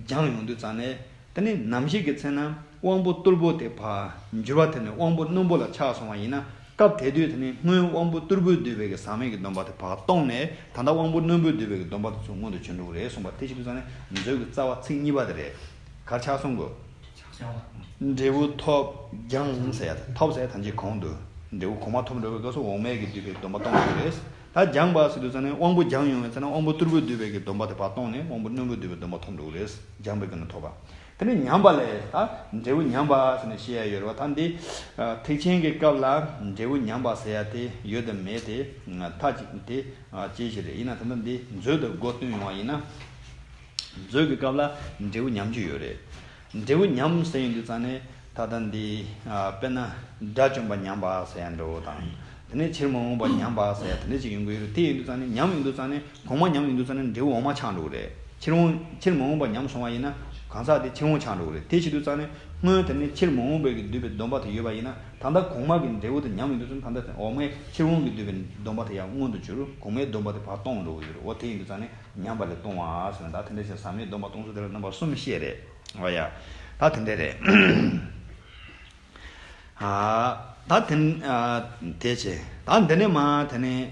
སྦྱངས་ཡོང་དུས་ཙང་ནས། དེ་ནི་ནམ་ཞིག་གི་ཚེ་ན་དབང་པོ་རྟུལ་པོ་དེ་ཕར་འགྱུར་བ་དེ་ནི་དབང་པོ་རྣོན་པོ་ལ་ཆགས་སོང་བ་ཡིན་ན། སྐབས་དེ་དུས་དེ་ནི་སྔོན་དབང་པོ་རྟུལ་པོས་བསྡུས་པའི་གི་ཟག་མེད་ཀྱི་སྡོམ་པ་དེ་ཕར་སྟོང་ནས། ད་ལྟ་དབང་པོ་རྣོན་པོས་བསྡུས་པའི་གི་སྡོམ་པ་དེ་ཚུར་མངོན་དུ་འགྱུར་འགྲོ་གི་རེད་གསུངས་པ། དེ་བྱེད་དུས་ཙང་ནས་མཛོད་ཀྱི་རྩ་བ་ཚིག་གཉིས་པ་དེ་རེད། གར་ཆགས་སོང་གོ། འབྲས་བུ་ཐོབ་སྦྱངས་ཟེར་ཡ་དེ། ཐོབ་ཟེར་ཡ་ཐམས་ཅད་གོང་དུ། འབྲས་བུ་གོང་མ་ཐོབ་འགྲོ་བའི་སྐབས་སུ་འོག་མའི་གི་བསྡུས་པའི་སྡོམ་པ་སྟོང་འགྲོ་གི་རེད། ད་སྦྱངས་པ་ཟེར་དུས་ཙང་ནས་དབང་པོ་སྦྱངས་ཡོང་བའི་ཚེ་ན་དབང་པོ་རྟུལ་པོས་བསྡུས་པའི་གི་སྡོམ་པ་དེ་ཕར་སྟོང་ནས་དབང་པོ་རྣོན་པོས་བསྡུས་པའི་སྡོམ་པ་ཐོབ་འགྲོ་གི་རེད། སྦྱངས་པའི་སྒོ་ནས་ཐོབ་པ། དེ་ནས་ཉམས་པ་ལས། ད་འབྲས་བུ་ཉམས་པ་ཟེར་ནས་བཤད་ཡ་ཡོད་རེད་བ། ད་འདི། ཨ། ཐེག་ཆེན་གྱི་སྐབས་ལ་འབྲས་བུ་ཉམས་པ་ཟེར་ཡ་དེ་ཡོད་དམ་མེད་དེ། ཨ། མཐའ་གཅིག་དེ། ཨ། ཅི་ཞིག་རེད། ཡིན་ན་ད་ལྟ་འདི་མཛོད་དུ་སྒོ་བསྟུན་ཡོང་བ་ཡིན་ན། མཛོད་ཀྱི་སྐབས་ལ་འབྲས་བུ་ཉམས་རྒྱུ་ཡོད་རེད། འབྲས་བུ་ཉམས་ཟེར་ཡོང་དུས་ཙང་ནས་ད་ལྟ་འདི། ཨ། དཔེར་ན་དགྲ་བཅོམ་པ་ཉམས་པ་ཟེར་ཡ་འདྲ་བོ་དང་། དེ་ནས་ཕྱིར་མ་འོངས་པ་ཉམས་པ་ཟེར་ཡ་དེ་འདྲ་ཅིག་ཡོང་གི་ཡོད་རེད། དེ་ཡིན་དུས་ཙང་ནས་ཉམས་ཡོང་དུས་ཙང་ནས། གོང་མ་ཉམས་ཡོང་དུས་ཙང་ནས་འབྲས་བུ་འོག་མ་ཆགས་འགྲོ་གི་རེད། ཕྱིར་འོང་། ཕྱིར་མ་འོངས་པ་ཉམས་སོང་བ་ཡིན་ན། གང་ཟག་དེ་ཕྱིར་འོང་ཆགས་འགྲོ་གི་རེད། དེ་བྱེད་དུས་ཙང་ནས་སྔོན་དེ་ནས་ཕྱིར་མ་འོངས་པའི་གི་བསྡུས་པའི་སྡོམ་པ་དེ་ཡོད་པ་ཡིན་ན། ད་ལྟ་གོང་མ་གི་འབྲས་བུ་དེ་ཉམས་ཡོང་དུས་ཙང་ནས། ད་ལྟ་འོག་མའི་ཕྱིར་འོང་གི་བསྡུས་པའི་སྡོམ་པ་དེ་ཡང་མངོན་དུ་གྱུར། གོང་མའི་སྡོམ་པ་དེ་ཕར་སྟོང་འགྲོ་གི་ཡོད་རེད། འོ་དེ་ཡིན་དུས་ཙང་ནས་ཉམས་པ་ལས་ལྟུང་བ་ཟེར་ན། ད་དེ་འདྲ་བྱས་ཟག་མེད་སྡོམ་པ་སྟོང་ཚུལ་དེ་ལ་རྣམ་པ་གསུམ་བཤད་རེད། འོ་ཡ། ད་དེ་འདྲ་རེད། ཨ། ད་དེ། ཨ། དེ་བྱས། ད་འདི་ནས་མར་དེ་ནས།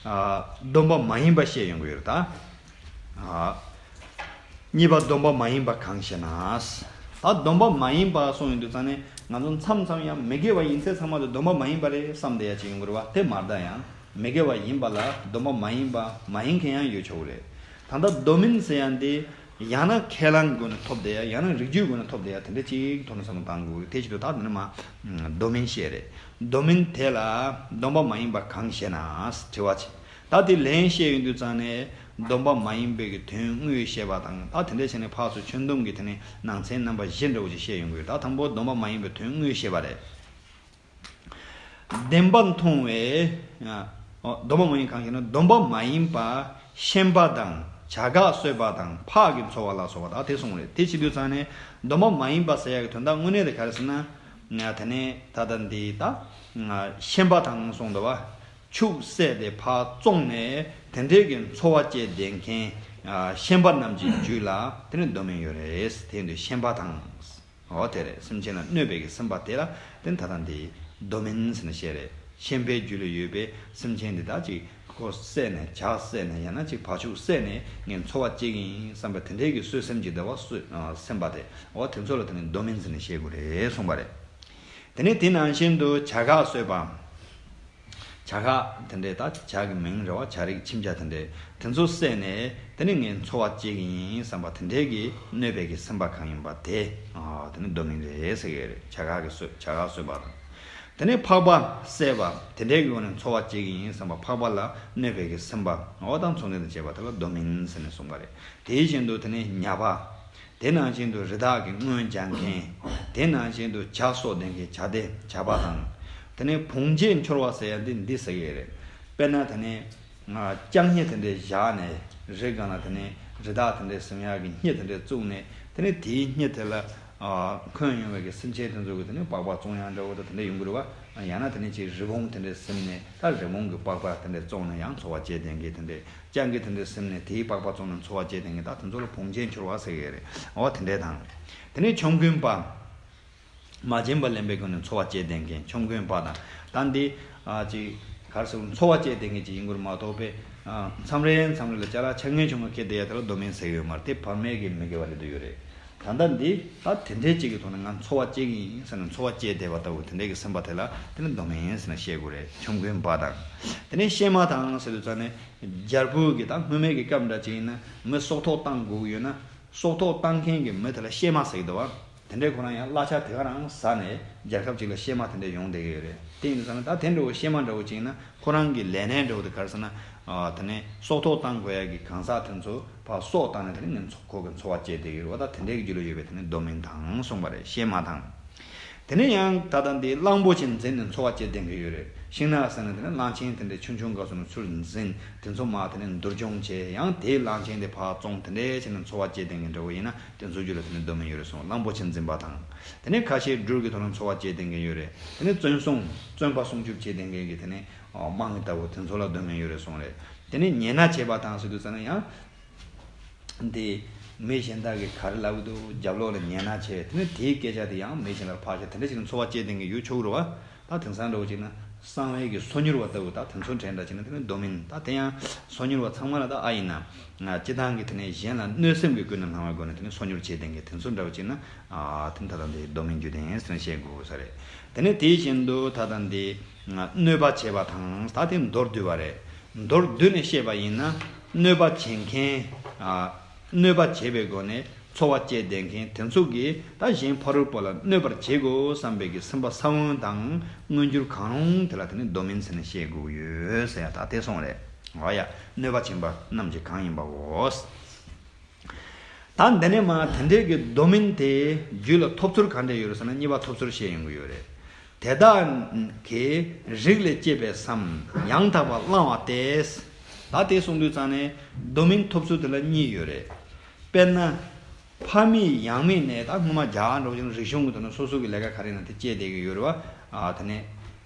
ཨ། སྡོམ་པ་མ་ཡིན་པ་བཤད་ཡོང་གི་ཡོད་རེད་ད། ཨ། གཉིས་པ་སྡོམ་པ་མ་ཡིན་པ་གང་ཞེ་ན། ད་སྡོམ་པ་མ་ཡིན་པ་གསུངས་ཡོང་དུས་ཙང་ནས། ང་ཚོ་མཚམས་མཚམས་ཡང་མི་དགེ་བ་ཡིན་ཚད་ཚང་མ་དེ་སྡོམ་པ་མ་ཡིན་པ་རེད་བསམ་བསྡད་ཡ་ཅིག་ཡོང་གི་རེད་བ། དེ་མ་རེད་ད། ཡང་མི་དགེ་བ་ཡིན་པ་ལ་སྡོམ་པ་མ་ཡིན་པ་མ་ཡིན་མཁན་ཡང་ཡོད་ཆོག་གི་རེད། ད་ལྟ་སྡོམ་མིན་ཟེར་ཡ་འདི། ཡང་ན་ཁས་བླངས་སྒོ་ནས་ཐོབ་བསྡད་ཡ། ཡང་ན་རིགས་རྒྱུད་སྒོ་ནས་ཐོབ་བསྡད་ཡ། དེ་འདྲ་ཅིག་ཐོག་ནས་བསམ་བློ་བཏང་དགོས་རེད། དེ་བྱེད་དུས་ད་འདི་ནས་མར་སྡོམ་མིན་བཤད་རེད། སྡོམ་མིན་དེ་ལ་སྡོམ་པ་མ་ཡིན་པ་གང་ཞེ་ན། དྲི་བ་བྱེད། ད་དེ་ལན་བཤད་ཡོང་དུས་ཙང་ནས། སྡོམ་པ་མ་ཡིན་པའི་གི་དོན་དངོས་བཤད་པ་དང་། ད་དེ་འདྲ་བྱས་ནས་ཕར་ཚུར་ཁྱོན་བསྡོམས་ཀྱི་དེ་ནས་ནང་ཚན་རྣམ་པ་བཞི་འདྲ་བོ་ཅིག་བཤད་ཡོང་གི་ཡོད། ད་དང་པོ་སྡོམ་པ་མ་ཡིན་པའི་དོན་དངོས་བཤད་པ་རེད། བདེན་པ་མཐོང་བས། ཨ། ཨོ། སྡོམ་པ་མ་ཡིན་གང་ཞེ་ན། སྡོམ་པ་མ་ཡིན་པ་ཤན་པ་དང་བྱ་གག་གསོད་པ་དང་ཕག་གི་འཚོ་བ་ལ་སོགས་པ་དག་དེ་གསུངས་རེད། དེ་བྱེད་དུས་ཙང་ནས་སྡོམ་པ་མ་ཡིན་པ་ཟེར་ཡག་གི་དོན་དག་དངོས་གནས་དེ་ག་རེ་ཟེར་ན། ཨ། དེ་ནས་ད་ལྟ་འདི་ད། ཨ། ཤན་པ་དང་གསུངས་འདུག་བ། ཕྱུགས་བསད་དེ་ཕར་བཙོངས་ནས་དེ་འདྲའི་གི་འཚོ་བ་སྐྱེལ་བསྡད་མཁན། ཨ། ཤན་པ་རྣམས་ཀྱི་རྒྱུད་ལ་དེ་ནི་སྡོམ་མིན་ཡོད་རེད། དེ་ཡིན་དུས་ཤན་པ་དང་། འོ་དེ་རེད། སེམས་ཅན་ལ་གནོད་པའི་གི་སེམས་པ་དེ་ལ་དེ་ད་ལྟ་འདི་སྡོམ་མིན་ཟེར་ནས་བཤད་རེད། ཤན་པའི་རྒྱུད་ལ་ཡོད་པའི་སེམས་ཅན་འདི་དག་ཅིག་ཁོ་བསད་ནས། བྱ་བསད་ནས། ཡང་ན་ཅིག་བ་ཕྱུགས་བསད་ནས་ངས་འཚོ་བ་སྐྱེལ་གི་ཡིན་བསམ་པའི་དེ་འདྲའི་གི་གསོད་སེམས་ཀྱི་འདུལ་བ་གསོད། ཨ། སེམས་པ་དེ། འོ་དེ་ཚོ་ལ་དེ་ནི་སྡོམ་མིན་ཟེར་ནས་བཤད་དགོས་རེད་གསུངས་པ་རེད། དེ་ནས་དེ་ནང་བཞིན་དུ་བྱ་གག་གསོད་པ། བྱ་གག་དེ་འདྲའི་ད་བྱ་གི་མིང་རེད་བ། བྱ་རིགས་ཁྱིམ་བྱ་དེ་འདྲའི་དེ་ཚོ་བསད་ནས་དེ་ནི་ངས་འཚོ་བ་སྐྱེལ་གི་ཡིན་བསམ་པ་དེ་འདྲའི་གི་གནོད་པའི་གི་སེམས་པ་གང་ཡིན་པ་དེ། ཨ། དེ་ནི་སྡོམ་མིན་རེད་ཟེར་གི་རེད། བྱ་གག་གི་གསོད། བྱ་གག་གསོད་པ་དང་། དེ་ནས་ཕག་པ་བསད་པ། དེ་འདྲའི་གི་སྒོ་ནས་འཚོ་བ་སྐྱེལ་གི་ཡིན་བསམ་པ། ཕག་པ་ལ་གནོད་པའི་གི་སེམས་པ། འོ་ད་འཚོ་གནས་དང་བཅས་པ་དེ་ལ་སྡོམ་མིན་ཟེར་ནས་གསུངས་པ་རེད། དེ་བཞིན་དུ་དེ་ནས་ཉ་པ། དེ་ནང་བཞིན་དུ་རི་དྭགས་ཀྱི་རྔོན་རྒྱག་མཁན། དེ་ནང་བཞིན་དུ་བྱ་གསོ་ལྡན་མཁན། བྱ་དེ་བྱ་པ་དང་། དེ་ནས་བོང་རྗེ་འཁྱོར་བ་ཟེར་ཡ་འདི་འདི་ཟེར་གི་རེད། དཔེར་ན་དེ་ནས། ཨ། ལྕགས་སྨྱུག་དེ་འདྲས་བཞག་ནས་རི་སྒང་ལ་དེ་ནས་རི་དྭགས་དེ་འདྲས་ཟིན་ཡག་གི་སྨྱུག་དེ་འདྲས་བཙུགས་ནས། དེ་ནས་དེའི་སྨྱུག་དེ་ལ། ཨ། འཁོན་ཡོང་བའི་གི་སེམས་ཅན་དེ་ཚོ་གི་དེ་ནས་པགས་པ་བཙོང་ཡག་འདྲ་བོ་དང་དེ་འདྲས་ཡོང་གི་རེད་བ། ཡང་ན་དེ་ནས་ཅིག་རི་བོང་དེ་འདྲས་ཟིན་ནས་ད་རི་བོང་གི་པགས་པ་དེ་འདྲས་བཙོང་ནས་ཡང་འཚོ་བ་སྐྱེལ་བསྡད་མཁན། དེ་འདྲས་སྤྱང་ཀི་དེ་འདྲས་ཟིན་ནས་དེའི་པགས་པ་བཙོང་ནས་འཚོ་བ་སྐྱེལ་བསྡད་མཁན། ད་དེ་ཚོ་ལ་བོང་རྗེ་འཁྱོར་བ་ཟེར་གི་རེད། འོ་དེ་འདྲས་དང་། དེ་ནས་ཆོམ་རྐུན་པ། མ་བྱིན་པ་ལེན་པའི་སྒོ་ནས་འཚོ་བ་སྐྱེལ་བསྡད་མཁན་ཆོམ་རྐུན་པ་དང་། ད་འདི། ཨ། ཅིག་ག་རེ་ཟེར། འཚོ་བ་སྐྱེལ་བསྡད་མཁན་ཅིག་ཡིན་དགོས་མ་གཏོགས་པའི། ཨ། མཚམས་རེ་མཚམས་རེ་ལ་ཅ་ལག་ཆ་ངན་ཆུང་ངུ་ཁྱེར་བསྡད་ཡ་དེ་ལ་སྡོམ་མིན་ཟེར་གི་ཡོད་མ་རེད། དེ་བར་མའི་གི་མི་དགེ་བ་རེད་འདོད་ཡོད་རེད། ད་ལྟ་འདི་ད་དེ་འདྲའི་ཅིག་གི་ཐོག་ནས་ང་འཚོ་བ་སྐྱེལ་གྱི་ཡིན་ཟེར་ནས་འཚོ་བ་སྐྱེལ་བསྡད་པ་ལྟ་བུ་དེ་འདྲའི་གི་སེམས་པ་དེ་ལ་དེ་ནི་རྡོ་མིན་ཟེར་ནས་བཤད་དགོས་རེད། ཆོམ་རྐུན་པ་དང་། དེ་ནས་གཤེད་མ་དང་ཟེར་དུས་ཙང་ནས་རྒྱལ་པོ་གི་ད་སྔོན་མའི་གི་སྐབས་འདྲ་ཅིག་ཡིན་ན་མི་སྲོག་ཐོག་བཏང་དགོས་ཀྱི་ཡོད་ན། སྲོག་ཐོག་བཏང་མཁན་གྱི་མི་དེ་ལ་གཤེད་མ་ཟེར་གྱི་འདུག་བ། དེ་འདྲའི་ཁོ་རང་ཡང་གླ་ཆ་དེ་ག་རང་ཟ་ནས་རྒྱལ་ཁབ་ཅིག་ལ་གཤེད་མ་དེ་འདྲ་ཡོང་བསྡད་ཀྱི་ཡོད་རེད། དེ་ཡིན་དུས་ཙང་ནས་ད་དེ་འདྲ་བོ་གཤེད་མ་འདྲ་བོ་ཅིག་ཡིན་ན་ཁོ་རང་གི་ལས་གནས་འདྲ་བོ་དེ་ག་རེ་ཟེར་ན། ཨ། དེ་ནས་སྲོག་ཐོག་བཏང་དགོས་ཡ་གི་གང་ཟག་དེ་ཚོ་ཕར་སྲོག་བཏང་ནས་དེ་ནས་ངན་ཚོ་ཁོ་གི་འཚོ་བ་སྐྱེལ་བསྡད་ཀྱི་རེད་བ། ད་དེ་འདྲའི་གི་རྒྱུད་ལ་ཡོད་པའི་དེ་ནས་རྡོ་མིན་དང་གསུངས་པ་རེད། གཤེད་མ་དང་། དེ་ནས་ཡང་ད་ལྟ་འདི་གླང་པོ་ཆེ་འཛིན་ནས་འཚོ་བ་སྐྱེལ་བསྡད་མཁན་ཡོད་རེད། ཤིང་ནགས་ཟེར་ན་དེ་ནས་གླང་ཆེན་དེ་འདྲའི་ཆུང་ཆུང་སྐབས་སུ་ནས་ཚུར་འཛིན། དེ་ཚོ་མར་དེ་ནས་འདུལ་སྦྱོང་བྱས། ཡང་དེའི་གླང་ཆེན་དེ་ཕར་བཙོང་། དེ་འདྲའི་བྱས་ནས་འཚོ་བ་སྐྱེལ་བསྡད་མཁན་འདྲ་བོ་ཡིན་ན་དེ་ཚོའི་རྒྱུད་ལ་དེ་ནས་རྡོ་མིན་ཡོད་རེད་གསུངས། གླང་པོ་ཆེ་འཛིན་པ་དང་། དེ་ནས་ཁ་ཤས་སྦྲུལ་གྱི་ཐོག་ནས་འཚོ་བ་སྐྱེལ་བསྡད་མཁན་ཡོད་རེད། དེ་ནས་བཙོན་སྲུང་། བཙོན་པ་སྲུང་སྐྱོབ་བྱེད་བསྡད་མཁན་གྱི་དེ་ནས་དམངས་ཀྱི་ལྟ་བུ་དེ་ཚོ་ལ་རྡོ་མིན་ཡོད་རེད་གསུངས་རེད། དེ་ནས་ཉེས་ན་བྱེད་པ་དང་ཟེར་དུས་ཙམ་ན་ཡང་། འདི་མི་གཞན་དག་གིས་ག་རེ་ལབ་ཀྱི་འདུག་རྒྱབ་ལོགས་ལ་ཉན་ན་བྱས། དེ་ནས་དེའི་སྐད་ཆ་དེ་ཡང་མི་གཞན་ལ་ཕར་བཤད། དེ་འདྲ་བྱས་ནས་འཚོ་བ་སྐྱེལ་བསྡད་མཁན་ཡོད་ཆོག་གི་རེད་བ། ད་དེང་སང་འདྲ་བོ་བྱས་ན་གསང་བའི་གི་སོ་མྱུར་བ་ལྟ་བུ། ད་དེ་ཚོ་འདྲ་འདྲ་བྱས་ན་དེ་ནི་རྡོ་མིན། ད་དེ་ཡང་སོ་མྱུར་བ་ཚང་མ་ལ་ད་ཨ་ཡིན་ན། སྤྱི་བཏང་གི་དེ་ནས་གཞན་ལ་གནོད་སེམས་ཀྱི་ཀུན་ནས་བསླང་བའི་སྒོ་ནས་དེ་ནས་སོ་མྱུར་བྱེད་བསྡད་མཁན་དེ་ཚོ་འདྲ་བོ་བྱས་ན། ཨ། དེ་ནི་ད་ལྟ་འདི་རྡོ་མིན་རྒྱུ་ལྡན་ཟེར་ནས་བཤད་དགོས་ས་རེད། དེ་ནས་དེ་བཞིན་དུ་ད་ལྟ་འདི་གནོད་པ་བྱེད་པ་དང་། ད་དེ་མདོར་བསྡུས་པ་རེད། མདོར་བསྡུས་ནས་བཤད་པ་ཡིན་ན། གནོད་པ་བྱེད་མཁན། ཨ། གནོད་པ་བྱེད་པའི་སྒོ་ནས་འཚོ་བ་སྐྱེལ་བསྡད་མཁན་དེ་ཚོ་གིས་ད་གཞན་ཕ་རོལ་པོ་ལ་གནོད་པར་བྱེད་དགོས་བསམ་པའི་གི་སེམས་པ་ས་བོན་དང་མངོན་གྱུར་གང་རུང་དེ་ལ་དེ་ནི་རྡོ་མིན་ཟེར་ནས་བཤད་དགོས་ཡོད་ཟེར་ཡ་ད་དེ་སོང་རེད། འོ་ཡ། གནོད་པ་བྱེད་པ་རྣམས་ཀྱི་གང་ཡིན་པའོ། ད་འདི་ནས་མ་དེ་འདྲའི་གི་རྡོ་མིན་དེ་རྒྱུད་ལ་ཐོབ་ཚུལ་ག་འདྲ་ཡོད་རེད་ཟེར་ན། གཉིས་པ་ཐོབ་ཚུལ་བཤད་ཡོང་གི་ཡོད་རེད། དེ་དག་གི་རིགས་ལས་སྐྱེས་པའི་སའམ། ཡང་དག་པར་བླངས་པ་སྟེ། ད་དེ་གསུངས་དུས་ཙང་ནས་རྡོ་མིན་ཐོབ་ཚུལ་དེ་ལ་གཉིས་ཡོད་རེད། དཔེར་ན། ཕ་མེས་ཡང་མེས་ནས། ད་སྔོན་མ་རྒྱ་གར་འདྲ་བོ་ཅིག་ན་རིག་གཞུང་གི་ཐོག་ནས་སོ་སོ་གི་ལས་ཀ་ག་རེ་ཡིན་ན་དེ་སྐྱེལ་བསྡད་ཀྱི་ཡོད་རེད་བ། ཨ། དེ་ནས་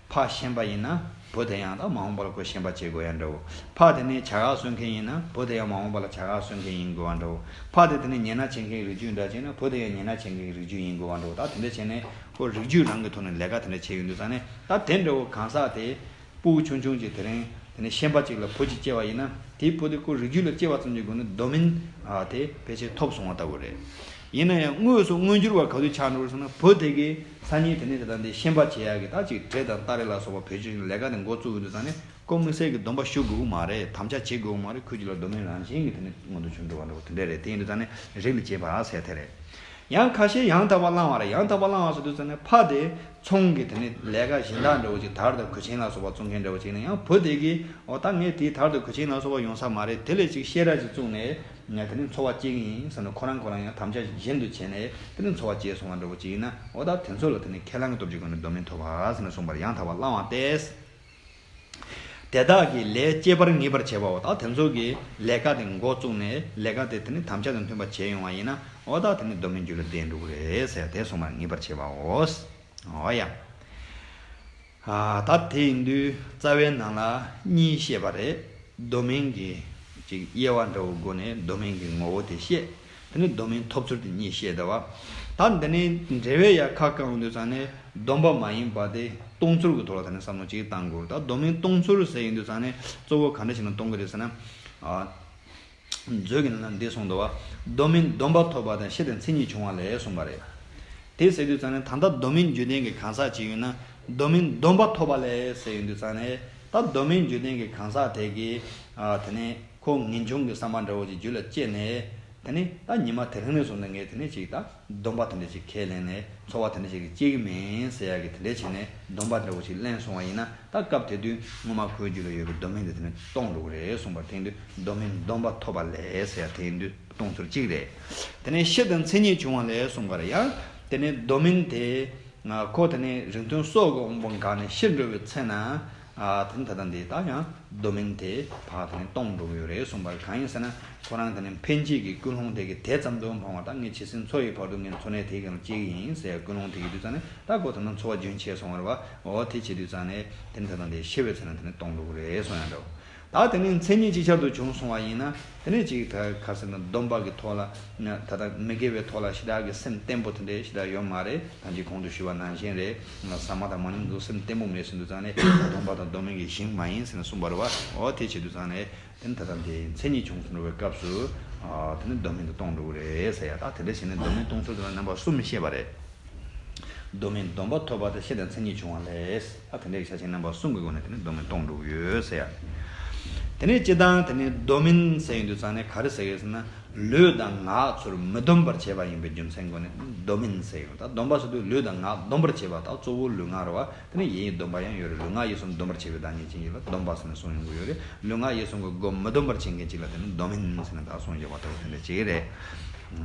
ཕ་ཤན་པ་ཡིན་ན་བུ་དེ་ཡང་ད་མ་འོངས་པ་ལ་ཁོ་ཤན་པ་བྱེད་དགོས་ཡ་འདྲ་བོ། ཕ་དེ་ནས་བྱ་ག་གསོད་མཁན་ཡིན་ན་བུ་དེ་ཡང་མ་འོངས་པ་ལ་བྱ་ག་གསོད་མཁན་ཡིན་དགོས་པ་འདྲ་བོ། ཕ་དེ་དེ་ནས་ཉེས་ན་བྱེད་མཁན་རིགས་རྒྱུད་འདྲ་བྱས་ན་བུ་དེ་ཡང་ཉེས་ན་བྱེད་མཁན་རིགས་རྒྱུད་ཡིན་དགོས་པ་འདྲ་བོ། ད་དེ་འདྲ་བྱས་ནས་ཁོ་རིགས་རྒྱུད་རང་གི་ཐོག་ནས་ལས་ཀ་དེ་འདྲ་བྱས་ཡོང་དུས་ཙང་ནས། ད་དེ་འདྲ་བོ་གང་ཟག་དེ་སྤུ་གུ་ཆུང་ཆུང་ཅིག་དེ་རིང་དེ་ནས་ཤན་པ་ཅིག་ལ་བུ་ཅིག་སྐྱེས་པ་ཡིན་ན། དེའི་བུ་དེ་ཁོ་རིགས་རྒྱུད་ལ་སྐྱེས་པ་ཙམ་གྱི་སྒོ་ནས་རྡོ་མིན། ཨ། དེ་ཕལ་ཆེར་ཐོབ་སོང་བ་ལྟ་བུ་རེད། ཡིན་ན་ཡང་དངོས་སུ་མངོན་གྱུར་བ་ག་དུས་ཆགས་འགྲོ་རེད་ཟེར་ན། བུ་དེ་གིས་སང་ཉིན་དེ་ནས་དེ་ལྟ་འདི་ཤན་པ་བྱེད་ཡག་གི་ད་ཅིག་འབྲས་དང་སྟ་རེ་ལ་སོགས་པ་བེད་སྤྱོད་ལས་ཀ་དེ་འགོ་བཙུགས་ཡོང་དུས་ཙང་ནས་ཁོ་དམིགས་བསལ་གྱི་སྡོམ་པ་ཞུ་དགོས་ཀྱི་མ་རེད། དམ་བཅའ་བྱེད་དགོས་ཀྱི་མ་རེད། ཁོའི་རྒྱུད་ལ་རྡོ་མིན་རང་བཞིན་གྱིས་དེ་ནས་མངོན་དུ་གྱུར་འགྲོ་བ་འདྲ་བོ་དེ་འདྲ་རེད། དེ་ཡིན་དུས་ཙང་ནས་རིགས་ལས་སྐྱེས་པ་ཟེར་དེ་རེད། ཡང་ཁ་ཤས་ཡང་དག་པར་བླངས་པ་རེད། ཡང་དག་པར་བླངས་པ་ཟེར་དུས་ཙང་ནས་ཕ་དེ་ཚོང་གི་དེ་ནས་ལས་ཀ་གཞན་དག་འདྲ་བོ་ཅིག་དར་དང་གོས་ཆེན་ལ་སོགས་པ་བཙོང་མཁན་འདྲ་བོ་ཅིག་ཡིན་ན། ཡང་བུ་དེ་གིས་འོ་ད་ངས་དེའི་དར་དང་གོས་ཆེན་ལ་སོགས་པ་ཡོང་ས་མ་རེད། དེ་ལས་ཅིག་བཤད་གྲྭ་ཅིག་བཙུགས་ནས་ངས་དེ་ནས་འཚོ་བ་སྐྱེལ་གི་ཡིན་ཟེར་ནས་ཁོ་རང་ཁོ་རང་ཡང་དམ་བཅའ་གཞན་དུ་བྱས་ནས་དེ་ནས་འཚོ་བ་སྐྱེལ་སོང་བ་འདྲ་བོ་ཅིག་ཡིན་ན། འོ་ད་དེ་ཚོ་ལ་དེ་ནས་ཁས་བླངས་ཀྱི་སྟོབས་ཀྱི་སྒོ་ནས་རྡོ་མིན་ཐོབ་པ་ཟེར་ནས་གསུངས་པར། ཡང་དག་པར་བླངས་པ་སྟེ། དེ་དག་གི་ལས་སྐྱེད་པར་ངེས་པར་བྱེད་པའོ། ད་དེ་ཚོ་གི་ལས་ཀ་དེ་འགོ་བཙུགས་ནས་ལས་ཀ་དེ་དེ་ནི་དམ་བཅའ་དང་མཐུན་པ་བྱས་ཡོང་བ་ཡིན་ན། འོ་ད་དེ་ནི་རྡོ་མིན་རྒྱུད་ལ་ལྡན་འགྲོ་གི་རེད་ཟེར། དེ་གསུངས་པར་ངེས་པར་བྱེད་པའོ། འོ་ཡ། ཨ། ད་དེ་ཡིན་དུས་རྩ་བའི་ནང་ལ་གཉིས་བཤད་པ་རེད། རྡོ་མིན་གྱི་ཅིག་དབྱེ་བ་འདྲ་བོ་སྒོ་ནས་རྡོ་མིན་གྱི་ངོ་བོ་དེ་བཤད། དེ་ནི་རྡོ་མིན་ཐོབ་ཚུལ་དེ་གཉིས་བཤད་བསྡད་པ། ད་འདི་ནི་འགྲེལ་བས་ཡ་ཁ་བཀང་ཡོང་དུས་ཙང་ནས་སྡོམ་པ་མ་ཡིན་པ་དེ་གཏོང་ཚུལ་གྱི་ཐོག་ལ་ད་ནི་བསམ་བློ་ཅིག་བཏང་དགོས། ད་རྡོ་མིན་གཏོང་ཚུལ་ཟེར་ཡོང་དུས་ཙང་ནས་གཙོ་བོ་ག་འདྲ་ཞིག་ནས་གཏོང་གི་རེད་ཟེར་ན། ཨ། མཛོད་ཀྱི་ནང་ན་འདི་གསུངས་འདུག་བ། རྡོ་མིན་སྡོམ་པ་ཐོབ་པ་དང་ཤེས་དང་མཚན་ཉིད་བྱུང་བ་ལས་གསུངས་པ་རེད། དེ་ཟེར་དུས་ཙང་ནས་ད་ལྟ་རྡོ་མིན་རྒྱུད་ལྡན་གྱི་གང་ཟག་ཅིག་ཡོད་ན། རྡོ་མིན་སྡོམ་པ་ཐོབ་པ་ལས་ཟེར་ཡོང་དུས་ཙང་ནས། ད་རྡོ་མིན་རྒྱུད་ལྡན་གྱི་གང་ཟག་དེ་གིས། ཨ། དེ་ནས་ཁོ་ངེས་འབྱུང་གི་བསམ་པ་འདྲ་བོ་ཅིག་རྒྱུད་ལ་སྐྱེས་ནས། དེ་ནས་ད་ཉི་མ་དེ་རིང་ནས་བཟུང་ནས་ངས་དེ་ནས་ཅིག་ད་སྡོམ་པ་དེ་འདྲ་ཅིག་ཁས་ལེན་ནས་འཚོ་བ་དེ་འདྲ་ཅིག་སྐྱེལ་གྱི་མིན་ཟེར་ཡག་གི་དེ་འདྲ་བྱས་ནས་སྡོམ་པ་འདྲ་བོ་ཅིག་ལེན་སོང་བ་ཡིན་ན། ད་སྐབས་དེ་དུས་སྔོན་མ་ཁོའི་རྒྱུད་ལ་ཡོད་པའི་རྡོ་མིན་དེ་དེ་ནས་སྟོངས་འགྲོ་གི་རེད་གསུངས་པ། དེ་ཡིན་དུས་རྡོ་མིན་སྡོམ་པ་ཐོབ་པ་ལས་ཟེར་ཡ་དེ་ཡིན་དུས་གཏོང་ཚུལ་གཅིག་རེད། དེ་ནས་ཤེས་དང་མཚན་ཉིད་བྱུང་བ་ལས་གསུངས་པ་རེད། ཡང་དེ་ནས་རྡོ་མིན་དེ། ང་ཁོ་དེ་ནས་རིང་ཐུང་སྲོག་གི་དབང་པོ་འགགས་ནས་ཤི་འགྲོ་བའི་ཚེ་ན། ཨ། དེ་ནི་ད་ལྟ་འདི་ད་ཡང་རྡོ་མིན་དེ་ཕར་དེ་ནས་སྟོངས་འགྲོ་གི་ཡོད་རེད་གསུངས་པ་རེད། གང་ཡིན་ཟེར་ན། ཁོ་རང་དེ་ནས་འཕེན་བྱེད་ཀྱི་ཀུན་སློང་དེ་གིས་དེ་ཙམ་དུ་འཕངས་པ། ད་ངས་ཇི་སྲིད་འཚོ་ཡི་བར་དུ་ངས་འཚོ་གནས་དེའི་སྒང་ལ་སྐྱེལ་གྱི་ཡིན་ཟེར་ཡ་ཀུན་སློང་དེ་གིས་དུས་ཙང་ནས། ད་ཁོ་ད་ལྟ་འཚོ་བ་རྒྱུན་ཆད་སོང་བ་རེད་བ། འོ་དེ་བྱེད་དུས་ཙང་ནས་དེ་ནི་ད་ལྟ་འདི་ཤི་བའི་ཚེ་ན་དེ་ནི་སྟོངས་འགྲོ་གི་རེད་གསུངས་ཡ་འདྲ་བོ། ད་དེ་ནི་མཚན་ཉིད་ཅིག་ཆར་དུ་བྱུང་སོང་བ་ཡིན་ན། དེ་ནས་ཅིག་ད་ག་རེ་ཟེར་ན། སྡོམ་པ་གི་ཐོག་ལ་ད་ལྟ་མི་དགེ་བའི་ཐོག་ལ་ཞེ་དྲག་གི་སེམས་བརྟན་པོ་དེ་འདྲའི་ཞེ་དྲག་ཡོད་མ་རེད། ད་ཅི་གོང་དུ་ཞུས་པ་ནང་བཞིན་རེད། ཟ་མ་དང་མ་ཎི་འདུག་སེམས་བརྟན་པོ་མེད་ཟེར་དུས་ཙང་ནས་སྡོམ་པ་དང་སྡོམ་མིན་གྱི་ཞིང་མ་ཡིན་ཟེར་ནས་གསུངས་པ་རེད་བ། འོ་དེ་བྱེད་དུས་ཙང་ནས་དེ་ནི་ད་ལྟ་འདི་མཚན་ཉིད་བྱུང་སོང་བའི་སྐབས་སུ། ཨ་དེ་ནི་སྡོམ་མིན་དུ་གཏོང་འགྲོ་གི་རེད་ཟེར་ཡ། ད་དེ་འདྲ་བྱས་ནས་སྡོམ་མིན་གཏོང་ཚུལ་དེ་ལ་རྣམ་པ་གསུམ་བཤད་པ་རེད། སྡོམ་མིན་སྡོམ་པ་ཐོབ་པ་དང་ཤེས་དང་མཚན་ཉིད་བྱུང་བ་ལས། ད་དེ་འདྲའི་ཆ་ཤས་རྣམ་པ་གསུམ་གྱི་སྒོ་ནས་དེ་ནི་སྡོམ་མིན་གཏོང་འགྲོ་གི་ཡོད་ཟེར་ཡ། དེ་ནས་སྤྱི་བཏང་དེ་ནི་སྡོམ་མིན་ཟེར་ཡོང་དུས་ཙང་ནས་ག་རེ་ཟེར་གི་ཟེར་ན། ལུས་དང་ངག་ཚུར་མི་སྡོམ་པར་བྱས་པ་ཡིན་པའི་རྒྱུ་མཚན་སྒོ་ནས་སྡོམ་མིན་ཟེར་ཡོང་། ད་སྡོམ་པ་ཟེར་དུས་ལུས་དང་ངག་སྡོམ་པར་བྱེད་པ། ད་གཙོ་བོ་ལུས་ངག་རེད་བ། དེ་ནས་ཡིད་ཡིད་སྡོམ་པ་ཡང་ཡོད་རེད། ལུས་ངག་ཡིད་གསུམ་སྡོམ་པར་བྱེད་པའི་བདག་ཉིད་ཅན་ཡིན་ལ་སྡོམ་པ་ཟེར་ནས་གསུངས་ཡོང་གི་ཡོད་རེད། ལུས་ངག་ཡིད་གསུམ་གྱི་སྒོ་མི་སྡོམ་པར་བྱེད་མཁན་ཅིག་ལ་དེ་ནི་སྡོམ་མིན་ཟེར་ནས་ད་གསུངས་ཡོད་པ་ལྟ་བུ་དེ་འདྲ་ཅིག་རེད།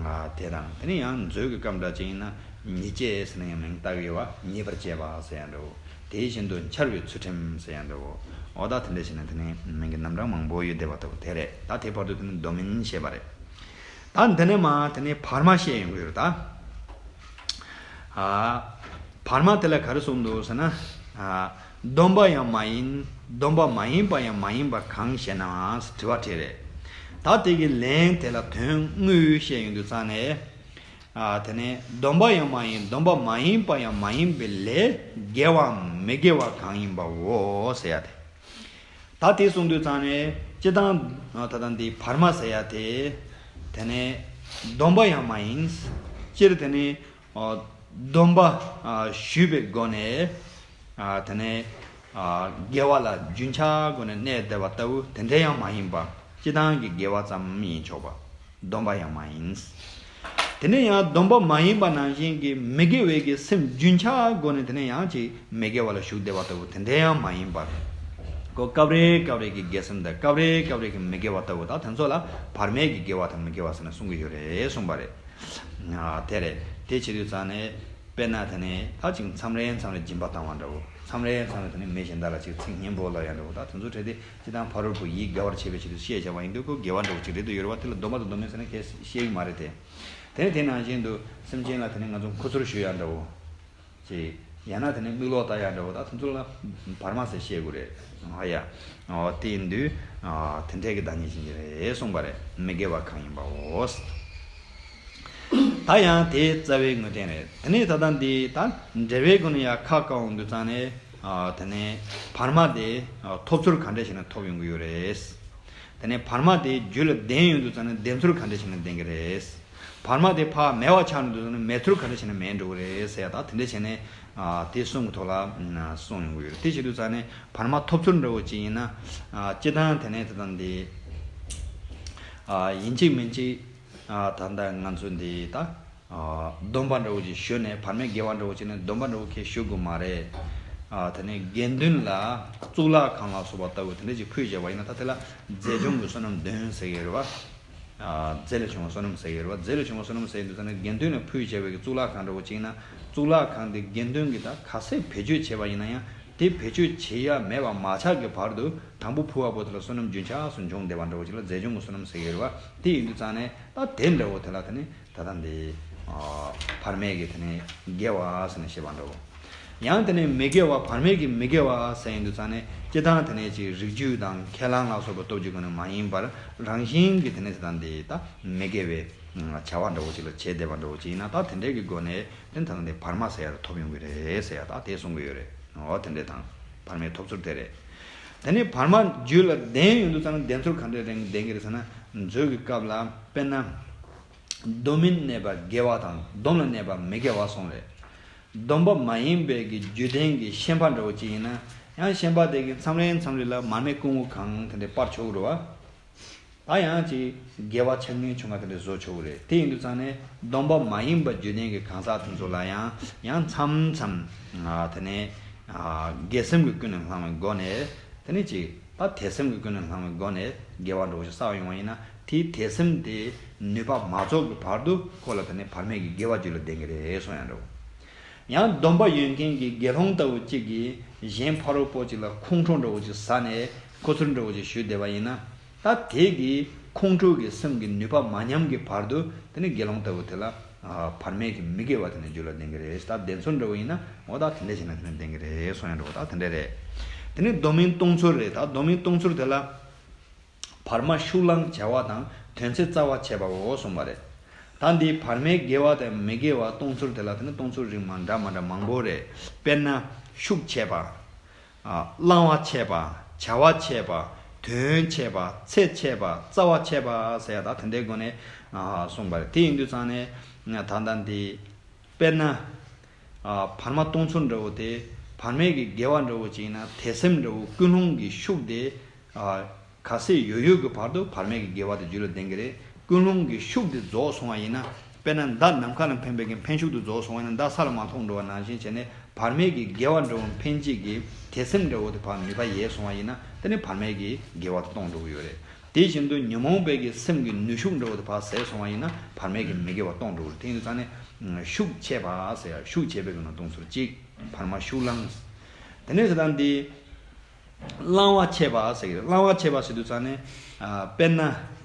ཨ་དེ་དང་དེ་ནི་ཡང་མཛོད་ཀྱི་སྐབས་འདྲ་ཅིག་ཡིན་ན། ཉེས་བྱས་ཟེར་ན་ཡང་མིང་བཏགས་ཡོད་བ། ཉེས་པར་བྱས་པ་ཟེར་ཡང་འདྲ་བོ། དེ་བཞིན་དུ་འཆར་བའི་ཚུལ་ཁྲིམས་ཟེར་ཡང་འདྲ་བོ། འོ་ད་དེ་འདྲ་བྱས་ན་དེ་ནི་མིང་གི་རྣམ་གྲངས་མང་པོ་ཡོད་བསྡད་པ་ལྟ་བུ་དེ་རེད། ད་དེ་བར་དུ་དེ་ནི་སྡོམ་མིན་བཤད་པ་རེད། ད་འདི་ནས་མ་དེ་ནས་བར་མ་བཤད་ཡོང་གི་ཡོད་རེད་ད། ཨ། བར་མ་དེ་ལ་ག་རེ་གསུངས་འདུག་ཟེར་ན། ཨ། སྡོམ་པ་ཡང་མ་ཡིན། སྡོམ་པ་མ་ཡིན་པ་ཡང་མ་ཡིན་པ་གང་ཞེ་ན་དྲི་བ་དྲིས་རེད། ད་དེ་གི་ལན་དེ་ལ་དོན་དངོས་བཤད་ཡོང་དུས་ཙང་ནས། ཨ། དེ་ནས་སྡོམ་པ་ཡང་མ་ཡིན། སྡོམ་པ་མ་ཡིན་པ་ཡང་མ་ཡིན་པའི་ལས་དགེ་བའམ་མི་དགེ་བ་གང་ཡིན་པའོ་ཟེར་ཡ་དེ། ད་དེ་གསུངས་དུས་ཙང་ནས་སྤྱི་བཏང་ད་ལྟ་འདི་བར་མ་ཟེར་ཡ་དེ། དེ་ནས་སྡོམ་པ་ཡང་མ་ཡིན། སྤྱིར་དེ་ནས་སྡོམ་པ་ཞུས་པའི་སྒོ་ནས། དེ་ནས་དགེ་བ་ལ་རྒྱུན་ཆགས་སྒོ་ནས་གནས་བསྡད་པ་ལྟ་བུ་དེ་འདྲ་ཡང་མ་ཡིན་པ། སྤྱི་བཏང་གི་དགེ་བ་ཙམ་ཡིན་ཆོག་པ། སྡོམ་པ་ཡང་མ་ཡིན། དེ་ནས་ཡང་སྡོམ་པ་མ་ཡིན་པ་ནང་བཞིན་གྱི་མི་དགེ་བའི་གི་སེམས་རྒྱུན་ཆགས་སྒོ་ནས་དེ་ནས་ཡང་ཅིག་མི་དགེ་བ་ལ་ཞུགས་བསྡད་པ་ལྟ་བུ་དེ་འདྲ་ཡང་མ་ཡིན་པར། ཁོ་སྐབས་རེ་སྐབས་རེ་གི་དགེ་སེམས་དང་སྐབས་རེ་སྐབས་རེ་གི་མི་དགེ་བ་ལྟ་བུ་དང་དེ་ཚོ་ལ་བར་མའི་གི་དགེ་བ་དང་མི་དགེ་བ་ཟེར་ནས་གསུང་གི་ཡོད་རེད་གསུངས་པ་རེད། ཨ་དེ་རེད། དེ་བྱེད་དུས་ཙང་ནས་དཔེར་ན་དེ་ནས་ད་ཅིག་མཚམས་རེ་མཚམས་རེ་སྦྱིན་པ་བཏང་བ་འདྲ་བོ། མཚམས་རེ་མཚམས་རེ་དེ་ནས་མི་གཞན་དག་ལ་ཅིག་ཚིག་སྙན་པོ་ལབ་ཡ་འདྲ་བོ། ད་དེ་ཚོ་འཕྲད་དེ། སྤྱི་བཏང་ཕ་རོལ་པོ་ཡིད་དགའ་བར་བྱེད་པའི་ཆེད་དུ་བཤད་བྱ་བ་ཡིན་དུས་ཁོ་དགེ་བ་འདྲ་བོ་ཅིག་རེད་དུ་ཡོད་རེད་བ། དེ་ལ་སྡོམ་པ་དང་སྡོམ་མིན་ཟེར་ན་གས་བཤད་ཀྱི་མ་རེད་དེ། དེ་ནས་དེ་ནང་བཞིན་དུ་སེམས་ཅན་ལ་དེ་ནས་ང་ཚོ་ཁུ་ཚུར་གཞུ་ཡ་འདྲ་བོ་ཅིག་ཡང་ན་དེ་ནས་མིག་ལོག་ལྟ་ཡ་འདྲ་བོ། ད་དེ་ཚོ་ལ་བར་མ་ཟེར་བཤད་དགོས་རེད། ཨ་ཡ། འོ་དེ་ཡིན་དུས་ཨ་དེ་འདྲའི་གི་བདག་ཉིད་ཅན་གྱི་རེད་གསུངས་པ་རེད། མི་དགེ་བ་གང་ཡིན་པའོ། ད་ཡང་དེའི་རྩ་བའི་དངོས་བསྟན་རེད། དེ་ནས་ད་ལྟ་འདི་ད་འགྲེལ་པའི་སྒོ་ནས་ཡང་ཁ་བཀག་འོང་དུས་ཙང་ནས། ཨ་དེ་ནས་བར་མ་དེ་ཨ་ཐོབ་ཚུལ་ག་འདྲ་བྱས་ནས་ཐོབ་ཡོང་གི་ཡོད་རེད། དེ་ནས་བར་མ་དེ་རྒྱུད་ལ་ལྡན་ཡོང་དུས་ཙང་ནས་ལྡན་ཚུལ་ག་འདྲ་བྱས་ནས་ལྡན་གྱི་རེད། བར་མ་དེ་ཕར་མེད་པ་ཆགས་ཡོང་དུས་ཙང་ནས་མེད་ཚུལ་ག་འདྲ་བྱས་ནས་མེད་འགྲོ་གི་རེད་ཟེར་ཡ། ད་དེ་འདྲ་བྱས་ནས་ཨ་དེ་གསུང་གི་ཐོག་ལ་ཨ་གསུང་ཡོང་གི་ཡོད་རེད། དེ་བྱེད་དུས་ཙང་ནས་བར་མ་ཐོབ་ཚུལ་འདྲ་བོ་ཅིག་ཡིན་ན། ཨ་སྤྱི་བཏང་དེ་ནས་དེ་དང་འདི་ཨ་ཡིན་གཅིག་མིན་གཅིག་ཨ་ད་ལྟ་ང་ཚོ་འདི་ད། ཨ་སྡོམ་པ་འདྲ་བོ་ཅིག་ཞུས་ནས། བར་མའི་དགེ་བ་འདྲ་བོ་ཅིག་ནས་སྡོམ་པ་འདྲ་བོ་ཁས་ཞུ་དགོས་མ་རེད། ཨ་དེ་ནས་དགེ་འདུན་ལ་གཙུག་ལག་ཁང་ལ་སོགས་པ་ལྟ་བུ་དེ་འདྲ་ཅིག་ཕུལ་བྱས་པ་ཡིན་ན། ད་དེ་ལ་རྫས་སྦྱོང་གི་བསོད་ནམས་འདོན་ཟེར་གྱི་རེད་བ། ཨ་རྫས་ལས་བྱུང་བ་བསོད་ནམས་ཟེར་གྱི་རེད་བ། རྫས་ལས་བྱུང་བ་བསོད་ནམས་ཟེར་དུས་ཙང་ནས་དགེ་འདུན་ལ་ཕུལ་བྱས་པའི་གི་གཙུག་ལག་ཁང་འདྲ་བོ་ཅིག་ཡིན་ན། གཙུག་ལག་ཁང་དེ་དགེ་འདུན་གྱིས་ད་ག་ཚད་བེད་སྤྱོད་བྱས་པ་ཡིན་ན་ཡང་། དེ་བེད་སྤྱོད་བྱེད་ཡ་མེད་པ་མ་ཆགས་ཀྱི་བར་དུ་དང་པོ་ཕུལ་བ་པོ་དེ་ལ་བསོད་ནམས་རྒྱུན་ཆགས་སུ་འབྱུང་བསྡད་པ་འདྲ་བོ་ཅིག་ལ་རྫས་སྦྱོང་གི་བསོད་ནམས་ཟེར་གྱི་རེད་བ། དེ་ཡིན་དུས་ཙང་ནས་ད་དེ་འདྲ་བོ་དེ་ལ་དེ་ནི་ད་ལྟ་འདི་ཨ་བར་མའི་གི་དེ་ནི་དགེ་བ་ཟེར་ནས་བཤད་པ་འདྲ་བོ། ཡང་དེ་ནས་མི་དགེ་བ། བར་མའི་གི་མི་དགེ་བ་ཟེར་ཡིན་དུས་ཙང་ནས་སྤྱི་བཏང་དེ་ནས་ཅིག་རིགས་རྒྱུད་དང་ཁས་བླངས་ལ་སོགས་པ་སྟོབས་ཀྱི་སྒོ་ནས་མ་ཡིན་པར། རང་བཞིན་གྱི་དེ་ནས་དེ་ལྟ་འདི་ད་མི་དགེ་བའི་བྱ་བ་འདྲ་བོ་ཅིག་ལ་བྱས་བསྡད་པ་འདྲ་བོ་ཅིག་ཡིན་ན། ད་དེ་འདྲའི་གི་སྒོ་ནས་དེ་ད་ལྟ་འདི་བར་མ་ཟེར་ཡ་ཐོབ་ཡོང་གི་རེད་ཟེར་ཡ། ད་དེ་གསུང་གི་ཡོད་རེད། འོ་དེ་འདྲ་དང་། བར་མའི་ཐོབ་ཚུལ་དེ་རེད། དེ་ནས་བར་མ་རྒྱུད་ལ་ལྡན་ཡོང་དུས་ཙང་ནས་ལྡན་ཚུལ་ག་འདྲ་ལྡན་གྱི་རེད་ཟེར་ན། མཛོད་ཀྱི་སྐབས་ལ་དཔེར་ན། སྡོམ་མིན་གནས་པ་དགེ་བ་དང་། སྡོམ་ལ་གནས་པ་མི་དགེ་བ་གསུངས་རེད། སྡོམ་པ་མ་ཡིན་པའི་གི་རྒྱུད་ལྡན་གྱི་ཤན་པ་འདྲ་བོ་ཅིག་ཡིན་ན། ཡང་ཤན་པ་དེ་གི་མཚམས་རེ་མཚམས་རེ་ལ་མར་མེ་སྐུ་ངོ་གང་དེ་འདྲ་སྤར་ཆོག་གི་རེད་བ། ད་ཡང་ཅིག་དགེ་བ་ཆགས་ངེས་བྱུང་བ་དེ་འདྲ་བཟོ་ཆོག་གི་རེད། དེ་ཡིན་དུས་ཙང་ནས་སྡོམ་པ་མ་ཡིན་པ་རྒྱུད་ལྡན་གྱི་གང་ཟག་དེ་ཚོ་ལ་ཡང་ཡང་མཚམས་མཚམས་ཨ་དེ་ནས་ཨ་དགེ་སེམས་ཀྱི་ཀུན་ནས་བསླངས་པའི་སྒོ་ནས། དེ་ནས་ཅིག་ད་དད་སེམས་ཀྱི་ཀུན་ནས་བསླངས་པའི་སྒོ་ནས་དགེ་བ་འདྲ་བོ་ཞིག་བསགས་ཡོང་བ་ཡིན་ན། དེའི་དད་སེམས་དེ་ནུས་པ་མ་རྫོགས་ཀྱི་བར་དུ་ཁོ་ལ་དེ་ནས་བར་མའི་གི་དགེ་བ་རྒྱུད་ལ་ལྡན་གྱི་རེད་གསུང་ཡང་འདྲ་བོ། ཡང་སྡོམ་པ་ཡོད་མཁན་གྱི་དགེ་སློང་ལྟ་བུ་གཅིག་གིས་གཞན་ཕ་རོལ་པོ་གཅིག་ལ་ཁོང་ཁྲོ་འདྲ་བོ་ཅིག་ཟ་ནས་ཁུ་ཚུར་འདྲ་བོ་ཅིག་གཞུས་བསྡད་པ་ཡིན་ན། ད་དེ་གི་ཁོང་ཁྲོ་གི་སེམས་ཀྱི་ནུས་པ་མ་ཉམས་ཀྱི་བར་དུ་དེ་ནི་དགེ་སློང་ལྟ་བུ་དེ་ལ་ཨ་བར་མའི་གི་མི་དགེ་བ་དེ་ནི་རྒྱུད་ལ་ལྡན་གྱི་རེད། ད་ལྡན་ཚུལ་འདྲ་བོ་ཡིན་ན། འོ་ད་དེ་འདྲ་བྱས་ན་དེ་ནི་ལྡན་གྱི་རེད་གསུང་ཡང་འདྲ་བོ། ད་དེ་འདྲ་རེད། དེ་ནི་སྡོམ་མིན་གཏོང་ཚུལ་རེད། ད་སྡོམ་མིན་གཏོང་ཚུལ་དེ་ལ། བར་མ་ཤུགས་བླངས་བྱ་བ་དང་དོན་ཚན་རྩ་བ་བྱས་པའོ་གསུངས་པ་རེད། ད་འདི་བར་མའི་དགེ་བ་དང་མི་དགེ་བ་གཏོང་ཚུལ་དེ་ལ་དེ་ནི་གཏོང་ཚུལ་རིགས་མ་འདྲ་མ་འདྲ་མང་པོ་རེད། དཔེར་ན། ཤུགས་ཆེ་བ། ཨ་བླང་བ་ཆེ་བ། བྱ་བ་ཆེ་བ། དོན་ཆད་པ། ཚེ་ཆད་པ། རྩ་བ་ཆད་པ་ཟེར་ཡ་ད་དེ་འདྲའི་སྒོ་ནས་ཨ་གསུངས་པ་རེད། དེ་ཡིན་དུས་ཙང་ནས་ད་ལྟ་འདི་དཔེར་ན། ཨ་བར་མ་སྟོང་ཚུལ་འདྲ་བོ་དེ། བར་མའི་གི་དགེ་བ་འདྲ་བོ་ཅིག་ཡིན་ན། དད་སེམས་འདྲ་བོ། ཀུན་སློང་གི་ཤུགས་དེ་ཨ་ག་ཚད་ཡོད་ཡོད་ཀྱི་བར་དུ་བར་མའི་གི་དགེ་བ་དེ་རྒྱུད་ལ་ལྡན་གྱི་རེད། ཀུན་སློང་གི་ཤུགས་དེ་རྫོགས་སོང་བ་ཡིན་ན། དཔེར་ན་མདའ་ནམ་མཁའ་ལ་འཕེན་པའི་གི་འཕེན་ཤུགས་དེ་རྫོགས་སོང་བ་ཡིན་ན། མདའ་ས་ལ་མ་ཐོགས་འགྲོ་བ་ནང་བཞིན་བྱས་ནས། བར་མའི་གི་དགེ་བ་འདྲ་བོ་འཕེན་བྱེད་ཀྱི་དད་སེམས་འདྲ་བོ་དེ་ཕར་ནུས་པ་ཡལ་སོང་བ་ཡིན་ན། དེ་ནི་བར་མའི་གི་དགེ་བ་དེ་སྟོང་འགྲོ་གི་ཡོད་རེད། དེ་བཞིན་དུ་ཉོན་མོངས་པའི་གི་སེམས་ཀྱི་ནུས་ཤུགས་འདྲ་བོ་དེ་ཕར་ཟད་སོང་བ་ཡིན་ན། བར་མའི་གི་མི་དགེ་བ་སྟོང་འགྲོ་གི་རེད། དེ་ཡིན་དུས་ཙང་ནས་ཤུགས་ཆད་པ་ཟེར་ཡ། ཤུགས་ཆད་པའི་གི་ནང་སྟོང་ཚུལ་གཅིག་བར་མ་ཤུགས་བླངས། དེ་ནས་ཟེར་ད་འདི། བླང་བ་ཆད་པ་ཟེར་གི་རེད། བླང་བ་ཆད་པ་ཟེར་དུས་ཙང་ནས། ཨ་དཔེར་ན།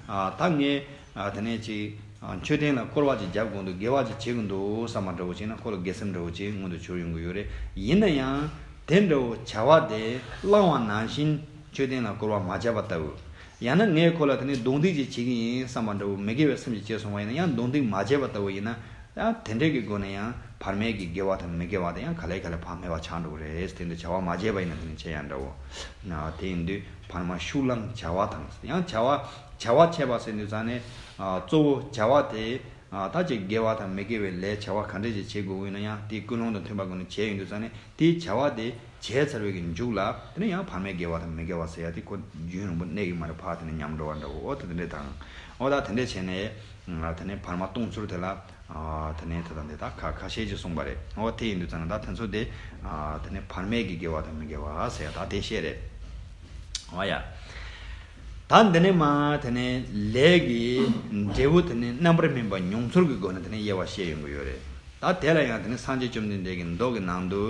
ཨ་ད་ངས་ཨ་དེ་ནས་ཅིག་ཨ་མཆོད་རྟེན་ལ་སྐོར་བ་ཅིག་རྒྱབ་དགོས་འདུག་དགེ་བ་ཅིག་བྱེད་དགོས་འདུག་བསམ་པ་འདྲ་བོ་བྱས་ན། ཁོ་ལ་དགེ་སེམས་འདྲ་བོ་ཅིག་མངོན་དུ་གྱུར་ཡོང་གི་ཡོད་རེད། ཡིན་ན་ཡང་དེ་འདྲ་བོ་བྱ་བ་དེ་བླང་བ་ནང་བཞིན་མཆོད་རྟེན་ལ་སྐོར་བ་མ་བརྒྱབ་པ་ལྟ་བུ། ཡང་ན་ངས་ཁོ་ལ་དེ་ནས་རྡུང་རྡེག་ཅིག་བྱེད་ཀྱི་ཡིན་བསམ་པ་འདྲ་བོ། མི་དགེ་བའི་སེམས་ཅིག་སྐྱེས་སོང་བ་ཡིན་ན། ཡང་རྡུང་རྡེག་མ་བྱས་པ་ལྟ་བུ་ཡིན་ན། ཡང་དེ་འདྲའི་གི་སྒོ་ནས་ཡང་བར་མའི་གི་དགེ་བ་དང་མི་དགེ་བ་དེ་ཡང་ག་ལེ་ག་ལེ་ཕར་མེད་པ་ཆགས་འགྲོ་གི་རེད། དེ་འདྲ་བྱ་བ་མ་བྱས་པ་ཡིན་ན་དེ་ནི་ཆེ་ཡང་འདྲ་བོ། ན་དེ་ཡིན་དུས་བར་མ་ཤུགས་བླངས་བྱ་བ་དང་། ཡང་བྱ་བ་བྱ་བ་ཆད་པ་ཟེར་དུས་ཙང་ནས། ཨ་གཙོ་བོ་བྱ་བ་དེ་ཨ་ད་ཅིག་དགེ་བ་དང་མི་དགེ་བའི་ལས་བྱ་བ་ག་འདྲ་ཞིག་བྱེད་དགོས་ཡིན་ན། ཡང་དེའི་ཀུན་སློང་དང་མཐུན་པའི་སྒོ་ནས་བྱས་ཡོང་དུས་ཙང་ནས། དེའི་བྱ་བ་དེ་བྱས་ཚར་བའི་གི་མཇུག་ལ་དེ་ནས་ཡང་བར་མའི་དགེ་བ་དང་མི་དགེ་བ་ཟེར་ཡ་དེ་ཁོ་རྒྱུན་རིང་པོ་གནས་ཀྱི་མ་རེད། ཕར་དེ་ནས་ཉམས་འགྲོ་བ་འདྲ་བོ། འོ་ད་དེ་འདྲས་དང་། འོ་ད་དེ་འདྲས་བྱས་ནས་དེ་ནས་བར་མ་སྟོང་ཚུལ་དེ་ལ་དེ་ནས་ད་ལྟ་འདི་ད་ཁ་ཁ་ཤས་ཅིག་གསུངས་པ་རེད། འོ་དེ་ཡིན་དུས་ཙང་ནས་ད་དེ་ཚོ་དེ་དེ་ནས་བར་མའི་གི་དགེ་བ་དང་མི་དགེ་བ་ཟེར་ཡ་ད་དེ་བཤད་རེད། འོ་ཡ། ད་འདི་ནས་མ་དེ་ནས་ལས་ཀྱི་འབྲས་བུ་དེ་ནས་རྣམ་པར་སྨིན་པ་མྱོང་ཚོར་གྱི་སྒོ་ནས་དེ་ནས་དབྱེ་བ་བཤད་ཡོང་གི་ཡོད་རེད། ད་དེ་ལ་ཡང་དེ་ནས་སངས་རྒྱས་བཅོམ་ལྡན་འདས་ཀྱི་མདོ་གི་ནང་དུ་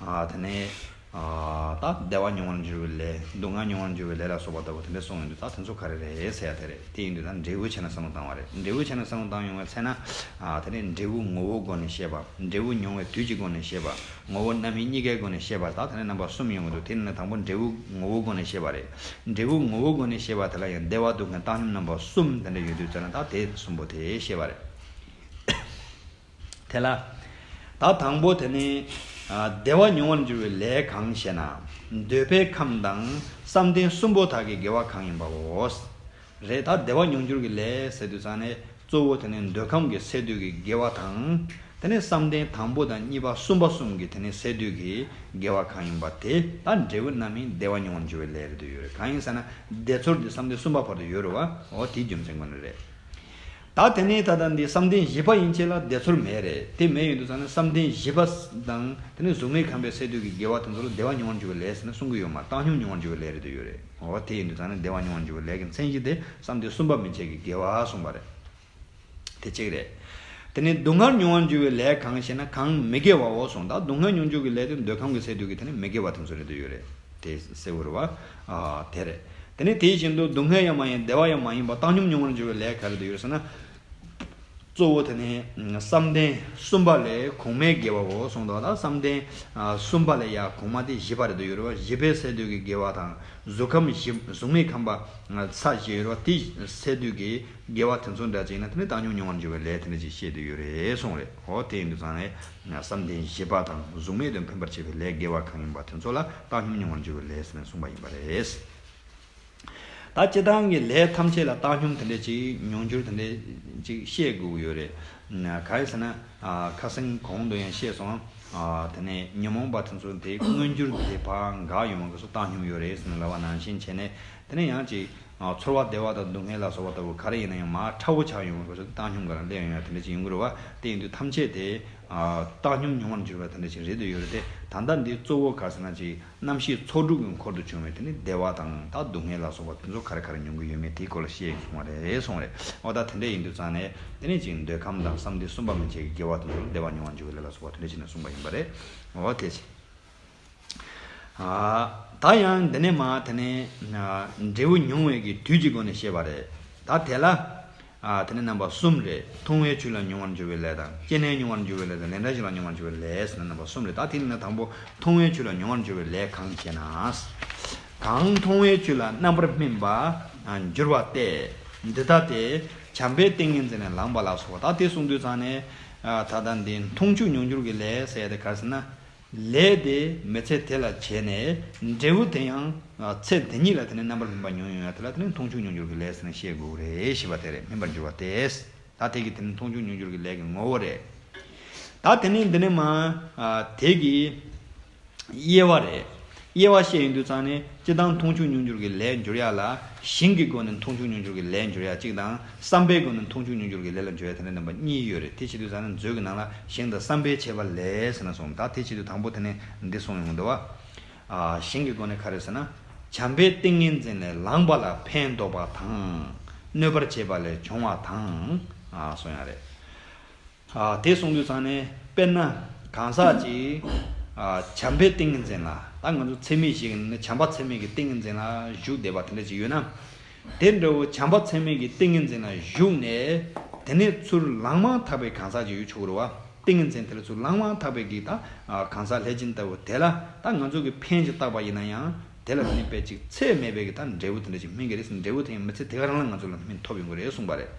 ཨ་དེ་ནས་ཨ་ད་བདེ་བ་མྱོང་བར་འགྱུར་བའི་ལས། སྡུག་བསྔལ་མྱོང་བར་འགྱུར་བའི་ལས་ལ་སོགས་པ་ལྟ་བུ་དེ་འདྲ་གསུངས་ཡོང་དུས། ད་དེ་ཚོ་ག་རེ་རེད་ཟེར་ཡ་དེ་རེད། དེ་ཡིན་དུས་ད་འབྲས་བུའི་ཆ་ནས་བསམ་བློ་བཏང་བ་རེད། འབྲས་བུའི་ཆ་ནས་བསམ་བློ་བཏང་ཡོང་བའི་ཚེ་ན། ཨ་དེ་ནས་འབྲས་བུ་ངོ་བོའི་སྒོ་ནས་བཤད་པ། འབྲས་བུ་མྱོང་བའི་དུས་ཀྱི་སྒོ་ནས་བཤད་པ། ངོ་བོ་རྣམ་སྨིན་གཉིས་ཀའི་སྒོ་ནས་བཤད་པ། ད་དེ་ནས་རྣམ་པ་གསུམ་ཡོང་གི་འདུག་དེ་ནས་དང་པོ་འབྲས་བུ་ངོ་བོའི་སྒོ་ནས་བཤད་པ་རེད། འབྲས་བུ་ངོ་བོའི་སྒོ་ནས་བཤད་པ་དེ་ལ་ཡང་བདེ་བ་སྡུག་བསྔལ་བཏང་སྙོམས་རྣམ་པ་གསུམ་དེ་འདྲ་ཡོད་དུས་ཙང་ནས། ད་དེ་གསུམ་པོ་དེ་བཤད་པ་རེད། དེ་ལ། ད་དང་པོ་དེ་ནི། ཨ་བདེ་བ་མྱོང་བར་འགྱུར་བའི་ལས་གང་ཞེ་ན། འདོད་པའི་ཁམས་དང་བསམ་གཏན་གསུམ་པོ་དག་གི་དགེ་བ་གང་ཡིན་པའོ། རེད། ད་བདེ་བ་མྱོང་འགྱུར་གྱི་ལས་ཟེར་དུས་ཙང་ནས་གཙོ་བོ་དེ་ནི་འདོད་ཁམས་ཀྱི་སས་བསྡུས་ཀྱི་དགེ་བ་དང་། དེ་ནས་བསམ་གཏན་དང་པོ་དང་གཉིས་པ་གསུམ་པ་གསུམ་གྱི་དེ་ནས་སས་བསྡུས་ཀྱི་དགེ་བ་གང་ཡིན་པ་དེ། ད་འབྲས་བུ་རྣམ་སྨིན་བདེ་བ་མྱོང་བར་འགྱུར་བའི་ལས་རེད་དུ་ཡོད་རེད། གང་ཡིན་ཟེར་ན་བདེ་ཚོར་དེ་བསམ་གཏན་གསུམ་པ་བར་དུ་ཡོད་རེད་བ། འོ་དེའི་རྒྱུ་མཚན་ཀུན་ནས་རེད། ད་དེ་ནས་ད་ལྟ་འདི་བསམ་གཏན་བཞི་པ་ཡན་ཆད་ལ་བདེ་ཚོར་མེད་རེད། དེ་མེད་ཡོང་དུས་ཙང་ནས་བསམ་གཏན་བཞི་པ་དང་དེ་ནས་གཟུགས་མེད་ཁམས་པའི་སས་བསྡུས་ཀྱི་དགེ་བ་དེ་ཚོ་ལ་བདེ་བ་མྱོང་བར་འགྱུར་བའི་ལས་ཟེར་ནས་གསུང་གི་ཡོད་མ། བཏང་སྙོམས་མྱོང་བར་འགྱུར་བའི་ལས་རེད་དུ་ཡོད་རེད། འོ་དེ་ཡིན་དུས་ཙང་ནས་བདེ་བ་མྱོང་བར་འགྱུར་བའི་ལས་ཀྱི་མཚན་གཞི་དེ་བསམ་གཏན་གསུམ་པ་མན་ཆད་ཀྱི་དགེ་བ་གསུངས་པ་རེད། དེ་གཅིག་རེད། དེ་ནས་སྡུག་བསྔལ་མྱོང་བར་འགྱུར་བའི་ལས་གང་ཞེ་ན། གང་མི་དགེ་བའོ་གསུངས། ད་སྡུག་བསྔལ་མྱོང་འགྱུར་གྱི་ལས་དེ་འདོད་ཁམས་ཀྱི་སས་བསྡུས་ཀྱི་དེ་ནི་མི་དགེ་བ་དེ་ཚོ་རེད་དུ་ཡོད་རེད། དེ་གསལ་བོ་རེད་བ། ཨ་དེ་རེད། དེ་ནས་དེ་བཞིན་དུ་སྡུག་བསྔལ་ཡང་མ་ཡིན་བདེ་བ་ཡང་མ་ཡིན་པ་བཏང་སྙོམས་མྱོང་བར་འགྱུར་བའི་ལས་ག་རེ་དུ་ཡོད་ཟེར་ན། གཙོ་བོ་དེ་ནི་བསམ་གཏན་གསུམ་པ་ལས་གོང་མའི་དགེ་བའོ་གསུངས་འདུག་ད་བསམ་གཏན་ཨ་གསུམ་པ་ལས་ཡ་གོང་མ་དེ་བཞི་པ་རེད་དུ་ཡོད་རེད་བ། བཞི་པའི་སས་བསྡུས་ཀྱི་དགེ་བ་དང་། གཟུགས་ཁམས་བཞི། གཟུགས་མེད་ཁམས་པ་ས་བཞི་ཡོད་རེད་བ། དེ་སས་བསྡུས་ཀྱི་དགེ་བ་དེ་ཚོ་འདྲ་ཅིག་ན་དེ་ནི་བཏང་སྙོམས་མྱོང་བར་འགྱུར་བའི་ལས་དེ་འདྲ་ཅིག་བཤད་དུ་ཡོད་རེད་གསུངས་རེད། འོ་དེ་ཡིན་དུས་ཙང་ནས་བསམ་གཏན་བཞི་པ་དང་གཟུགས་མེད་དུ་འཕེན་པར་བྱེད་པའི་ལས་དགེ་བ་གང་ཡིན་པ་དེ་ཚོ་ལ་བཏང་སྙོམས་མྱོང་བར་འགྱུར་བའི་ལས་ཟེར་ནས་གསུངས་པ་ཡིན་པ་རེད། ད་སྤྱིར་བཏང་གི་ལས་ཐམས་ཅད་ལ་བཏང་སྙོམས་དེ་འདྲ་ཅིག་མྱོང་འགྱུར་དེ་འདྲ་ཅིག་བཤད་དགོས་ཀྱི་ཡོད་རེད། གང་ཡིན་ཟེར་ན། ཁ་སང་གོང་དུ་ཡང་བཤད་སོང་། དེ་ནས་ཉོན་མོངས་པ་དེ་ཚོ་དེ་མངོན་གྱུར་དེ་ཕར་འགག་ཡོང་བ་ག་ཚོད་བཏང་སྙོམས་ཡོད་རེད་ཟེར་ནས་ལབ་པ་ནང་བཞིན་བྱས་ནས། དེ་ནས་ཡང་ཅིག་ཚོར་བ་བདེ་བ་དང་སྡུག་བསྔལ་ལ་སོགས་པ་ལྟ་བུ་ག་རེ་ཡིན་ན་ཡང་མར་ཕྲ་བོ་ཆགས་ཡོང་བ་ག་ཚོད་བཏང་སྙོམས་ག་ལ་སླེབས་ཡོང་ཡ་དེ་འདྲ་ཅིག་ཡོང་གི་རེད་བ། དེ་ཡིན་དུས་ཐམས་ཅད་དེ་བཏང་སྙོམས་མྱོང་བར་འགྱུར་བ་དེ་འདྲ་ཅིག་རེད་དུ་ཡོད་རེད་དེ། ད་ལྟ་འདི་གཙོ་བོ་ག་ཟེར་ན་ཅིག་རྣམ་ཤེས་ཚོགས་དྲུག་གི་འཁོར་དུ་བྱུང་བའི་དེ་ནི་བདེ་བ་དང་ད་སྡུག་བསྔལ་ལ་སོགས་པ་དེ་ཚོ་ག་རེ་ག་རེ་མྱོང་གི་ཡོད་མེད་དེའི་སྐོར་ལ་བཤད་ཡོང་གསུངས་པ་རེད་གསུངས་རེད། འོ་ད་དེ་འདྲ་ཡིན་དུས་ཙང་ནས་དེ་ནས་ཅིག་འདོད་ཁམས་དང་བསམ་གཏན་གསུམ་པ་མན་ཆད་ཀྱི་དགེ་བ་དེ་ཚོ་ལ་བདེ་བ་མྱོང་བར་འགྱུར་བའི་ལས་ལ་སོགས་པ་དེ་འདྲ་བྱས་ནས་གསུངས་པ་ཡིན་པ་རེད། འོ་དེ་བྱས། ཨ་ད་ཡང་འདི་ནས་མ་དེ་ནས་ཨ་འབྲས་བུ་མྱོང་བའི་གི་དུས་ཀྱི་སྒོ་ནས་བཤད་པ་རེད། ད་དེ་ལ། ཨ་དེ་ནི་རྣམ་པ་གསུམ་རེད། མཐོང་བའི་ཆོས་ལ་མྱོང་བར་འགྱུར་བའི་ལས་དང་། སྐྱེས་ནས་མྱོང་བར་འགྱུར་བའི་ལས་དང་། ལན་གྲངས་ཤིག་ལ་མྱོང་བར་འགྱུར་བའི་ལས་ཟེར་ནས་རྣམ་པ་གསུམ་རེད། ད་དེ་ནི་ན་དང་པོ་མཐོང་བའི་ཆོས་ལ་མྱོང་བར་འགྱུར་བའི་ལས་གང་ཞེ་ན། གང་མཐོང་བའི་ཆོས་ལ་རྣམ་པར་སྨིན་པ་འགྱུར་བ་སྟེ། འདི་ལྟ་སྟེ། བྱམས་པའི་ཏིང་ངེ་འཛིན་ལས་ལངས་པ་ལ་སོགས་པ། ད་དེ་གསུངས་དུས་ཙང་ནས། ཨ་ད་ལྟ་འདི་མཐོང་ཆོས་མྱོང་འགྱུར་གྱི་ལས་ཟེར་ཡ་དེ་ག་རེ་ཟེར་ན། ལས་དེ་མི་ཚེ་དེ་ལ་བྱས་ནས་འབྲས་བུ་དེ་ཡང་ཚེ་འདི་ཉིད་ལ་དེ་ནས་རྣམ་པར་སྨིན་པ་མྱོང་ཡོང་ཡ་དེ་ལ་དེ་ནས་མཐོང་ཆོས་མྱོང་འགྱུར་གྱི་ལས་ཟེར་ནས་བཤད་དགོས་རེད་ཞེས་པ་དེ་རེད། སྨིན་པར་འགྱུར་བ་སྟེ། ད་དེ་གི་དེ་ནི་མཐོང་ཆོས་མྱོང་འགྱུར་གྱི་ལས་ཀྱི་ངོ་བོ་རེད། ད་དེ་ནི་འདི་ནི་མ། ཨ། དེ་གི་དབྱེ་བ་རེད། དབྱེ་བ་བཤད་ཡོང་དུས་ཙང་ནས་སྤྱིར་བཏང་མཐོང་ཆོས་མྱོང་འགྱུར་གྱི་ལས་འགྱུར་ཡ་ལ་ཞེན་གྱི་སྒོ་ནས་མཐོང་ཆོས་མྱོང་འགྱུར་གྱི་ལས་འགྱུར་ཡ་གཅིག་དང་། བསམ་པའི་སྒོ་ནས་མཐོང་ཆོས་མྱོང་འགྱུར་གྱི་ལས་ལ་འགྱུར་ཡ་དེ་འདྲ་རྣམ་པ་གཉིས་ཡོད་རེད། དེ་བྱེད་དུས་ཙང་ནས་མཛོད་ཀྱི་ནང་ལ་ཞེན་དང་བསམ་པས་བྱས་པ་ལས་ཟེར་ན་གསུངས། ད་དེ་བྱེད་དུས་དང་པོ་དེ་ནས་འདི་གསུངས་ཡོང་འདུག་བ། ཨ། ཞེན་གྱི་སྒོ་ནས་ག་རེ་ཟེར་ན། བྱམས་པའི་ཏིང་ངེ་འཛིན་ལས་ལངས་པ་ལ་ཕན་འདོགས་པ་དང་། གནོད་པར་བྱེད་པ་ལས་བྱུང་བ་དང་། ཨ། གསུངས་ཡ་རེད། ཨ། དེ་གསུངས་དུས་ཙང་ནས་དཔེར་ན་གང་ཟག་ཅིག་ཨ། བྱམས་པའི་ཏིང་ངེ་འཛིན་ལ། ད་ང་ཚོ་ཚད་མེད་ཞིག་ནི་བྱམས་པ་ཚད་མེད་ཀྱི་ཏིང་ངེ་འཛིན་ལ་བཞུགས་བསྡད་པ་དེ་འདྲ་ཅིག་ཡོད་ན། དེ་འདྲ་བོ་བྱམས་པ་ཚད་མེད་ཀྱི་ཏིང་ངེ་འཛིན་ལ་བཞུགས་ནས། དེ་ནས་ཚུར་ལངས་མ་ཐག་པའི་གང་ཟག་ཅིག་ཡོད་ཆོག་གི་རེད་བ། ཏིང་ངེ་འཛིན་དེ་ལ་ཚུར་ལངས་མ་ཐག་པའི་གི་ད། ཨ། གང་ཟག་ལྷས་སྦྱིན་ལྟ་བུ་དེ་ལ་ད་ང་ཚོ་གི་ཕན་ཅིག་བཏགས་པ་ཡིན་ན་ཡང་། དེ་ལ་དེ་ནི་དཔེ་ཅིག་ཚད་མེད་པའི་གི་ད་འབྲས་བུ་དེ་འདྲ་ཅིག་སྨིན་གི་རེད། འབྲས་བུ་དེ་ཡང་མི་ཚེ་དེ་ག་རང་ལ་ང་ཚོ་ལ་སྨིན་ཐོབ་ཡོང་གི་རེད་གསུངས་པ་རེད།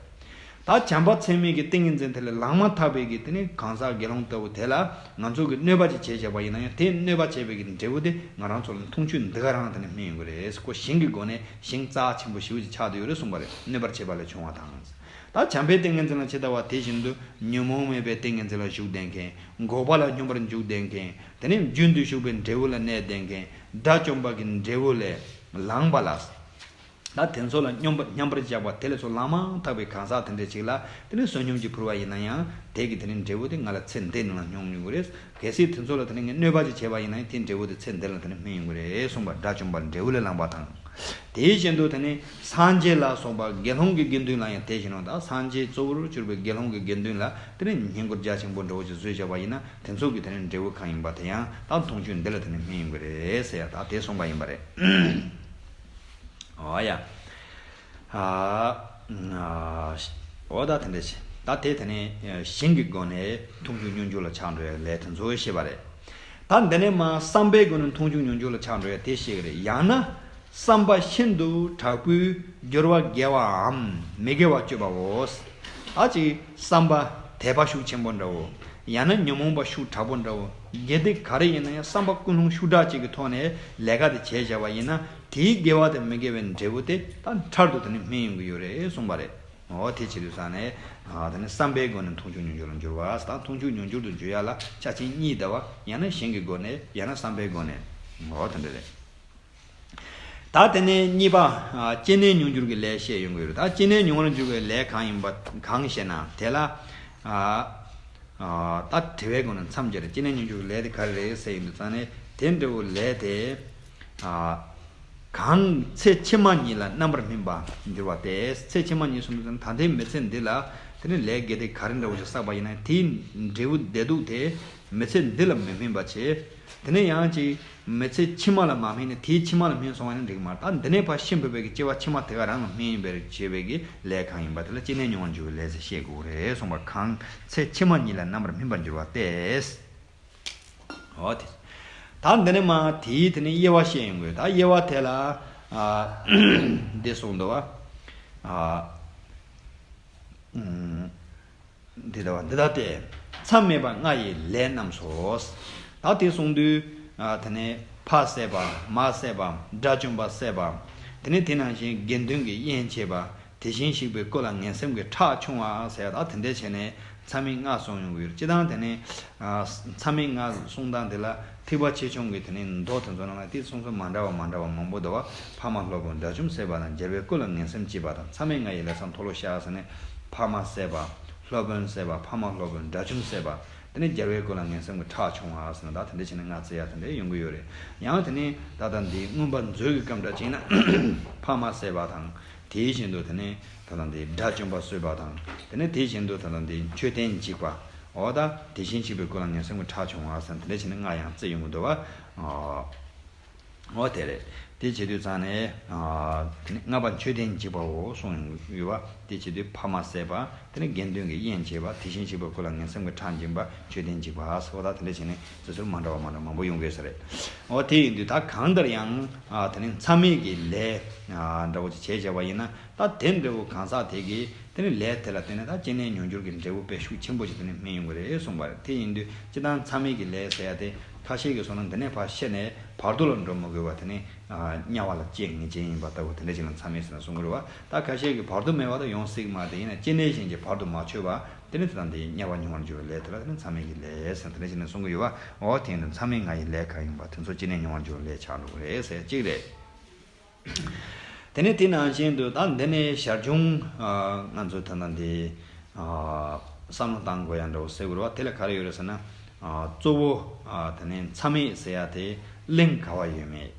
ད་བྱམས་པ་ཚད་མེད་ཀྱི་ཏིང་ངེ་འཛིན་དེ་ལས་ལངས་མ་ཐག་པའི་གི་དེ་ནི་གང་ཟག་དགེ་སློང་ལྟ་བུ་དེ་ལ་ང་ཚོ་གི་གནོད་པ་ཅིག་བྱས་བྱས་པ་ཡིན་ན་ཡང་། དེ་གནོད་པ་བྱས་པའི་གི་འབྲས་བུ་དེ་ང་རང་ཚོ་ལ་མཐོང་ཆོས་འདི་ག་རང་དེ་ནི་སྨིན་ཡོང་གི་རེད། ཁོ་ཞེན་གྱི་སྒོ་ནས་ཞེན་རྩ་ཆེན་པོ་ཞེ་པོ་ཅིག་ཆགས་བསྡད་ཡོད་རེད་གསུངས་པ་རེད། གནོད་པར་བྱེད་པ་ལས་བྱུང་བ་དང་། ད་བྱམས་པའི་ཏིང་ངེ་འཛིན་ལ་ཇི་ལྟ་བ་དེ་བཞིན་དུ་ཉོན་མོངས་མེད་པའི་ཏིང་ངེ་འཛིན་ལ་ཞུགས་བསྡད་མཁན། འགོག་པ་ལ་སྙོམས་པར་འཇུག་བསྡད་མཁན། དེ་ནས་རྒྱུན་དུ་ཞུགས་པའི་འབྲས་བུ་ལ་གནས་བསྡད་མཁན། དགྲ་བཅོམ་པ་གི་འབྲས་བུ་ལས་ལངས་པ་ལ། ད་དེ་ཚོ་ལ་སྙོམས་པར་སྙོམས་པར་བཞག་པ་དེ་ལས་ཚུར་ལངས་མ་ཐག་པའི་གང་ཟག་དེ་འདྲ་ཅིག་ལ་དེ་ནས་བསོད་སྙོམས་ཀྱིས་ཕུལ་བ་ཡིན་ན་ཡང་། དེ་གི་དེ་ནས་འབྲས་བུ་དེ་ང་ལ་ཚེ་འདི་ནང་ལ་སྙོམས་ཡོང་གི་རེད། གལ་སྲིད་དེ་ཚོ་ལ་དེ་ནས་ངས་གནོད་པ་ཅིག་བྱས་པ་ཡིན་ན་ཡང་། དེ་འབྲས་བུ་དེ་ཚེ་འདི་ལ་དེ་ནས་སྨིན་ཡོང་གི་རེད་གསུངས་པ། དགྲ་བཅོམ་པ་འབྲས་བུ་ལས་ལངས་པ་དང་། དེ་བཞིན་དུ་དེ་ནས་སངས་རྒྱས་ལ་སོགས་པ་དགེ་སློང་གི་དགེ་འདུན་ལ་ཡང་དེ་བཞིན་ནོ། ད་སངས་རྒྱས་གཙོ་བོར་གྱུར་པའི་དགེ་སློང་གི་དགེ་འདུན་ལ་དེ་ནས་བསྙེན་བཀུར་རྒྱ་ཆེན་པོ་འདྲ་བོ་ཅིག་བཟོས་བཞག་པ་ཡིན་ན། དེ་ཚོ་གི་དེ་ནས་འབྲས་བུ་གང་ཡིན་པ་དེ་ཡང་ད་མཐོང་ཆོས་འདི་ལ་དེ་ནས་སྨིན་ཡོང་གི་རེད་ཟེར་ཡ་ད་དེ་གསུངས་པ་ཡིན་པ་རེད། འོ་ཡ། ཨ། འོ་ད་དེ་འདྲ་བྱས། ད་དེ་དེ་ནས་ཞེན་གྱི་སྒོ་ནས་མཐོང་ཆོས་མྱོང་འགྱུར་ལ་ཆགས་འགྲོ་ཡ་ལས་དེ་ཚོ་བཤད་པ་རེད། ད་འདི་ནས་མ་བསམ་པའི་སྒོ་ནས་མཐོང་ཆོས་མྱོང་འགྱུར་ལ་ཆགས་འགྲོ་ཡ་དེ་བཤད་གི་རེད། ཡང་ན། བསམ་པ་ཤིན་ཏུ་དྲག་པོས་འགྱུར་བ་དགེ་བའམ་མི་དགེ་བ་སྤྱོད་པའོ། ད་ཅིག་བསམ་པ་དད་པ་ཤུགས་ཆེན་པོ་འདྲ་བོ། ཡང་ན་ཉོན་མོངས་པ་ཤུགས་དྲག་པོ་འདྲ་བོ། དགེ་སྡིག་ག་རེ་ཡིན་ན་ཡང་བསམ་པ་ཀུན་སློང་ཤུགས་དྲག་ཅིག་གི་ཐོག་ནས་ལས་ཀ་དེ་བྱས་བཞག་པ་ཡིན་ན། དེའི་དགེ་བ་དང་མི་དགེ་བའི་འབྲས་བུ་དེ་ད་འཕྲལ་དུ་དེ་ནི་སྨིན་ཡོང་གི་ཡོད་རེད་གསུངས་པ་རེད། འོ་དེ་བྱེད་དུས་ཙང་ནས། ཨ། དེ་ནི་བསམ་པའི་སྒོ་ནས་མཐོང་ཆོས་མྱོང་འགྱུར་ལ་འགྱུར་བ། ད་མཐོང་ཆོས་མྱོང་འགྱུར་དུ་འགྱུར་ཡ་ལ་ཆ་རྐྱེན་གཉིས་ལྡན་པ། ཡང་ན་ཞེན་གྱི་སྒོ་ནས། ཡང་ན་བསམ་པའི་སྒོ་ནས། འོ་དེ་འདྲ་རེད། ད་དེ་ནས་གཉིས་པ། ཨ། སྐྱེས་ནས་མྱོང་འགྱུར་གྱི་ལས་བཤད་ཡོང་གི་ཡོད་རེད། ད་སྐྱེས་ནས་མྱོང་བར་འགྱུར་བའི་ལས་གང་ཡིན་པ་གང་ཞེ་ན། དེ་ལ། ཨ། ཨ། ད་དྲི་བའི་སྒོ་ནས་མཚམས་སྦྱར། སྐྱེས་ནས་མྱོང་འགྱུར་གྱི་ལས་དེ་ག་རེ་རེད་ཟེར་ཡོང་དུས་ཙང་ནས། དེ་འདྲ་བོ་ལས་དེ། ཨ། གང་ཚེ་ཕྱི་མ་ཉིད་ལ་རྣམ་པར་སྨིན་པར་འགྱུར་བ་སྟེ། ཚེ་ཕྱི་མ་ཉིད་གསུངས་དུས་ཙང་ནས་ད་ལྟའི་མི་ཚེ་འདི་ལ་དེ་ནས་ལས་དགེ་སྡིག་ག་རེ་འདྲ་བོ་ཞིག་བསགས་པ་ཡིན་ན། དེའི་འབྲས་བུ་བདེ་སྡུག་དེ་མི་ཚེ་འདི་ལ་མི་སྨིན་པ་བྱེད། དེ་ནས་ཡང་ཅིག་མི་ཚེ་ཕྱི་མ་ལ་མ་སྨིན་ནས་དེའི་ཕྱི་མ་ལ་སྨིན་སོང་བ་ཡིན་ན་འགྲིག་གི་མ་རེད། ད་འདི་ནས་ཕར་ཤི་འཕོས་པའི་གི་སྐྱེ་བ་ཕྱི་མ་དེ་ག་རང་ལ་སྨིན་པར་བྱེད་པའི་གི་ལས་གང་ཡིན་པ་དེ་ལ་སྐྱེས་ནས་མྱོང་བར་འགྱུར་བའི་ལས་ཟེར་བཤད་དགོས་རེད་གསུངས་པ། གང་ཚེ་ཕྱི་མ་ཉིད་ལ་རྣམ་པར་སྨིན་པར་འགྱུར་བ་སྟེ། འོ་དེ། ད་འདི་ནས་མ་དེའི་དེ་ནས་དབྱེ་བ་བཤད་ཡོང་གི་ཡོད། ད་དབྱེ་བ་དེ་ལ། ཨ། འདི་གསུངས་འདུག་བ། ཨ། ཨུམ། འདི་ལྟ་བ་འདི་ལྟ་སྟེ། མཚམས་མེད་པ་ལྔ་ཡི་ལས་རྣམས་སོ། ད་དེ་གསུངས་དུས། ཨ། དེ་ནས་ཕ་བསད་པ། མ་བསད་པ། དགྲ་བཅོམ་པ་བསད་པ། དེ་ནས་དེ་ནང་བཞིན་དགེ་འདུན་གྱི་དབྱེན་ཕྱེ་བ། དེ་བཞིན་གཤེགས་པའི་སྐུ་ལ་ངན་སེམས་ཀྱི་ཁྲག་ཕྱུང་བ་ཟེར། ད་དེ་འདྲ་བྱས་ནས་མཚམས་མེད་ལྔ་གསུངས་ཡོང་གི་ཡོད། སྤྱིར་བཏང་དེ་ནས། ཨ། མཚམས་མེད་ལྔ་གསུང་སྟངས་དེ་ལ་ཐེག་པ་ཆེ་ཆུང་གི་དེ་ནས་མདོ་དེ་ཚོ་ནང་ལ་དེ་གསུང་ཚུལ་མ་འདྲ་བ་མ་འདྲ་བ་མང་པོ་འདུག་བ། ཕ་མ་སློབ་དཔོན་དགྲ་བཅོམ་བསད་པ་དང་། རྒྱལ་བའི་སྐུ་ལ་ངན་སེམས་བྱེད་པ་དང་། མཚམས་མེད་ལྔ་ཡི་ལས་སམ་མཐོལ་ལོ་བཤགས་ཟེར་ནས། ཕ་མ་བསད་པ། སློབ་དཔོན་བསད་པ། ཕ་མ་སློབ་དཔོན་དགྲ་བཅོམ་བསད་པ། དེ་ནས་རྒྱལ་བའི་སྐུ་ལ་ངན་སེམས་ཀྱི་ཁྲག་ཕྱུང་བ་ཟེར་ན། ད་དེ་འདྲ་བྱས་ནས་ལྔ་བརྩི་ཡ་དེ་འདྲ་ཡོང་གི་ཡོད་རེད། ཡང་དེ་ནས་ད་ལྟ་འདིའི་མངོན་པ་མཛོད་ཀྱི་སྐབས་འདྲ་བྱས་ན། ཕ་མ་བསད་པ་དང་། དེ་བཞིན་དུ་དེ་ནས་ད་ལྟ་འདི་དགྲ་བཅོམ་པ་གསོད་པ་དང་། དེ་ནས་དེ་བཞིན་དུ་ད་ལྟ་འདི་མཆོད་རྟེན་འཇིག་པ། འོ་ད་དེ་བཞིན་གཤེགས་པའི་སྐུ་ལ་ངན་སེམས་ཀྱི་ཁྲག་ཕྱུང་བ་ཟེར་ན། དེ་འདྲ་བྱས་ནས་ལྔ་ཡང་བརྩི་ཡོང་གི་འདུག་བ། ཨ། འོ་དེ་རེད། དེ་བྱེད་དུས་ཙང་ནས། ཨ། དེ་ནས་ལྔ་པ་མཆོད་རྟེན་འཇིག་པའོ་གསུངས་ཡོང་གི་ཡོད་བ། དེ་བྱེད་དུས་ཕ་མ་བསད་པ། དེ་ནས་དགེ་འདུན་གྱི་དབྱེན་ཕྱེ་བ། དེ་བཞིན་གཤེགས་པའི་སྐུ་ལ་ངན་སེམས་ཀྱི་ཁྲག་འབྱིན་པ། མཆོད་རྟེན་འཇིག་པ་ཟེར་བ། ད་དེ་འདྲ་བྱས་ནས་བརྩི་སྲོལ་མ་འདྲ་བ་མ་འདྲ་བ་མང་པོ་ཡོང་གི་ཡོད་ས་རེད། འོ་དེ་ཡིན་དུས་ད་གང་ལྟར་ཡང་། ཨ། དེ་ནས་མཚམས་མེད་ཀྱི་ལས། ཨ། འདྲ་བོ་ཅིག་བྱས་བྱས་པ་ཡིན་ན། ད་དེ་འདྲ་བོ་གང་ཟག་དེ་གིས་ དེ་ནི་ལས་དེ་ལ་བརྟེན་ནས་ད་སྐྱེ་གནས་མྱོང་འགྱུར་གྱི་འབྲས་བུ་དཔེ་ཤུགས་ཆེན་པོ་ཞིག་དེ་ནི་སྨིན་ཡོང་གི་རེད་གསུངས་པ་རེད། དེ་ཡིན་དུས་སྤྱིར་བཏང་མཚམས་མེད་ཀྱི་ལས་ཟེར་ཡ་དེ་ཁ་ཤས་ཀྱིས་སོང་ན་འདི་ནས་ཕར་ཤེས་ནས་བར་དོ་ལ་འགྲོ་མི་དགོས་པ་དེ་ནི་དམྱལ་བ་ལ་སྐྱེ་ངེས་ཅན་ཡིན་པ་ལྟ་བུ་དེ་འདྲ་ཞིག་ལ་མཚམས་མེད་ཟེར་ན་གསུང་གི་རེད་བ། ད་ཁ་ཤས་ཀྱིས་བར་དོ་མེད་པ་དང་ཡོང་སྲིད་མ་རེད། ཡིན་ན་སྐྱེ་གནས་གཞན་གྱི་བར་དོ་མ་ཆོད་པ་དེ་ནི་དེ་དང་དེའི་དམྱལ་བ་མྱོང་བར་འགྱུར་བའི་ལས་དེ་ལ་དེ་ནི་མཚམས་མེད་ཀྱི་ལས་ཟེར་དེ་འདྲ་ཞིག་ལ་གསུང་གི་ཡོད་བ། འོ་དེ་ཡིན་དུས་མཚམས་མེད་ལྔ་ཡི་ལས་གང་ཡིན་པ་དེ་ཚོ་སྐྱེ་གནས་མྱོང་བར་འགྱུར་བའི་ལས་ཆགས་འགྲོ་གི་རེད་ཟེར་གཅིག་རེད། དེ་ནས་དེ་ནང་བཞིན་དུ་ད་འདི་ནས་ཞར་བྱུང་ང་ཚོ་ད་ལྟ་འདི་བསམ་བློ་བཏང་དགོས་ཡ་འདྲ་བོ་ཟེར་དགོས་རེད་བ། དེ་ལ་ག་རེ་ཡོད་རེད་ཟེར་ན། གཙོ་བོ་དེ་ནས་མཚམས་མེད་ཟེར་ཡ་དེ་གླེང་ག་བ་ཡོད་མེད།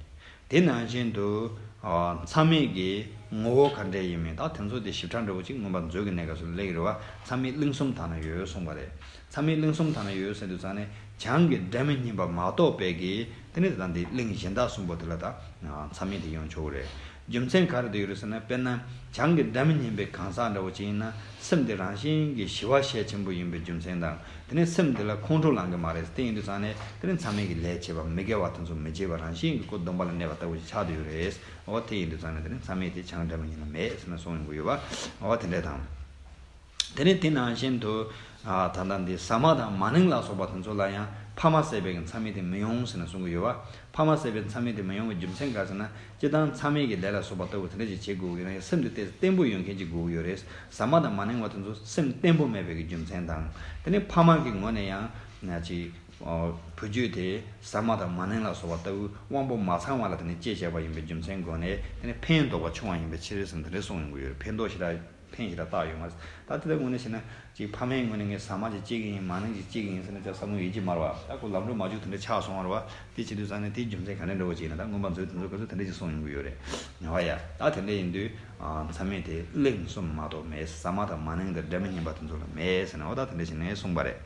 དེ་ནང་བཞིན་དུ་མཚམས་མེད་ཀྱི་ངོ་བོ་ག་འདྲས་ཡིན་མིན་ད་དེ་ཚོ་དེ་ཞིབ་ཕྲ་འདྲ་བོ་ཅིག་མངོན་པ་མཛོད་ཀྱི་གནས་སྐབས་སུ་སླེབས་ཀྱི་རེད་བ། མཚམས་མེད་གླེང་གསུམ་དག་ན་ཡོད་གསུངས་པ་རེད། མཚམས་མེད་གླེང་གསུམ་དག་ན་ཡོད་ཟེར་དུས་ཙང་ནས་བྱང་གི་སྒྲ་མི་སྙན་པ་མ་གཏོགས་པའི་གི་དེ་ནས་ད་འདི་གླེང་གཞན་དག་གསུམ་པོ་དེ་ལ་ད་མཚམས་མེད་དེ་ཡོང་ཆོག་གི་རེད། རྒྱུ་མཚན་ག་རེ་དེ་ཡོད་རེད་ཟེར་ན། དཔེར་ན་བྱང་གི་སྒྲ་མི་སྙན་པའི་གང་ཟག་འདྲ་བོ་ཅིག་ཡིན་ན་སེམས་དེ་རང་བཞིན་གྱིས་ཞི་བ་ཤས་ཆེན་པོ་ཡིན་པའི་རྒྱུ་མཚན་དང་། དེ་ནས་སེམས་དེ་ལ་ཁོང་ཁྲོ་ལངས་གི་མ་རེད། དེ་ཡིན་དུས་ཙང་ནས་དེ་ནས་མཚམས་མེད་ཀྱི་ལས་བྱེད་པ་མི་དགེ་བ་དེ་ཚོ་མི་བྱེད་པ་རང་བཞིན་གྱིས་ཁོ་སྡོམ་པ་ལ་གནས་པ་ལྟ་བུ་ཞིག་ཆགས་བསྡད་ཡོད་རེད། འོ་དེ་ཡིན་དུས་ཙང་ནས་དེ་ནས་མཚམས་མེད་དེ་བྱང་སྒྲ་མི་སྙན་ལ་མེད་ཟེར་ན་གསུང་ཡོང་གི་ཡོད་པ། འོ་དེ་འདྲས་དང་། དེ་ནས་དེ་ནང་བཞིན་དུ་ད་ལྟ་འདི་ཟ་མ་དང་མ་ནིང་ལ་སོགས་པ་དེ་ཚོ་ལ་ཡང་ཕ་མ་བསད་པའི་གི་མཚམས་མེད་དེ་མི་ཡོང་ཟེར་ན་གསུང་གི་ཡོད་པ། ཕ་མ་བསད་པའི་མཚམས་མེད་དེ་མི་ཡོང་བའི་རྒྱུ་མཚན་ག་ཟེར་ན། སྤྱིར་བཏང་མཚམས་མེད་ཀྱི་ལས་ལ་སོགས་པ་ལྟ་བུ་དེ་འདྲ་ཞིག་བྱེད་དགོས་ཀྱི་ཡོད་ན་ཡང་སེམས་དེ་ཏོག་ཙམ་བརྟན་པོ་ཡོད་མཁན་ཅིག་དགོས་ཀྱི་ཡོད་རེད། ཟ་མ་དང་མ་ནིང་བ་དེ་ཚོ་སེམས་བརྟན་པོ་མེད་པའི་གི་རྒྱུ་མཚན་དང་། དེ་ནས་ཕ་མ་གི་ངོས་ནས་ཡང་ང་ཅིག་བུ་རྒྱུད་དེ་ཟ་མ་དང་མ་ནིང་ལ་སོགས་པ་ལྟ་བུ་དབང་པོ་མ་ཚང་བ་ལ་དེ་ནས་སྐྱེས་བཞག་པ་ཡིན་པའི་རྒྱུ་མཚན་སྒོ་ནས་དེ་ནས་ཕན་འདོགས་པ་ཆུང་བ་ཡིན་པའི་ཕྱིར་ཟེར་ནས་དེ་འདྲ་གསུངས་ཡོང་གི་ཡོད་རེད། ཕན་འདོགས་ཞེ་དྲག་ཕན་ཞེ་དྲག་བཏགས་ཡོད་མ་རེད། ད་དེ་ལྟར་དངོས་གནས་བྱས་ན་ཅིག་ཕ་མའི་ངོས་ནས་ངས་ཟ་མ་ཅིག་སྐྱེ་གི་ཡིན་མ་ནིང་ཅིག་སྐྱེ་གི་ཡིན་ཟེར་ན་ཅང་བསམ་བློ་ཡོད་ཀྱི་མ་རེད་བ། ད་ཁོ་ལམ་འགྲོ་མ་འཇུག་དེ་འདྲ་ཆགས་སོང་བ་རེད་བ། དེ་བྱེད་དུས་ཙང་ནས་དེའི་རྒྱུ་མཚན་ག་འདྲ་འདྲ་བོ་ཅིག་ཡིན་ན་ད་མངོན་པ་མཛོད་དེ་ཚོ་ག་ཚོད་དེ་འདྲ་ཅིག་གསུངས་ཡོང་གི་ཡོད་རེད། ཉོ་བ་ཡ། ད་དེ་འདྲ་ཡིན་དུས་མཚམས་མེད་དེ་གླེང་གསུམ་མ་གཏོགས་མེད། ཟ་མ་དང་མ་ནིང་དང་སྒྲ་མི་སྙན་པ་དེ་ཚོ་ལ་མེད་ཟེར་ན་འོ་ད་དེ་འདྲ་ཞིག་ནས་གསུངས་པ་རེད།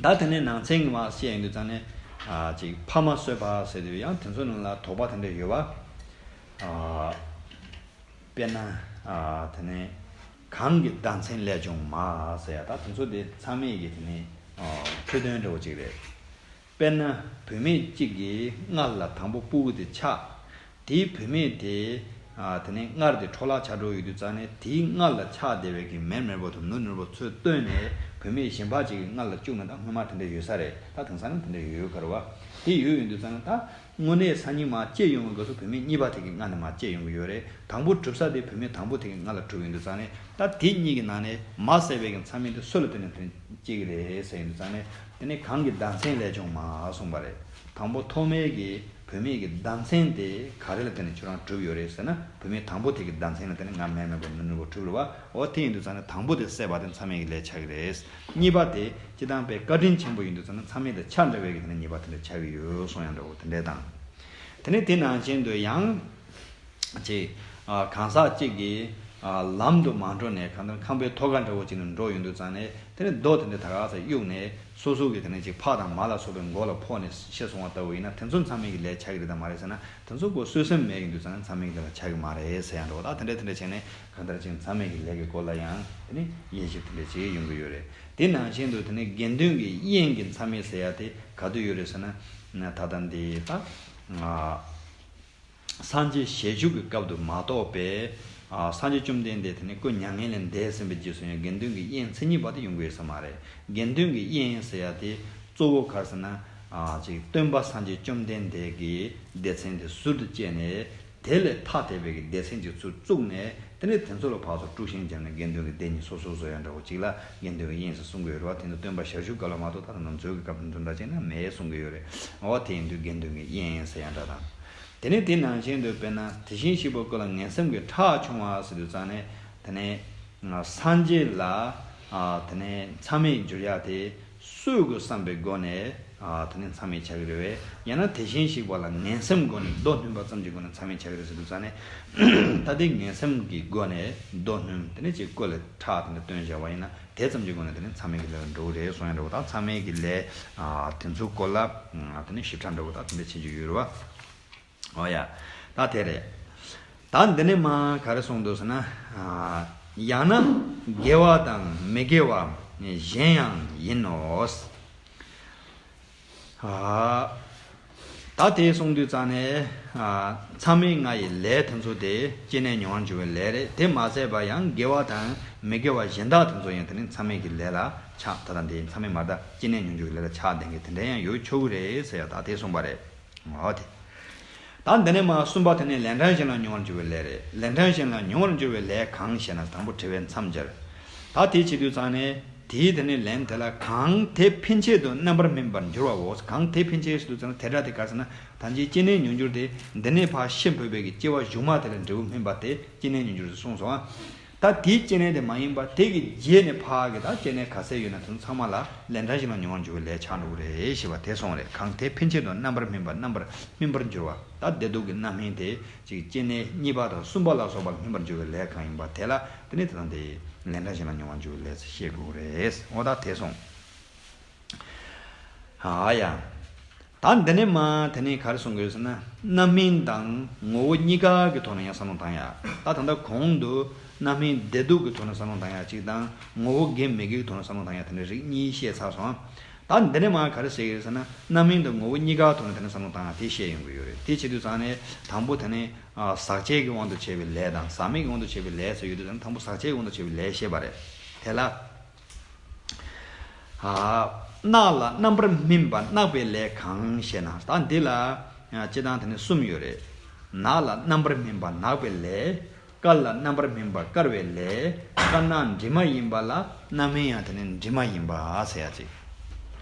ད་དེ་ནས་ནང་ཚན་གྱི་མ་བཤད་ཡོང་དུས་ཙང་ནས་ཅིག་ཕ་མ་གསོད་པ་ཟེར་དུས་ཡང་དེ་ཚོ་ནང་ལ་དོགས་པ་དེ་འདྲ་ཡོད་པ། དཔེར་ན། དེ་ནས་གང་གི་ཟླ་མཚན་ལས་བྱུང་མ་ཟེར་ཡ་ད་དེ་ཚོ་དེ་མཚམས་མེད་ཀྱི་དེ་ནས་ཁྱད་དོན་འདྲ་བོ་ཅིག་རེད། དཔེར་ན་བུད་མེད་གཅིག་གིས་མངལ་ལ་དང་པོ་ཕྲུ་གུ་དེ་ཆགས། དེའི་བུད་མེད་དེ་དེ་ནས་མངལ་དེ་འཕྲོ་བརླག་ཆགས་འགྲོ་ཡོད་དུས་ཙང་ནས་དེའི་མངལ་ལ་ཆགས་བསྡད་པའི་གི་མེར་མེར་པོ་དང་ནུར་ནུར་པོ་ཚུར་བཏོན་ནས་བུད་མེད་གཞན་པ་ཅིག་གི་མངལ་ལ་བཅུག་ན་ད་སྔོན་མ་དེ་འདྲ་ཡོད་ས་རེད། ད་དེང་སང་ནི་དེ་འདྲ་ཡོད་ག་རེད་བ། དེ་ཡོད་ཡོད་དུས་ཙང་ནས་ད། དངོས་གནས་སང་ཉིན་མར་སྐྱེས་ཡོང་བའི་སྐབས་སུ་བུད་མེད་གཉིས་པ་དེ་གི་མངལ་ནས་མར་སྐྱེས་ཡོང་གི་ཡོད་རེད། དང་པོ་གྲུབ་ས་དེ་བུད་མེད་དང་པོ་དེ་གི་མངལ་ལ་གྲུབ་ཡོང་དུས་ཙང་ནས་ད་དེ་གཉིས་ཀྱི་ནང་ནས་མ་བསད་པའི་གི་མཚམས་མེད་དེ་སུ་ལ་བརྟེན་ནས་དེ་སྐྱེ་གི་རེད་ཟེར་ཡོང་དུས་ཙང་ནས་དེ་ནས་གང་གི་ཟླ་མཚན་ལས་བྱུང་མ་གསུངས་པ་རེད། དང་པོ་ཐོག་མའི་གི་བུད་མེད་ཀྱི་ཟླ་མཚན་དེ་ག་རེ་ལ་བརྟེན་ནས་ཁྱོད་རང་གྲུབ་ཡོད་རེད་ཟེར་ན་བུད་མེད་དང་པོ་དེ་གི་ཟླ་མཚན་ལ་བརྟེན་ནས་ང་མེར་མེར་པོ་ནུར་ནུར་པོ་གྲུབ་རེད་བ། འོ་དེ་ཡིན་དུས་ཙང་ནས་དང་པོ་དེ་བསད་པ་དེ་མཚམས་མེད་ཀྱི་ལས་ཆགས་ཀྱི་རེད། གཉིས་པ་དེ་སྤྱིར་བཏང་དཔེ་བཀའ་དྲིན་ཆེན་པོ་ཡིན་དུས་ཙང་ནས་མཚམས་མེད་དང་ཆ་འདྲ་བའི་གི་དེ་ནས་གཉིས་པ་དེ་འདྲ་ཆགས་ཀྱི་ཡོད་གསུང་ཡང་འདྲ་བོ་དེ་འདྲས་དང་། དེ་ནས་དེ་ནང་བཞིན་དུ་ཡང་ཅིག་གང་ཟག་གཅིག་གིས་ལམ་དུ་མ་འགྲོ་ནས་གང་ལྟར་ཁང་པའི་ཐོག་ཁ་འདྲ་བོ་ཅིག་ནས་འགྲོ་ཡོང་དུས་ཙང་ནས་དེ་ནས་རྡོ་དེ་འདྲ་ད་ག་ས་གཡུགས་ནས་སོ་སོ་གི་དེ་ནས་ཅིག་ཕ་དང་མ་ལ་སོགས་པའི་མགོ་ལ་ཕོག་ནས་ཤི་སོང་བ་ལྟ་བུ་ཡིན་ན་དེ་ཚོ་མཚམས་མེད་ཀྱི་ལས་ཆགས་ཀྱི་རེད་དམ་མ་རེད་ཟེར་ན་དེ་ཚོ་ཁོ་གསོད་སེམས་མེད་ཡོང་དུས་ཙང་ནས་མཚམས་མེད་ཀྱི་ལས་ལ་ཆགས་ཀྱི་མ་རེད་ཟེར་ཡང་འདྲ་བོ་ད་དེ་འདྲ་དེ་འདྲ་བྱས་ནས། གང་ལྟར་ཅིག་མཚམས་མེད་ཀྱི་ལས་ཀྱི་སྐོར་ལ་ཡང་དེ་ནི་དབྱེ་ཞིབ་དེ་འདྲ་བྱེད་ཡོང་གི་ཡོད་རེད། དེ་ནང་བཞིན་དུ་དེ་ནི་དགེ་འདུན་གྱི་དབྱེན་གྱི་མཚམས་མེད་ཟེར་ཡ་དེ་ག་དུས་ཡོད་རེད་ཟེར་ན། ད་ལྟ་འདི་ད་སངས་རྒྱས་ཞལ་བཞུགས་ཀྱི་སྐབས་དུ་མ་གཏོགས་པའི་སངས་རྒྱས་བཅོམ་ལྡན་འདས་དེ་ནི་སྐུ་མྱ་ངན་ལས་འདས་ཟིན་པའི་རྗེས་སུ་ཡང་དགེ་འདུན་གྱི་དབྱེན་མཚན་ཉིད་པ་དེ་ཡོང་གི་ཡོད་ས་མ་རེད། དགེ་འདུན་གྱི་དབྱེན་ཟེར་ཡ་དེ་གཙོ་བོ་ག་རེ་ཟེར་ན། ཅིག་སྟོན་པ་སངས་རྒྱས་བཅོམ་ལྡན་འདས་ཀྱི་སྡེ་ཚན་དེ་ཟུར་དུ་བཅད་ནས། དེ་ལས་ཐ་དད་པའི་གི་སྡེ་ཚན་གཅིག་ཚུར་བཙུགས་ནས་དེ་ནས་དེ་ཚོ་ལ་ཕར་ཚུར་དཀྲུག་ཤིང་བརྒྱབ་ནས་དགེ་འདུན་གྱི་སྡེ་གཉིས་སོ་སོ་བཟོ་ཡ་འདྲ་བོ་གཅིག་ལ་དགེ་འདུན་གྱི་དབྱེན་ཟེར་གསུང་གི་ཡོད་རེད་བ། དེ་ནི་སྟོན་པ་ཞལ་བཞུགས་སྐབས་ལ་མ་གཏོགས་ད་དུང་མཛོད་ཀྱི་སྐབས་དུ་འདྲ་བྱས་ན་མེད་གསུང་གི་ཡོད་རེད། འོ་དེ་ཡིན་དུས་དགེ་འདུན་གྱི་དབྱེན་ཟེར་ཡ་འདྲ་དང་། དེ་ནས་དེ་ནང་བཞིན་དུ་དཔེར་ན་དེ་བཞིན་གཤེགས་པའི་སྐུ་ལ་ངན་སེམས་ཀྱི་ཁྲག་ཕྱུང་བ་ཟེར་དུས་ཙང་ནས་དེ་ནས་སངས་རྒྱས་ལ་དེ་ནས་མཚམས་མེད་འགྱུར་ཡ་དེ། སུས་དགོས་བསམ་པའི་སྒོ་ནས་ཨ་དེ་ནི་མཚམས་མེད་ཆགས་ཀྱི་རེད་བས། ཡང་ན་དེ་བཞིན་གཤེགས་པ་ལ་ངན་སེམས་སྒོ་ནས་མདོ་སྣུན་པ་ཙམ་གྱི་སྒོ་ནས་མཚམས་མེད་ཆགས་ཀྱི་རེད་ཟེར་དུས་ཙང་ནས། ད་དེ་ངན་སེམས་ཀྱི་སྒོ་ནས་མདོ་སྣུན་དེ་ནི་ཅིག་སྐུ་ལ་ཁྲག་དེ་འདྲ་བཏོན་བཞག་པ་ཡིན་ན་དེ་ཙམ་གྱི་སྒོ་ནས་དེ་ནི་མཚམས་མེད་ཀྱི་ལས་ལ་འགྲོ་གི་རེད་གསུང་ཡ་འདྲ་བོ་དང་མཚམས་མེད་ཀྱི་ལས་ཨ་དེ་ཚོའི་སྐོར་ལ་ཨ་དེ་ནི་ཞིབ་ཕྲ་འདྲ་བོ་དང་དེ་འདྲ་བྱེད་ཀྱི་ཡོད་རེད་བ། འོ་ཡ། ད་དེ་རེད། ད་འདི་ནས་མ་ག་རེ་གསུངས་འདུག་ཟེར་ན། ཡང་ན་དགེ་བ་དང་མི་དགེ་བ་གཞན་ཡང་ཡིན་ནོ། ད་ ད་དེ་གསུངས་དུས་ཙང་ནས། ཨ། མཚམས་མེད་ལྔ་ཡི་ལས་དེ་ཚོ་དེ་སྐྱེས་ནས་མྱོང་བར་འགྱུར་བའི་ལས་རེད། དེ་མ་ཟད་པ་ཡང་དགེ་བ་དང་མི་དགེ་བ་གཞན་དག་དེ་ཚོ་ཡང་དེ་ནི་མཚམས་མེད་ཀྱི་ལས་ལ་ཆགས། ད་ལྟ་འདི་མཚམས་མེད་མ་ད་སྐྱེས་ནས་མྱོང་འགྱུར་གྱི་ལས་ལ་ཆགས་ལྡན་གྱི་དེ་འདྲ་ཡང་ཡོད་ཆོག་གི་རེད་ཟེར་ཡ། ད་དེ་གསུངས་པ་རེད། འོ་དེ། ད་འདི་ནས་མར་གསུམ་པ་དེ་ནི་ལན་གྲངས་གཞན་ལ་མྱོང་བར་འགྱུར་བའི་ལས་རེད། ལན་གྲངས་གཞན་ལ་མྱོང་བར་འགྱུར་བའི་ལས་གང་ཞེ་ན། དང་པོ་དྲི་བའི་མཚམས་སྦྱར། ད་དེ་བྱེད་དུས་ཙང་ནས་དེའི་དེ་ནི་ལན་དེ་ལ་གང་དེ་ཕན་ཆད་དུ་རྣམ་པར་སྨིན་པར་འགྱུར་བའོ། གང་དེ་ཕན་ཆད་ཟེར་དུས་ཙང་ནས་དེ་སྒྲ་དེ་ག་རེ་ཟེར་ན། ད་ཅིའི་སྐྱེས་ནས་མྱོང་འགྱུར་དེ་འདི་ནས་ཕར་ཤེས་འཕོས་པའི་གི་སྐྱེ་བ་གཞུག་མ་དེ་ལ་འབྲས་བུ་སྨིན་པ་དེ་སྐྱེས་ནས་མྱོང་འགྱུར་ཟེར་གསུངས་སོང་ཨ། ད་དེའི་སྐྱེས་ནས་དེ་མ་ཡིན་པ་དེ་གི་རྗེས་ནས་ཕར་གི་ད་སྐྱེས་ནས་ག་ཚད་ཡོད་ན་དེ་ཚང་མ་ལ་ལན་གྲངས་གཞན་ལ་མྱོང་བར་འགྱུར་བའི་ལས་ཆགས་འགྲོ་གི་རེད་ཞེས་པ་དེ་གསུངས་རེད། གང་དེ་ཕན་ཆད་དུ་རྣམ་པར་སྨིན་པ། རྣམ་པར་སྨིན་པར་འགྱུར་བ། ད་བདེ་སྡུག་གི་རྣམ་སྨིན་དེ་ཅིག་སྐྱེས་ནས་གཉིས་པ་དང་གསུམ་པ་ལ་སོགས་པར་སྨིན་པར་འགྱུར་བའི་ལས་གང་ཡིན་པ་དེ་ལ་དེ་ནི་དེ་དང་དེ་ལན་གྲངས་གཞན་ལ་མྱོང་བར་འགྱུར་བའི་ལས་ཞེས་བཤད་དགོས་རེད། འོ་ད་དེ་སོང་། ཨ་ཡ། ད་འདི་ནས་མར་དེ་ནས་ག་རེ་གསུང་གི་ཡོད་ཟེར་ན། རྣམ་སྨིན་དང་ངོ་བོ་གཉིས་ཀ་གི་ཐོག་ནས་ཡང་བསམ་བློ་བཏང་ཡ། ད་ད་ལྟ་གོང་དུ་རྣམ་སྨིན་བདེ་སྡུག་གི་ཐོག་ནས་བསམ་བློ་བཏང་ཡ་གཅིག་དང་། ངོ་བོ་དགེ་མི་དགེ་གི་ཐོག་ནས་བསམ་བློ་བཏང་ཡ་དེ་འདྲ་རིགས་གཉིས་བཤད་ཚར་སོང་། ད་འདི་ནས་མར་ག་རེ་བཤད་ཀྱི་ཡོད་ཟེར་ན། རྣམ་སྨིན་དང་ངོ་བོ་གཉིས་ཀ་ཐོག་ནས་དེ་ནས་བསམ་བློ་བཏང་ཡ་དེ་བཤད་ཡོང་གི་ཡོད་རེད། དེ་བྱེད་དུས་ཙང་ནས་དང་པོ་དེ་ནས་ཨ་ཟག་བཅས་ཀྱི་དབང་དུ་བྱས་པའི་ལས་དང་ཟག་མེད་ཀྱི་དབང་དུ་བྱས་པའི་ལས་ཟེར་ཡོད་དུས་ཙང་ནས་དང་པོ་ཟག་བཅས་ཀྱི་དབང་དུ་བྱས་པའི་ལས་བཤད་པ་རེད། དེ་ལ། ཨ། རྣག་ལ་རྣམ་པར་སྨིན་པ་རྣག་པའི་ལས་གང་ཞེ་ན། ད་འདི་ལ་ཨ་སྤྱིར་བཏང་དེ་ནི་གསུམ་ཡོད་རེད། ནག་ལ་རྣམ་པར་སྨིན་པ་ནག་པའི་ལས། དཀར་ལ་རྣམ་པར་སྨིན་པ་དཀར་བའི་ལས། དཀར་ནག་དྲི་མ་ཡིན་པ་ལ་རྣམ་སྨིན་ཡང་དེ་ནི་དྲི་མ་ཡིན་པ་ཟེར་ཡ་ཅིག་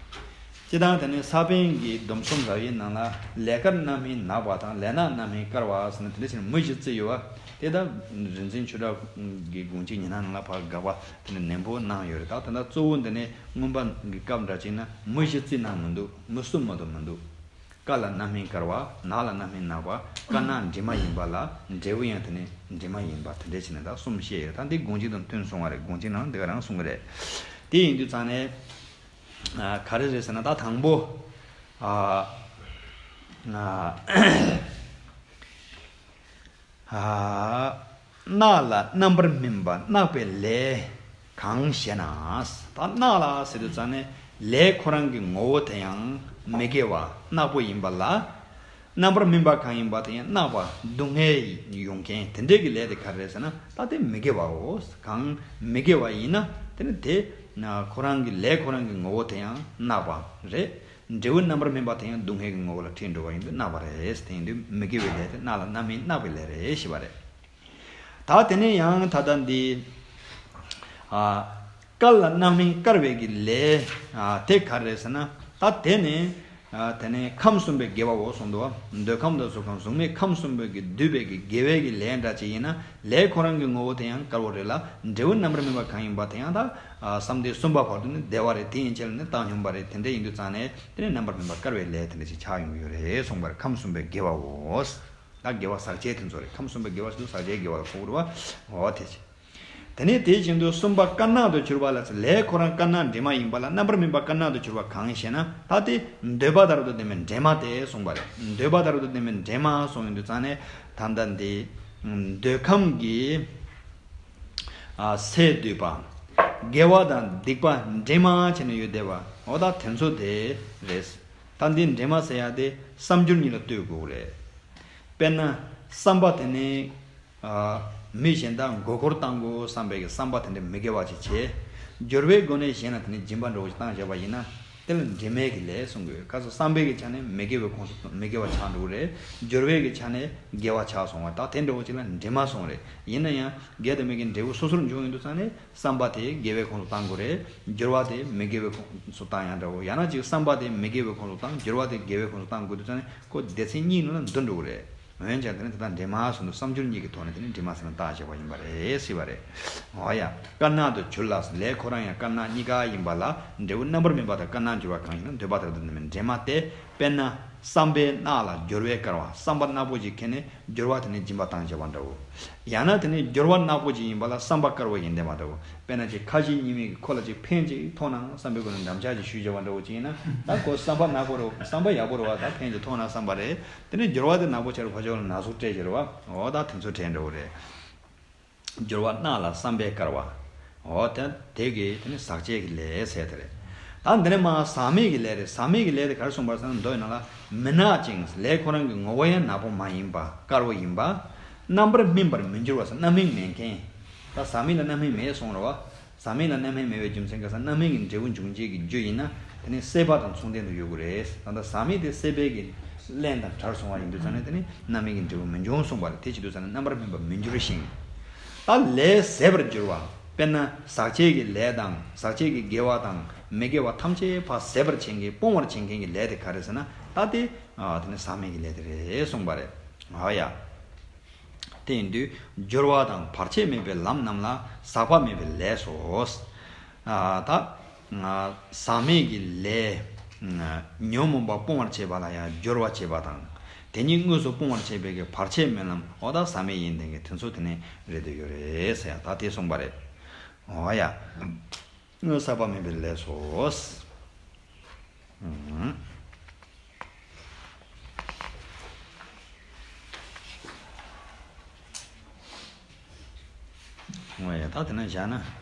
སྤྱིར་བཏང་དེ་ནི་ས་པཎ་གྱི་སྡོམ་གསུམ་རབ་དབྱེའི་ནང་ལ་ལས་དཀར་རྣམ་སྨིན་ནག་པ་དང་། ལས་ནག་རྣམ་སྨིན་དཀར་བ་ཟེར་ནས་དེ་འདྲ་བྱས་ནས་མུ་བཞི་བརྩི་ཡོད་པ། དེ་ལྟར་རིག་འཛིན་ཆོས་གྲགས་ཀྱི་དགོངས་གཅིག་ཉི་སྣང་ནང་ལ་ཕར་དགག་པ་དེ་འདྲ་ནན་པོ་གནང་ཡོད་རེད། ད་ད་ལྟ་གཙོ་བོ་འདི་ནས་མངོན་པ་གི་སྐབས་འདྲ་ཅིག་ན་མུ་བཞི་བརྩི་ན་མི་འདུག་མུ་གསུམ་མ་གཏོགས་མི་འདུག་དཀར་ལ་རྣམ་སྨིན་དཀར་བ། ནག་ལ་རྣམ་སྨིན་ནག་པ། དཀར་ནག་དྲི་མ་ཡིན་པ་ལ་འབྲས་བུ་ཡང་དེ་ནི་དྲི་མ་ཡིན་པ། དེ་འདྲ་བྱས་ནས་ད་གསུམ་བཤད་ཡོད་རེད། ད་འདི་དགོངས་གཅིག་དང་མཐུན་སོང་བ་རེད། དགོངས་གཅིག་ནང་འདི་ག་རང་གསུང་གི་རེད། དེ་ཡིན་དུས་ཙང་ནས། ཨ། ག་རེ་རེད་ཟེར་ན། ད་དང་པོ། ཨ། ཨ། ཨ། རྣག་ལ་རྣམ་པར་སྨིན་པ་རྣག་པའི་ལས་གང་ཞེ་ན། ད་རྣག་ལ་ཟེར་དུས་ཙང་ནས་ལས་ཁོ་རང་གི་ངོ་བོ་དེ་ཡང་མི་དགེ་བ་རྣག་པོ་ཡིན་པ་ལ། རྣམ་པར་སྨིན་པ་གང་ཡིན་པ་དེ་ཡང་རྣག་པ་སྡུག་བསྔལ་ཡོང་མཁན་དེ་འདྲའི་གི་ལས་དེ་ག་རེ་རེད་ཟེར་ན། ད་དེ་མི་དགེ་བའོ། གང་མི་དགེ་བ་ཡིན་ན་དེ་ནི་དེ་ཁོ་རང་གི་ལས་ཁོ་རང་གི་ངོ་བོ་དེ་ཡང་རྣག་པ་རེད། འབྲས་བུ་རྣམ་པར་སྨིན་པ་དེ་ཡང་སྡུག་བསྔལ་གྱི་ངོ་བོ་ལ་ཁྲིད་འགྲོ་བ་ཡིན་དུས་རྣག་པ་རེད། དེ་ཡིན་དུས་མི་དགེ་བའི་ལས་དེ་རྣག་ལ་རྣམ་སྨིན་རྣག་པའི་ལས་རེད་ཞེས་པ་རེད། ད་དེ་ནས་ཡང་ད་ལྟ་འདི། ཨ། དཀར་ལ་རྣམ་སྨིན་དཀར་བའི་གི་ལས། ཨ། དེ་ག་རེ་རེད་ཟེར་ན། ད་དེ་ནི། ཨ། དེ་ནི་ཁམས་གསུམ་པའི་དགེ་བའོ་གསུངས་འདུག་འདོད་ཁམས་དང་གཟུགས་ཁམས་གཟུགས་མེད་ཁམས་གསུམ་པོའི་གི་བསྡུས་པའི་གི་དགེ་བའི་གི་ལས་འདྲ་ཅིག་ཡིན་ན། ལས་ཁོ་རང་གི་ངོ་བོ་དེ་ཡང་དཀར་བོ་རེད་ལ། འབྲས་བུ་རྣམ་པར་སྨིན་པ་གང་ཡིན་པ་དེ་ཡང་ད། ཨ། བསམ་གཏན་གསུམ་པ་བར་དུ་ནི་བདེ་བ་རེད། དེ་ཡན་ཆད་ལ་ནི་བཏང་སྙོམས་པ་རེད། དེ་འདྲ་ཡིན་དུས་ཙང་ནས་དེ་ནི་རྣམ་པར་སྨིན་པ་དཀར་བའི་ལས་དེ་འདྲ་ཞིག་ཆགས་ཡོང་གི་ཡོད་རེད་གསུངས་པ་རེད། ཁམས་གསུམ་པའི་དགེ་བའོ། ད་དགེ་བ་ཟག་བཅས་དེ་ཚོ་རེད། ཁམས་གསུམ་པའི་དགེ་བ་ཞིག་ཏུ་ཟག་བཅས་དགེ་བ་ལ་གོ་དགོས་རེད་བ། འོ་དེ་བྱས། དེ་ནས་དེ་བཞིན་དུ་གསུམ་པ་དཀར་ནག་ཏུ་གྱུར་པ་ལ། ལས་ཁོ་རང་དཀར་ནག་དྲི་མ་ཡིན་པ་ལ་རྣམ་པར་སྨིན་པ་དཀར་ནག་ཏུ་གྱུར་པ་གང་ཞེ་ན། ད་དེ་འདོད་པ་དང་རབ་ཏུ་ལྡན་པའི་འདྲེས་མ་སྟེ་གསུངས་པ་རེད། འདོད་པ་དང་རབ་ཏུ་ལྡན་པའི་འདྲེས་མ་གསུངས་ཡོང་དུས་ཙང་ནས་ད་ལྟ་འདི་འདོད་ཁམས་ཀྱི། ཨ། སས་བསྡུས་པ། དགེ་བ་དང་སྡིག་པ་འདྲེས་མ་བྱས་ནས་ཡོད་བསྡད་པ། འོ་ད་དེ་ཚོ་དེ་རེད། ད་འདི་འདྲེས་མ་ཟེར་ཡ་དེ་བསམ་སྦྱོར་གཉིས་ལ་ལྟོས་དགོས་རེད། དཔེར་ན་བསམ་པ་དེ་ནི། ཨ། མི་གཞན་དག་མགོ་སྐོར་བཏང་དགོས་བསམ་པའི་གི་བསམ་པ་དེ་འདྲ་མི་དགེ་བ་ཅིག་བྱས། སྦྱོར་བའི་སྒོ་ནས་གཞན་ལ་དེ་ནི་སྦྱིན་པ་འདྲ་བོ་ཞིག་བཏང་བཞག་པ་ཡིན་ན། དེ་ལ་འདྲེས་མའི་གི་ལས་གསུང་དགོས། ག་ཚོད་བསམ་པའི་གི་ཆ་ནས་མི་དགེ་བའི་ཁོངས་སུ་མི་དགེ་བ་ཆགས་འགྲོ་གི་རེད། སྦྱོར་བའི་གི་ཆ་ནས་དགེ་བ་ཆགས་སོང་བ། ད་དེ་འདྲ་བོ་ཅིག་ལ་འདྲེས་མ་གསུངས་རེད། ཡིན་ན་ཡང་དགེ་དང་མི་དགེ་འབྲས་བུ་སོ་སོར་འབྱུང་ཡོང་དུས་ཙང་ནས། བསམ་པ་དེ་དགེ་བའི་ཁོངས་སུ་བཏང་དགོས་རེད། སྦྱོར་བ་དེ་མི་དགེ་བའི་ཁོངས་སུ་བཏང་ཡང་འདྲ་བོ། ཡང་ན་ཅིག་བསམ་པ་དེ་མི་དགེ་བའི་ཁོངས་སུ་བཏང་། སྦྱོར་བ་དེ་དགེ་བའི་ཁོངས་སུ་བཏང་དགོས་དུས་ཙང་ནས་ཁོ་སྡེ་ཚན་གཉིས་ནང་ལ་འདུ་འགྲོ་གི་རེད། འོན་ཀྱང་དེ་ནི་དེ་དག་འདྲེས་མ་གསུངས་འདུག་བསམ་སྦྱོར་གཉིས་ཀྱི་ཐོག་ནས་དེ་ནི་འདྲེས་མ་ཟེར་ན་བཏགས་བཞག་པ་ཡིན་པ་རེད་ཟེར་བ་རེད། འོ་ཡ། དཀར་ནག་ཏུ་གྱུར་ལ། ལས་ཁོ་རང་ཡང་དཀར་ནག་གཉིས་ཀ་ཡིན་པ་ལ། འབྲས་བུ་རྣམ་པར་སྨིན་པ་དང་དཀར་ནག་འགྱུར་བ་གང་ཡིན་ན། འདོད་པ་དང་རབ་ཏུ་ལྡན་པའི་འདྲེས་མ་སྟེ། དཔེར་ན་བསམ་པས་རྣག་ལ་སྦྱོར་བས་དཀར་བ། བསམ་པ་ནག་པོ་ཅིག་ཁྱེར་ནས་སྦྱོར་བ་དེ་ནི་སྦྱིན་པ་བཏང་བྱས་པ་འདྲ་བོ། ཡང་ན་དེ་ནི་སྦྱོར་བ་ནག་པོ་ཅིག་ཡིན་པ་ལ་བསམ་པ་དཀར་བོ་ཡིན་བསྡད་པ་འདྲ་བོ། དཔེར་ན་ཅིག་ཁ་ཞེ་གཉིས་མེད་ཀྱི་ཁོ་ལ་ཅིག་ཕན་ཅིག་ཐོགས་ན་བསམ་པའི་སྒོ་ནས་འདམ་ཆགས་ཅིག་ཞུས་བྱས་པ་འདྲ་བོ་ཅིག་ཡིན་ན། ད་ཁོ་བསམ་པ་ནག་པོ་རེད། བསམ་པ་ཡག་པོ་རེད་བ། ད་ཕན་ཅིག་ཐོགས་ན་བསམ་པ་རེད། དེ་ནི་སྦྱོར་བ་དེ་ནག་པོ་ཆགས་རེད། ཕར་ཕྱོགས་ལ་ན་ཟུག་སྤྲད་བྱས་རེད་བ། འོ་ད་དེ་ཚོ་དྲན་འདྲ་བོ་རེད། སྦྱོར་བ་རྣག་ལ་བསམ་པས་དཀར་བ། འོ་ད་དེ་གི་དེ་ནི་ཟག་བཅས་ཀྱི་ལས་ཟེར་དེ་རེད། ད་འདི་ནས་མ་ཟག་མེད་ཀྱི་ལས་རེད། ཟག་མེད་ཀྱི་ལས་དེ་ག་རེ་གསུངས་པ་རེད་ཟེར་ན། མདོ་ཡི་ནང་ལ་མི་ནག་ཅིང་། ལས་ཁོ་རང་གི་ངོ་བོ་ཡང་ནག་པོ་མ་ཡིན་པ། དཀར་པོ་ཡིན་པ། རྣམ་པར་སྨིན་པར་མི་འགྱུར་བ་ཟེར། རྣམ་སྨིན་མེད་མཁན། ད་ཟག་མེད་ལ་རྣམ་སྨིན་མེད་གསུངས་རེད་བ། ཟག་མེད་ལ་རྣམ་སྨིན་མེད་པའི་རྒྱུ་མཚན་ག་ཟེར་ན། རྣམ་སྨིན་གྱི་འབྲས་བུ་འབྱུང་བྱེད་ཀྱི་རྒྱུ་ཡིན་ན། དེ་ནི་སྲེད་པ་དང་མཚུངས་ལྡན་དུ་ཡོད་དགོས་རེད། ད་ལྟ་ཟག་མེད་དེ་སྲེད་པའི་གི་རླན་དང་བྲལ་སོང་བ་ཡིན་དུས་ཙང་ནས། དེ་ནི་རྣམ་སྨིན་གྱི་འབྲས་བུ་མི་འབྱུང་གསུངས་པ་རེད། དེ་བྱེད་དུས་ཙང་ནས་རྣམ་པར་སྨིན་པ་མི་འགྱུར་ཞིང་། ད་ལས་ཟད་པར་འགྱུར་བ། དཔེར་ན་ཟག་བཅས་ཀྱི་ལས་དང་། ཟག་བཅས་ཀྱི་དགེ་བ་དང་མི་དགེ་བ་ཐམས་ཅད་ཕར་ཟད་པར་བྱེད་མཁན། སྤོང་བར་བྱེད་མཁན་གྱི་ལས་དེ་ག་རེ་ཟེར་ན། ད་དེ་ཨ་དེ་ནི་ཟག་མེད་ཀྱི་ལས་དེ་རེད་གསུངས་པ་རེད། ཨ་ཡ། དེ་ཡིན་དུས་སྦྱོར་བ་དང་བར་ཆད་མེད་པའི་ལམ་རྣམས་ལ་ཟག་པ་མེད་པའི་ལས་སོ། ཨ་ད་ཨ་ཟག་མེད་ཀྱི་ལས། ཨ་ཉོན་མོངས་པ་སྤོང་བར་བྱེད་པ་ལ་ཡང་སྦྱོར་བ་བྱེད་པ་དང་། དེ་ཉིད་དངོས་སུ་སྤོང་བར་བྱེད་པའི་གི་བར་ཆད་མེད་ལམ། འོ་ད་ཟག་མེད་ཡིན་ཏེ་གི་དེ་ཚོ་དེ་ནི་རེད་དུ་ཡོད་རེད་ཟེར་ཡ། ད་དེ་གསུངས་པ་རེད། འོ་ཡ། དངོས་ཟག་པ་མེད་པའི་ལས་སོ། ཨུམ། འོ་ཡ། ད་དེ་ན་བཞག་ན།